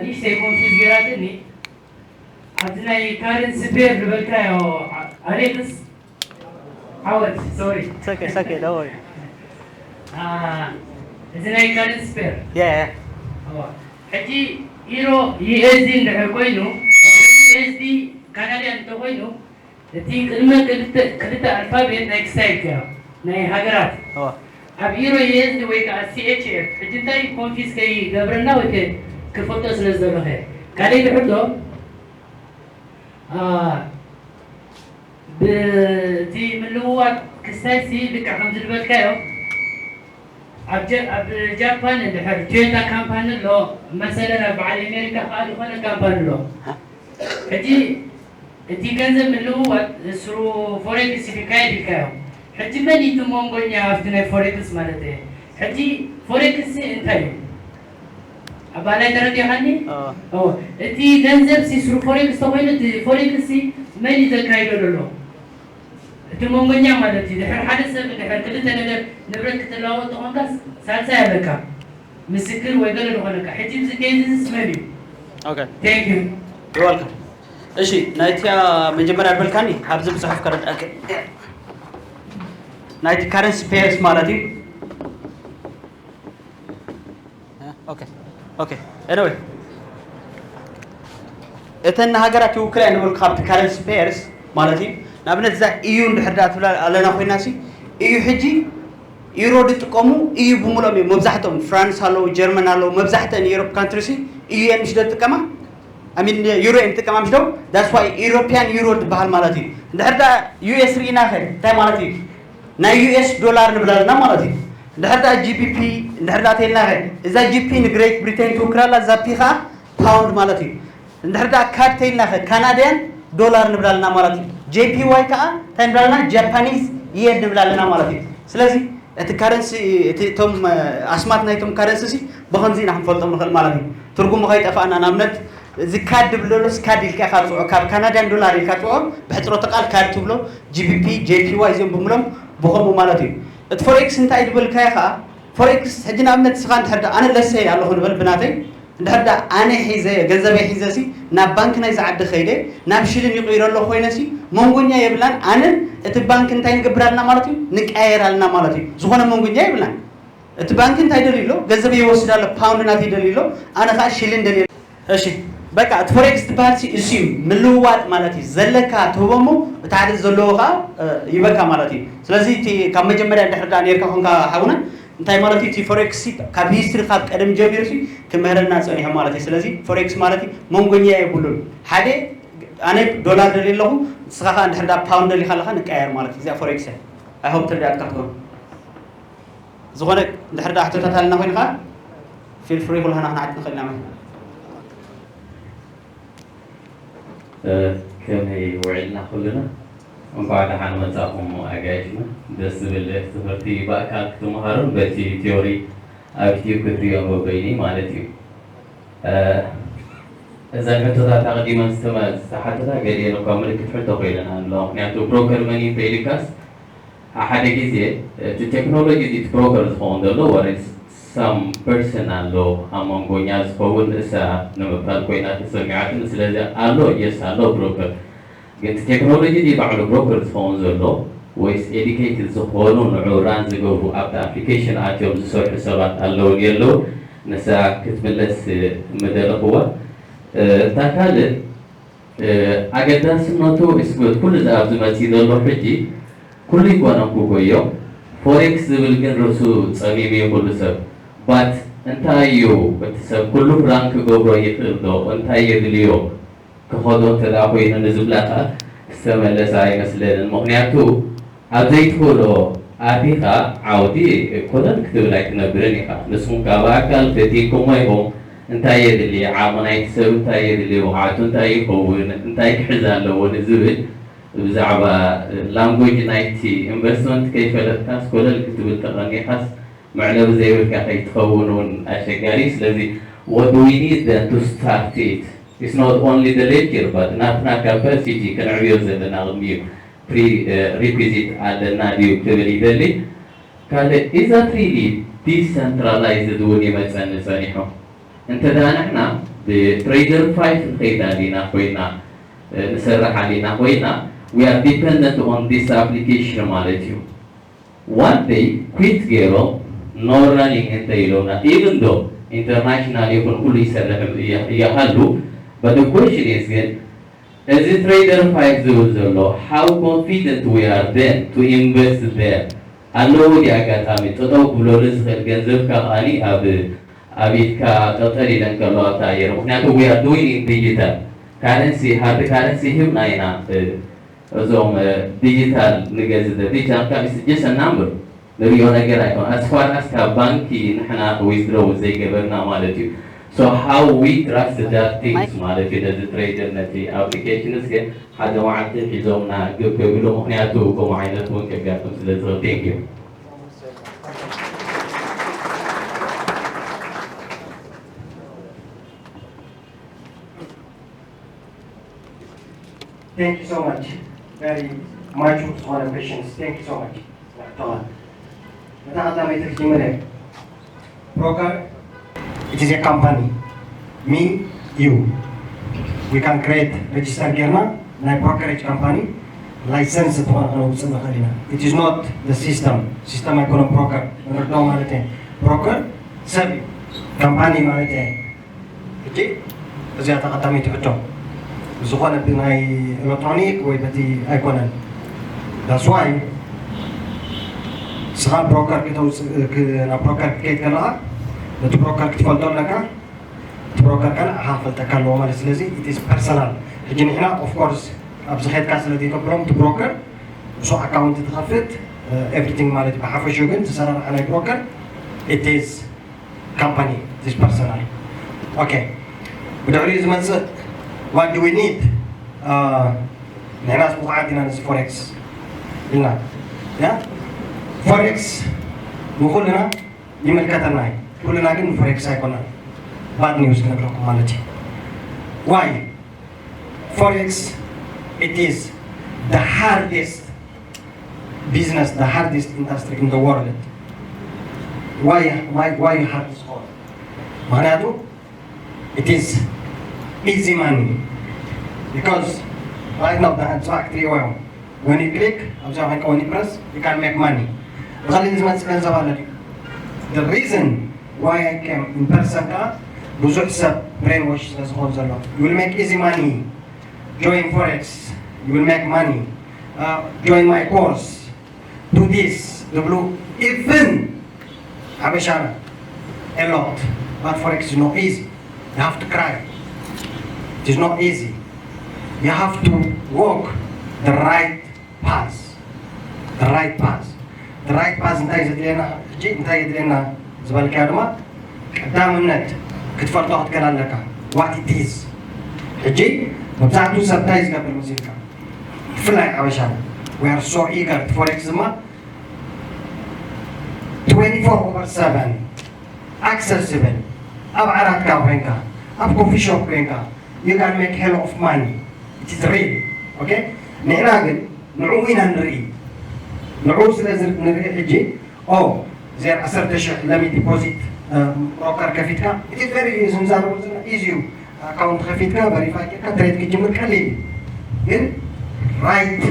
ንእሽተይ ኮንፊዝ ገይራትኒ ኣብዚ ናይ currency pair ዝበልካዮ ኣሌክስ ዓወት sorry It's okay, it's okay, don't worry. እዚ ናይ currency pair Yeah, yeah. ሕጂ ኢሮ ዩኤስዲ እንድሕር ኮይኑ ዩኤስዲ ካናድያን እንተኮይኑ እቲ ቅድመ ክልተ ኣልፋቤት ናይ ክሳይድ ከ ናይ ሃገራት Oh. ኣብ ኢሮ ዩኤስዲ ወይ ከዓ ሲኤችኤፍ ሕጂ እንታይ ኮንፊዝ ከይገብረና ወይ ክፈልጦ ስለ ዝደለኸ ካልእ ሕቶ ብቲ ምልውዋጥ ክሳይሲ ልክዕ ከምዚ ዝበልካዮ ኣብ ጃፓን እንድሕር ቶዮታ ካምፓኒ ኣሎ መሰለን ኣብ በዓል ኣሜሪካ ከዓ ዝኾነ ካምፓኒ ኣሎ ሕጂ እቲ ገንዘብ ምልውዋጥ ስሩ ፎሬክስ ይካየድ ኢልካዮ ሕጂ መን እዩ እቲ መንጎኛ ኣብቲ ናይ ፎሬክስ ማለት እየ ሕጂ ፎሬክስ እንታይ እዩ ኣባላይ ተረዲኻኒ እቲ ገንዘብ ሲ ስሩ ፎሬክስ ተኮይኑ እቲ ፎሬክስ ሲ መን እዩ ዘካይዶ ዘሎ እቲ መንጎኛ ማለት እዩ ድሕር ሓደ ሰብ ድሕር ክልተ ነገር ንብረት ክትለዋወጥ ተኾንካ ሳልሳይ ኣለካ ምስክር ወይ ገለ ዝኾነካ ሕጂ እዚ ኬዝ እዚ መን እዩ Okay. Thank you You're welcome. እሺ፣ ናይቲያ መጀመርያ በልካኒ ኣብዚ ብጽሑፍ ከረድኣከ ናይቲ ካረንሲ ፔርስ ማለት እዩ። ኦኬ ኦኬ። ኤኒወይ፣ እተን ሃገራት ይውክላ እየ ንብል ካብቲ ካረንሲ ፔርስ ማለት እዩ። ንኣብነት እዛ ኢዩ እንድሕር ዳ ትብላ ኣለና ኮይና ሲ፣ ኢዩ ሕጂ ዩሮ ዝጥቀሙ ኢዩ ብምሎም እዮም። መብዛሕትኦም ፍራንስ ኣለዉ፣ ጀርመን ኣለዉ፣ መብዛሕትአን ዩሮፕ ካንትሪሲ ኢዩ እየን ምሽ ዶ ዝጥቀማ? ኣሚን፣ ዩሮ እየን ዝጥቀማ ምሽ ዶ? ዳስ ዋይ ኢሮፒያን ዩሮ ዝበሃል ማለት እዩ። እንድሕር ዳ ዩ ኤስ ርኢና ኸ እንታይ ማለት እዩ? ናይ ዩ ኤስ ዶላር ንብል ኣለና ማለት እዩ። እንድሕር ዳ ጂ ቢ ፒ እንድሕር ዳ ተይልና ኸ፣ እዛ ጂ ፒ ንግሬት ብሪቴን ትውክል ኣላ፣ እዛ ፒ ኸዓ ፓውንድ ማለት እዩ። እንድሕር ዳ ካድ ተይልና ኸ ካናድያን ዶላር ንብል ኣለና ማለት እዩ። ጄ ፒ ዋይ ከዓ እንታይ ንብል ኣለና? ጃፓኒዝ የን ንብል ኣለና ማለት እዩ። ስለዚ እቲ ካረንሲ እቲ እቶም ኣስማት ናይቶም ካረንሲ ሲ ብኸምዚ ኢና ክንፈልጦም ንኽእል ማለት እዩ። ትርጉሙ ከይጠፋእና ንኣብነት እዚ ካድ ድብል ዘሎ ሲ ካድ ኢልካ ኢኻ ጽውዖ፣ ካብ ካናዳን ዶላር ኢልካ ጽውዖ፣ ብሕጽሮተ ቃል ካድ ትብሎ፣ ጂ ቢ ፒ፣ ጄ ፒ ዋይ እዚኦም ብምሎም ብኸምኡ ማለት እዩ። እቲ ፎሬክስ እንታይ ድበልካዮ ኸዓ ፎሬክስ ሕጂ ንኣብነት ንስኻ እንድሕር ደ-፣ ኣነ ለሰይ ኣለኹ ንበል ብናተይ እንድሕር ደ-፣ ኣነ ሒዘ ገንዘበይ ሒዘ ሲ ናብ ባንክ ናይዚ ዓዲ ከይደ ናብ ሽልን ይቕይሮ ኣለኹ ኮይነ ሲ መንጎኛ የብላን። ኣነን እቲ ባንክ እንታይ ንገብር ኣለና ማለት እዩ ንቀያየር ኣለና ማለት እዩ። ዝኾነ መንጎኛ የብላን። እቲ ባንክ እንታይ ደልዩ ኣሎ? ገንዘበይ ይወስድ ኣሎ፣ ፓውንድ ናተይ ደልዩ ኣሎ፣ ኣነ ከዓ ሽልን ደልየ። እሺ በቃ እቲ ፎሬክስ ትበሃል ሲ እሱ እዩ። ምልውዋጥ ማለት እዩ። ዘለካ ትህቦ እሞ እቲ ሓደ ዘለዎ ከዓ ይበካ ማለት እዩ። ስለዚ እቲ ካብ መጀመርያ እንድሕር ዳ ነርካ ኮንካ ሓውና እንታይ ማለት እዩ? እቲ ፎሬክስ ሲ ካብ ሂስትሪ ካብ ቀደም ጀሚሩ ሲ ክምህረና ፀኒሑ ማለት እዩ። ስለዚ ፎሬክስ ማለት እዩ መንጎኛ የብሉን። ሓደ ኣነ ዶላር ደልየ ኣለኹ፣ ንስኻ ከዓ እንድሕር ዳ ፓውንድ ደሊኻ ኣለኻ ንቀያየር ማለት እዩ። እዚኣ ፎሬክስ እያ። I hope ትርዳእካ ትኾን። ዝኾነ እንድሕር ዳ ሕቶታት ኣለና ኮይኑ ከዓ ፊል ፍሪ ኩላህና ክንሓት ንኽእል ኢና ማለት እዩ። ከመይ ውዒልና ኩልና? እንኳዕ ደሓን መጻኹም ኣጋይሽና። ደስ ዝብል ትምህርቲ ብኣካል ክትመሃሩን በቲ ቲዮሪ ኣብ ዩቲዩብ ክትሪኦ በበይኒ ማለት እዩ። እዘን ሕቶታት ኣቐዲመን ዝተሓተታ ገሊአን እኳ ምልክት ሕቶ ኮይነን ኣለዋ። ምክንያቱ ብሮከር መን እዩ እንተኢልካስ ሓደ ግዜ እቲ ቴክኖሎጂ እቲ ብሮከር ዝኸውን ዘሎ ወረ ሳም ፐርሰን ኣሎ ኣብ መንጎኛ ዝኸውን እሳ ንምባል ኮይና ተሰሚዓትኒ። ስለዚ ኣሎ የስ ኣሎ ብሮከር ግን እቲ ቴክኖሎጂ ድዩ ባዕሉ ብሮከር ዝኸውን ዘሎ ወይስ ኤዲኬትድ ዝኾኑ ንዑ ራን ዝገብሩ ኣብቲ ኣፕሊኬሽን ኣትዮም ዝሰርሑ ሰባት ኣለውን የለውን ንሳ ክትምለስ ምደለኽዋ። እታ ካልእ ኣገዳስነቱ እስጎት ኩሉ እዚ ኣብዚ መፅእ ዘሎ ሕጂ ኩሉ ይኮነን ኩጎዮ ፎሬክስ ዝብል ግን ርእሱ ፀሚሙ እዩ ኩሉ ሰብ ባት እንታይ እዩ እቲ ሰብ ኩሉ ፕላን ክገብሮ ይኽእል ዶ እንታይ የድልዮ ክኸዶ እንተደኣ ኮይኑ ንዝብላ ከዓ ዝተመለሰ ኣይመስለንን ምክንያቱ ኣብ ዘይትኽእሎ ኣቲኻ ዓውዲ ኮለል ክትብል ኣይትነብርን ኢኻ ንስኹም ከዓ ብኣካል ፈቲንኩሞ ኢኹም እንታይ የድሊ ዓቕሚ ናይቲ ሰብ እንታይ የድሊ ብቕዓቱ እንታይ ይኸውን እንታይ ክሕዝ ኣለዎ ንዝብል ብዛዕባ ላንጎጅ ናይቲ ኢንቨስትመንት ከይፈለጥካስ ኮለል ክትብል ተቐኒኻስ መዕለቢ ዘይብልካ ከይትኸውን እውን ኣሸጋሪ እዩ ስለዚ what do we need then to start it it's not only the lecture but ናትና capacity ክንዕብዮ ዘለና ቅድሚ እዩ pre requisite ኣለና ድዩ ክብል ይደሊ ካልእ is that really decentralized እውን ይመፀኒ ፀኒሑ እንተ ደኣ ንሕና ብ trader five ንኸይድ ኣሊና ኮይና ንሰርሕ ኣሊና ኮይና we are dependent on this application ማለት እዩ one day quit ገይሮም no running እንተ ኢሎና even though international ይኹን ኩሉ ይሰርሕ ይሃሉ but the question is ግን እዚ trader five ዝብል ዘሎ how confident we are then to invest there ኣለዎ ድዩ ኣጋጣሚ ጠጠው ክብለሉ ዝኽእል ገንዘብካ ከኣኒ ኣብ ኣብ ኢድካ ጠጠል ኢለን ከለዋ ኣብታ ኣየር ምክንያቱ we are doing in digital currency hard currency ሂብና ኢና እዞም digital ንገዝእ digital currency just a number ንሪኦ ነገር ኣይኮን as far as ካብ ባንኪ ንሕና withdraw ዘይገበርና ማለት እዩ so how we trust that things ማለት እዩ ነዚ trader ነቲ application ስ ሓደ መዓልቲ ሒዞምና ግብ ከብሉ ምክንያቱ ከምኡ ዓይነት እውን ከጋጥም ስለ ዝኽእል thank you Thank you so much. Very mature ዝኾነ questions. Thank you so much. ተማን ነታ ቀዳመይቲ ክጅምር እየ። Broker, it is a company. Me, you. We can create register ጌርና ናይ brokerage company license ዝኾነ ክነውፅእ ንኽእል ኢና። It is not the system. System ኣይኮነን broker ንርዳው ማለት እየ። Broker ሰብ እዩ፣ company ማለት እየ። ሕጂ እዚኣ ተቐዳመይቲ ሕቶ ዝኾነ ብናይ ኤሌክትሮኒክ ወይ በቲ ኣይኮነን። That's why ስኻ broker ክተውፅእ ናብ broker ክትከይድ ከለኻ ነቲ broker ክትፈልጦ ኣለካ። እቲ broker ከ ንዓኻ ክፈልጠካ ኣለዎ ማለት። ስለዚ it is personal። ሕጂ ንሕና of course ኣብዚ ኸድካ ስለ ዘይተብሎም እቲ broker እሱ account ትኸፍት everything ማለት እዩ። ብሓፈሽኡ ግን ዝሰራርሓ ናይ broker it is company, it is personal። Okay፣ ብድሕሪኡ ዝመፅእ what do we need? ንሕናስ ብቑዓት ኢና ነዚ forex ኢልና። Forex ንኩልና ይምልከተና እዩ። ኩልና ግን forex ኣይኮናን። Bad news ክነግረኩም ማለት እዩ። Why? Forex, it is the hardest business, the hardest industry in the world. Why? Why hard? ምክንያቱ it is easy money, because right now the hands factory oil, when you click ኣብዛ ኮይንካ when you press, you can make money። ብኸሊል ዝመፅእ ገንዘብ ኣሎ ድዩ? The reason why I came in person ከዓ ብዙሕ ሰብ brainwash ስለ ዝኾን ዘሎ። You will make easy money, join forex, you will make money, uh, join my course, do this, ዝብሉ even ሓበሻና a lot. But forex is not easy. You have to cry. It is not easy. You have to walk the right path. The right path. The right path እንታይ ዘድልየና ሕጂ እንታይ የድልየና ዝበልካዮ ድማ ቀዳምነት ክትፈልጦ ክትክእል ኣለካ። What it is? ሕጂ መብዛሕትኡ ሰብ እንታይ ዝገብር መሲልካ? ብፍላይ ሓበሻ we are so eager። Forex ድማ twenty-four over seven accessible። ኣብ ዓራትካ ኮይንካ ኣብ coffee shop ኮይንካ you can make hell of money. It is real። Okay፣ ንሕና ግን ንዕኡ ኢና ንርኢ። ንዕኡ ስለ ንርኢ ሕጂ ኦ ዜር ዓሰርተ ሽሕ ለሚ deposit broker ከፊትካ it is very easy። ንዛረቡ ዘለና easy እዩ። Account ከፊትካ verify ጌርካ trade ክትጅምር ቀሊል እዩ። ግን right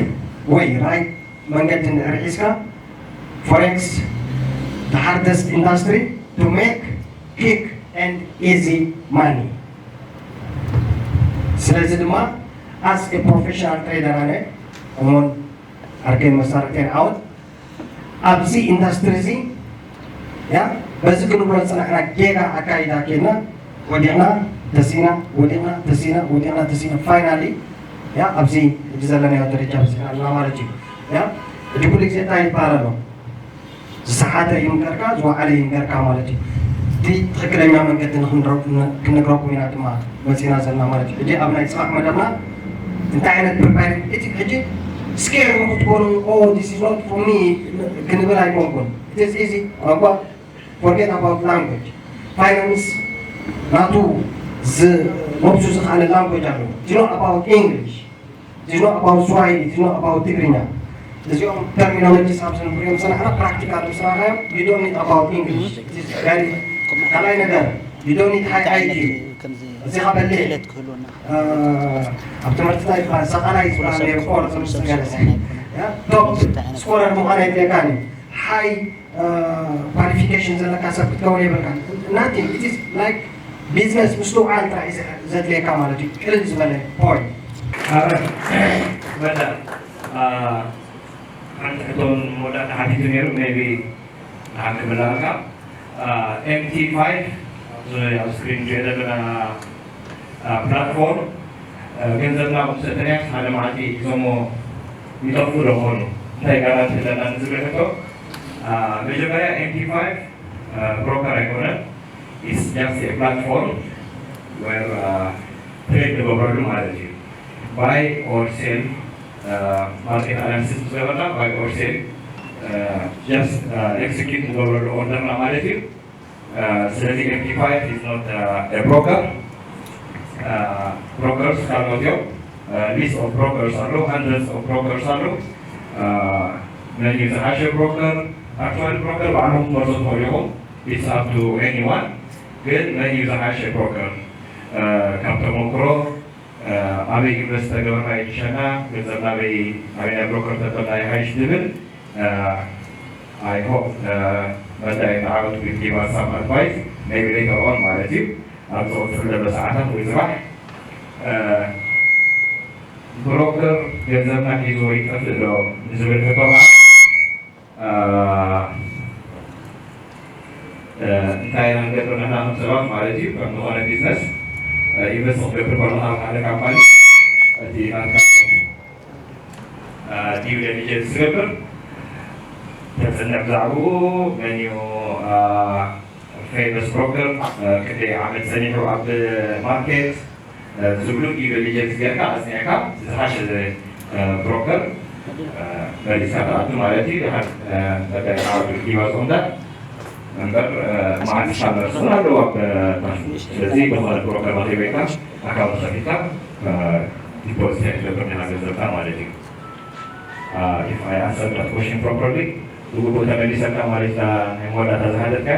way, right መንገዲ እንድሕር ሒዝካ forex the hardest industry to make quick and easy money። ስለዚ ድማ as a professional trader ኣነ እሞን ዓርከይን መሳርሕተይን ዓወት ኣብዚ ኢንዳስትሪ እዚ ያ በዚ ክንብሎ ዝፀናሕና ጌጋ ኣካይዳ ኬድና ወዲቕና ተሲና ወዲቕና ተሲና ወዲቕና ተሲና finally ያ ኣብዚ ሕጂ ዘለናዮ ደረጃ በፂሕና ኣለና ማለት እዩ። ያ ሕጂ ኩሉ ግዜ እንታይ ይበሃል ኣሎ? ዝሰሓተ ይንገርካ ዝወዓለ ይንገርካ ማለት እዩ። እቲ ትኽክለኛ መንገዲ ክንነግረኩም ኢና ድማ መፂና ዘለና ማለት እዩ። ሕጂ ኣብ ናይ ፅባሕ መደብና እንታይ ዓይነት ፕሪፓሬሽን እቲ ሕጂ ስኬር ንክትኮኑ ኦ this is not for me ክንብል ኣይኮንኩን። It is easy ቋንቋ forget about language። ፋይናንስ ናቱ ነብሱ ዝኸኣለ language ኣለዎ። It's not about English. It's not about Swahili, it's not about ትግርኛ። እዚኦም terminology ሳብ ዝንብሪኦም ዝፀናሕና practical ምስ ረኣኻዮም you don't need about English። ካልኣይ ነገር you don't need high I Q። እዚኻ በሊሕ ኣብ ትምህርቲ እንታይ ይበሃል ሰቓላይ ዝበሃል ነይሩ ፎር ዝምስገለሰ top scorer ምዃን ኣይድልየካን እዩ። High qualification ዘለካ ሰብ ክትከውን የብልካ። Nothing, it is like business ምስትውዓል ጥራሕ እዩ ዘድልየካ ማለት እዩ። ቅልል ዝበለ point። መዳ ሓንቲ ሕቶን መወዳእታ ሓቲቱ ነይሩ maybe ንሓንቲ ምላእካ MT five ኣብዚ ኣብ screen ንሪኦ ዘለና platform ገንዘብና ምስ እተንያስ ሓደ መዓልቲ ሒዞሞ ይጠፍኡ ዶ ኾኑ? እንታይ guarantee ኣለና ንዝብል ሕቶ መጀመርያ MT five broker ኣይኮነን። It's just a platform where trade ንገብረሉ ማለት እዩ። Buy or sell market analysis ምስ ገበርና buy or sell just execute ንገብረሉ order ና ማለት እዩ። ስለዚ MT five is not a broker። Brokers ካልኦት እዮም። List of brokers ኣለዉ፣ hundreds of brokers ኣለዉ። መን እዩ ዝሓሸ broker? Actually broker ባዕልኹም ክትመርጹ ትኽእሉ ኢኹም። It's up to anyone። ግን መን እዩ ዝሓሸ broker? ካብ ተመክሮ ኣበይ ኢንቨስት ተገብርና ይሕሸና፣ ገንዘብና ኣበይ ኣበይ ናይ ብሮከር ተጠና ይሓይሽ ዝብል I hope መዳይ ተዓወት will give us some advice, maybe later on ማለት እዩ ኣብ ዝቕፅል ዘሎ ሰዓታት ወይ ፅባሕ ብሮከር ገንዘብና ሒዝዎ ይጠፍእ ዶ ንዝብል ሕቶ ከዓ እንታይ ኢና ንገብር ንሕና ከም ሰባት ማለት እዩ ከም ዝኾነ ቢዝነስ ኢንቨስት ክትገብር ከለካ ሓደ ካምፓኒ እቲ ናትካ ዲው ዲሊጀንስ ትገብር ተፅንዕ ብዛዕባኡ መን እዩ ፌመስ ብሮከር ክንደይ ዓመት ፀኒሑ ኣብ ማርኬት ዝብሉ ዲው ዲሊጀንስ ጌርካ ኣፅኒዕካ ዝሓሸ ብሮከር መሊስካ ትኣቱ ማለት እዩ። ድሓር መዳይ ዓወት ዲዋ ዝቕምጠር እምበር ማዕት ስታንዳርድ እውን ኣለዎ ኣብ ታሽ። ስለዚ ብኾነ ብሮከር ማቴቤካ ኣካውንት ከፊትካ ዲፖዚት ኣይትገብር ዲኻ ገንዘብካ ማለት እዩ። If I answer that question properly ብግቡእ ተመሊሰልካ ማለት ናይ መወዳእታ ዝሃለትካ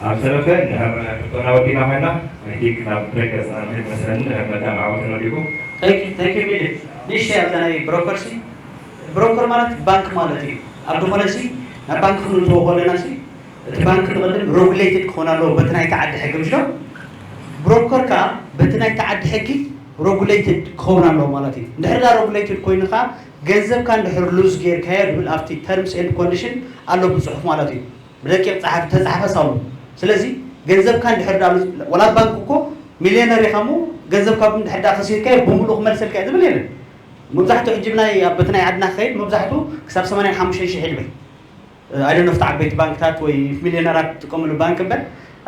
ኣብ ሰለፈ እንድሕር ሕቶና ወዲና ኮይና I think ናብ ብሬክ ገፅና ንክድ መስለኒ እንድሕር መዳም ዓወት ነዲኩም ንእሽተይ ኣብዛ ናይ ብሮከር ሲ ብሮከር ማለት ባንክ ማለት እዩ። ኣብ ዝኾነ ሲ ናብ ባንክ ክንእትዎ ከለና ሲ እቲ ባንክ ንቕድም ሬጉሌትድ ክኾን ኣለዎ በቲ ናይቲ ዓዲ ሕጊ ምሽ ዶ? ብሮከር ከዓ በቲ ናይቲ ዓዲ ሕጊ ሬጉሌትድ ክኸውን ኣለዎ ማለት እዩ። እንድሕር ዳ ሬጉሌትድ ኮይኑ ከዓ ገንዘብካ እንድሕር ሉዝ ጌርካዮ ዝብል ኣብቲ ተርምስ ኤንድ ኮንዲሽን ኣሎ ብፅሑፍ ማለት እዩ። ብደቂቕ ፀሓፍ ተፃሕፈ ሳሉ ስለዚ ገንዘብካ እንድሕር ዳ ወላ ባንክ እኮ ሚልዮነር ኢኻ ሞ ገንዘብካ እንድሕር ዳ ከሲርካዮ ብምሉእ ክመልሰልካ እዩ ዝብል የለን። መብዛሕትኡ ሕጂ ብናይ ኣብ በቲ ናይ ዓድና ክኸይድ መብዛሕትኡ ክሳብ ሰማንያን ሓሙሽተን ሽሕ ይድብል። I don't know ኣብቲ ዓበይቲ ባንክታት ወይ ሚልዮነራት ትጥቀምሉ ባንክ እምበር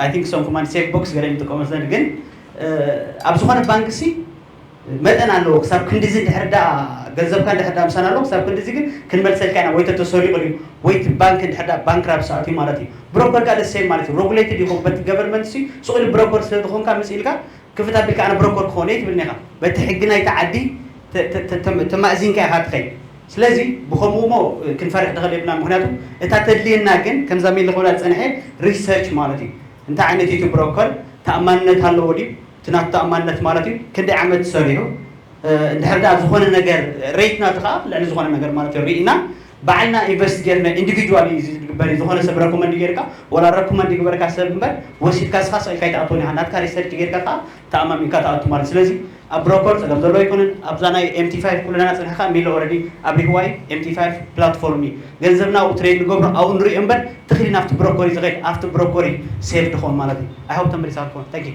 I think እሶም ከማን ሴፍ ቦክስ ገለ ይጥቀሙ ስለኒ ግን ኣብ ዝኾነ ባንክ ሲ መጠን ኣለዎ ክሳብ ክንድዚ እንድሕር ዳ ገንዘብካ እንድሕር ዳ ምሳና ኣለዎ ክሳብ ክንድዚ ግን ክንመልሰልካ ኢና ወይ ተተሰሪቑ ድዩ ወይ እቲ ባንክ እንድሕር ዳ ባንክራፕሲ ኣትዩ ማለት እዩ። ብሮከር ካ ደሴም ማለት እዩ ሬጉሌትድ ይኹን በቲ ገቨርንመንት ሲ ሱቕ ኢሉ ብሮከር ስለ ዝኾንካ ምስ ኢልካ ክፍት ኣቢልካ ኣነ ብሮከር ክኾን እየ ትብልኒ ኢኻ በቲ ሕጊ ናይቲ ዓዲ ተማእዚንካ ኢኻ ትኸይድ። ስለዚ ብኸምኡ ሞ ክንፈርሕ ንኽእል የብልና ምክንያቱ እታ ተድልየና ግን ከምዛ ሜሊ ክብላ ዝፀንሐ ሪሰርች ማለት እዩ። እንታይ ዓይነት እዩ እቲ ብሮከር ተኣማንነት ኣለዎ ድዩ እቲ ናቱ ተኣማንነት ማለት እዩ ክንደይ ዓመት ሰሪሑ እንድሕር ዳ ዝኾነ ነገር ሬት ናቱ ከዓ ልዕሊ ዝኾነ ነገር ማለት እዩ ርኢና ባዕልና ኢንቨስት ጌርና ኢንዲቪጁዋል እዩ ዝግበር እዩ ዝኾነ ሰብ ረኮመንድ ጌርካ ወላ ረኮመንድ ይግበረካ ሰብ እምበር ወሲድካ ስኻ ስቕ ኢልካ ኣይትኣትዎን ኢኻ ናትካ ሪሰርች ጌርካ ከዓ ተኣማሚንካ ትኣቱ ማለት ስለዚ ኣብ ብሮከር ፀገም ዘሎ ኣይኮነን ኣብዛ ናይ ኤምቲ ፋይቭ ኩልና ፅንሕካ ሚለ ኦረዲ ኣብ ሪህዋይ ኤምቲ ፋይቭ ፕላትፎርም እዩ ገንዘብና ኣብኡ ትሬድ ንገብሮ ኣብኡ ንሪኦ እምበር ትኽሊ ናብቲ ብሮኮሪ ዝኸይድ ኣብቲ ብሮኮሪ ሴፍ ድኾን ማለት እዩ ኣይሆፕ ተመሊሳ ክኾን ታንኪ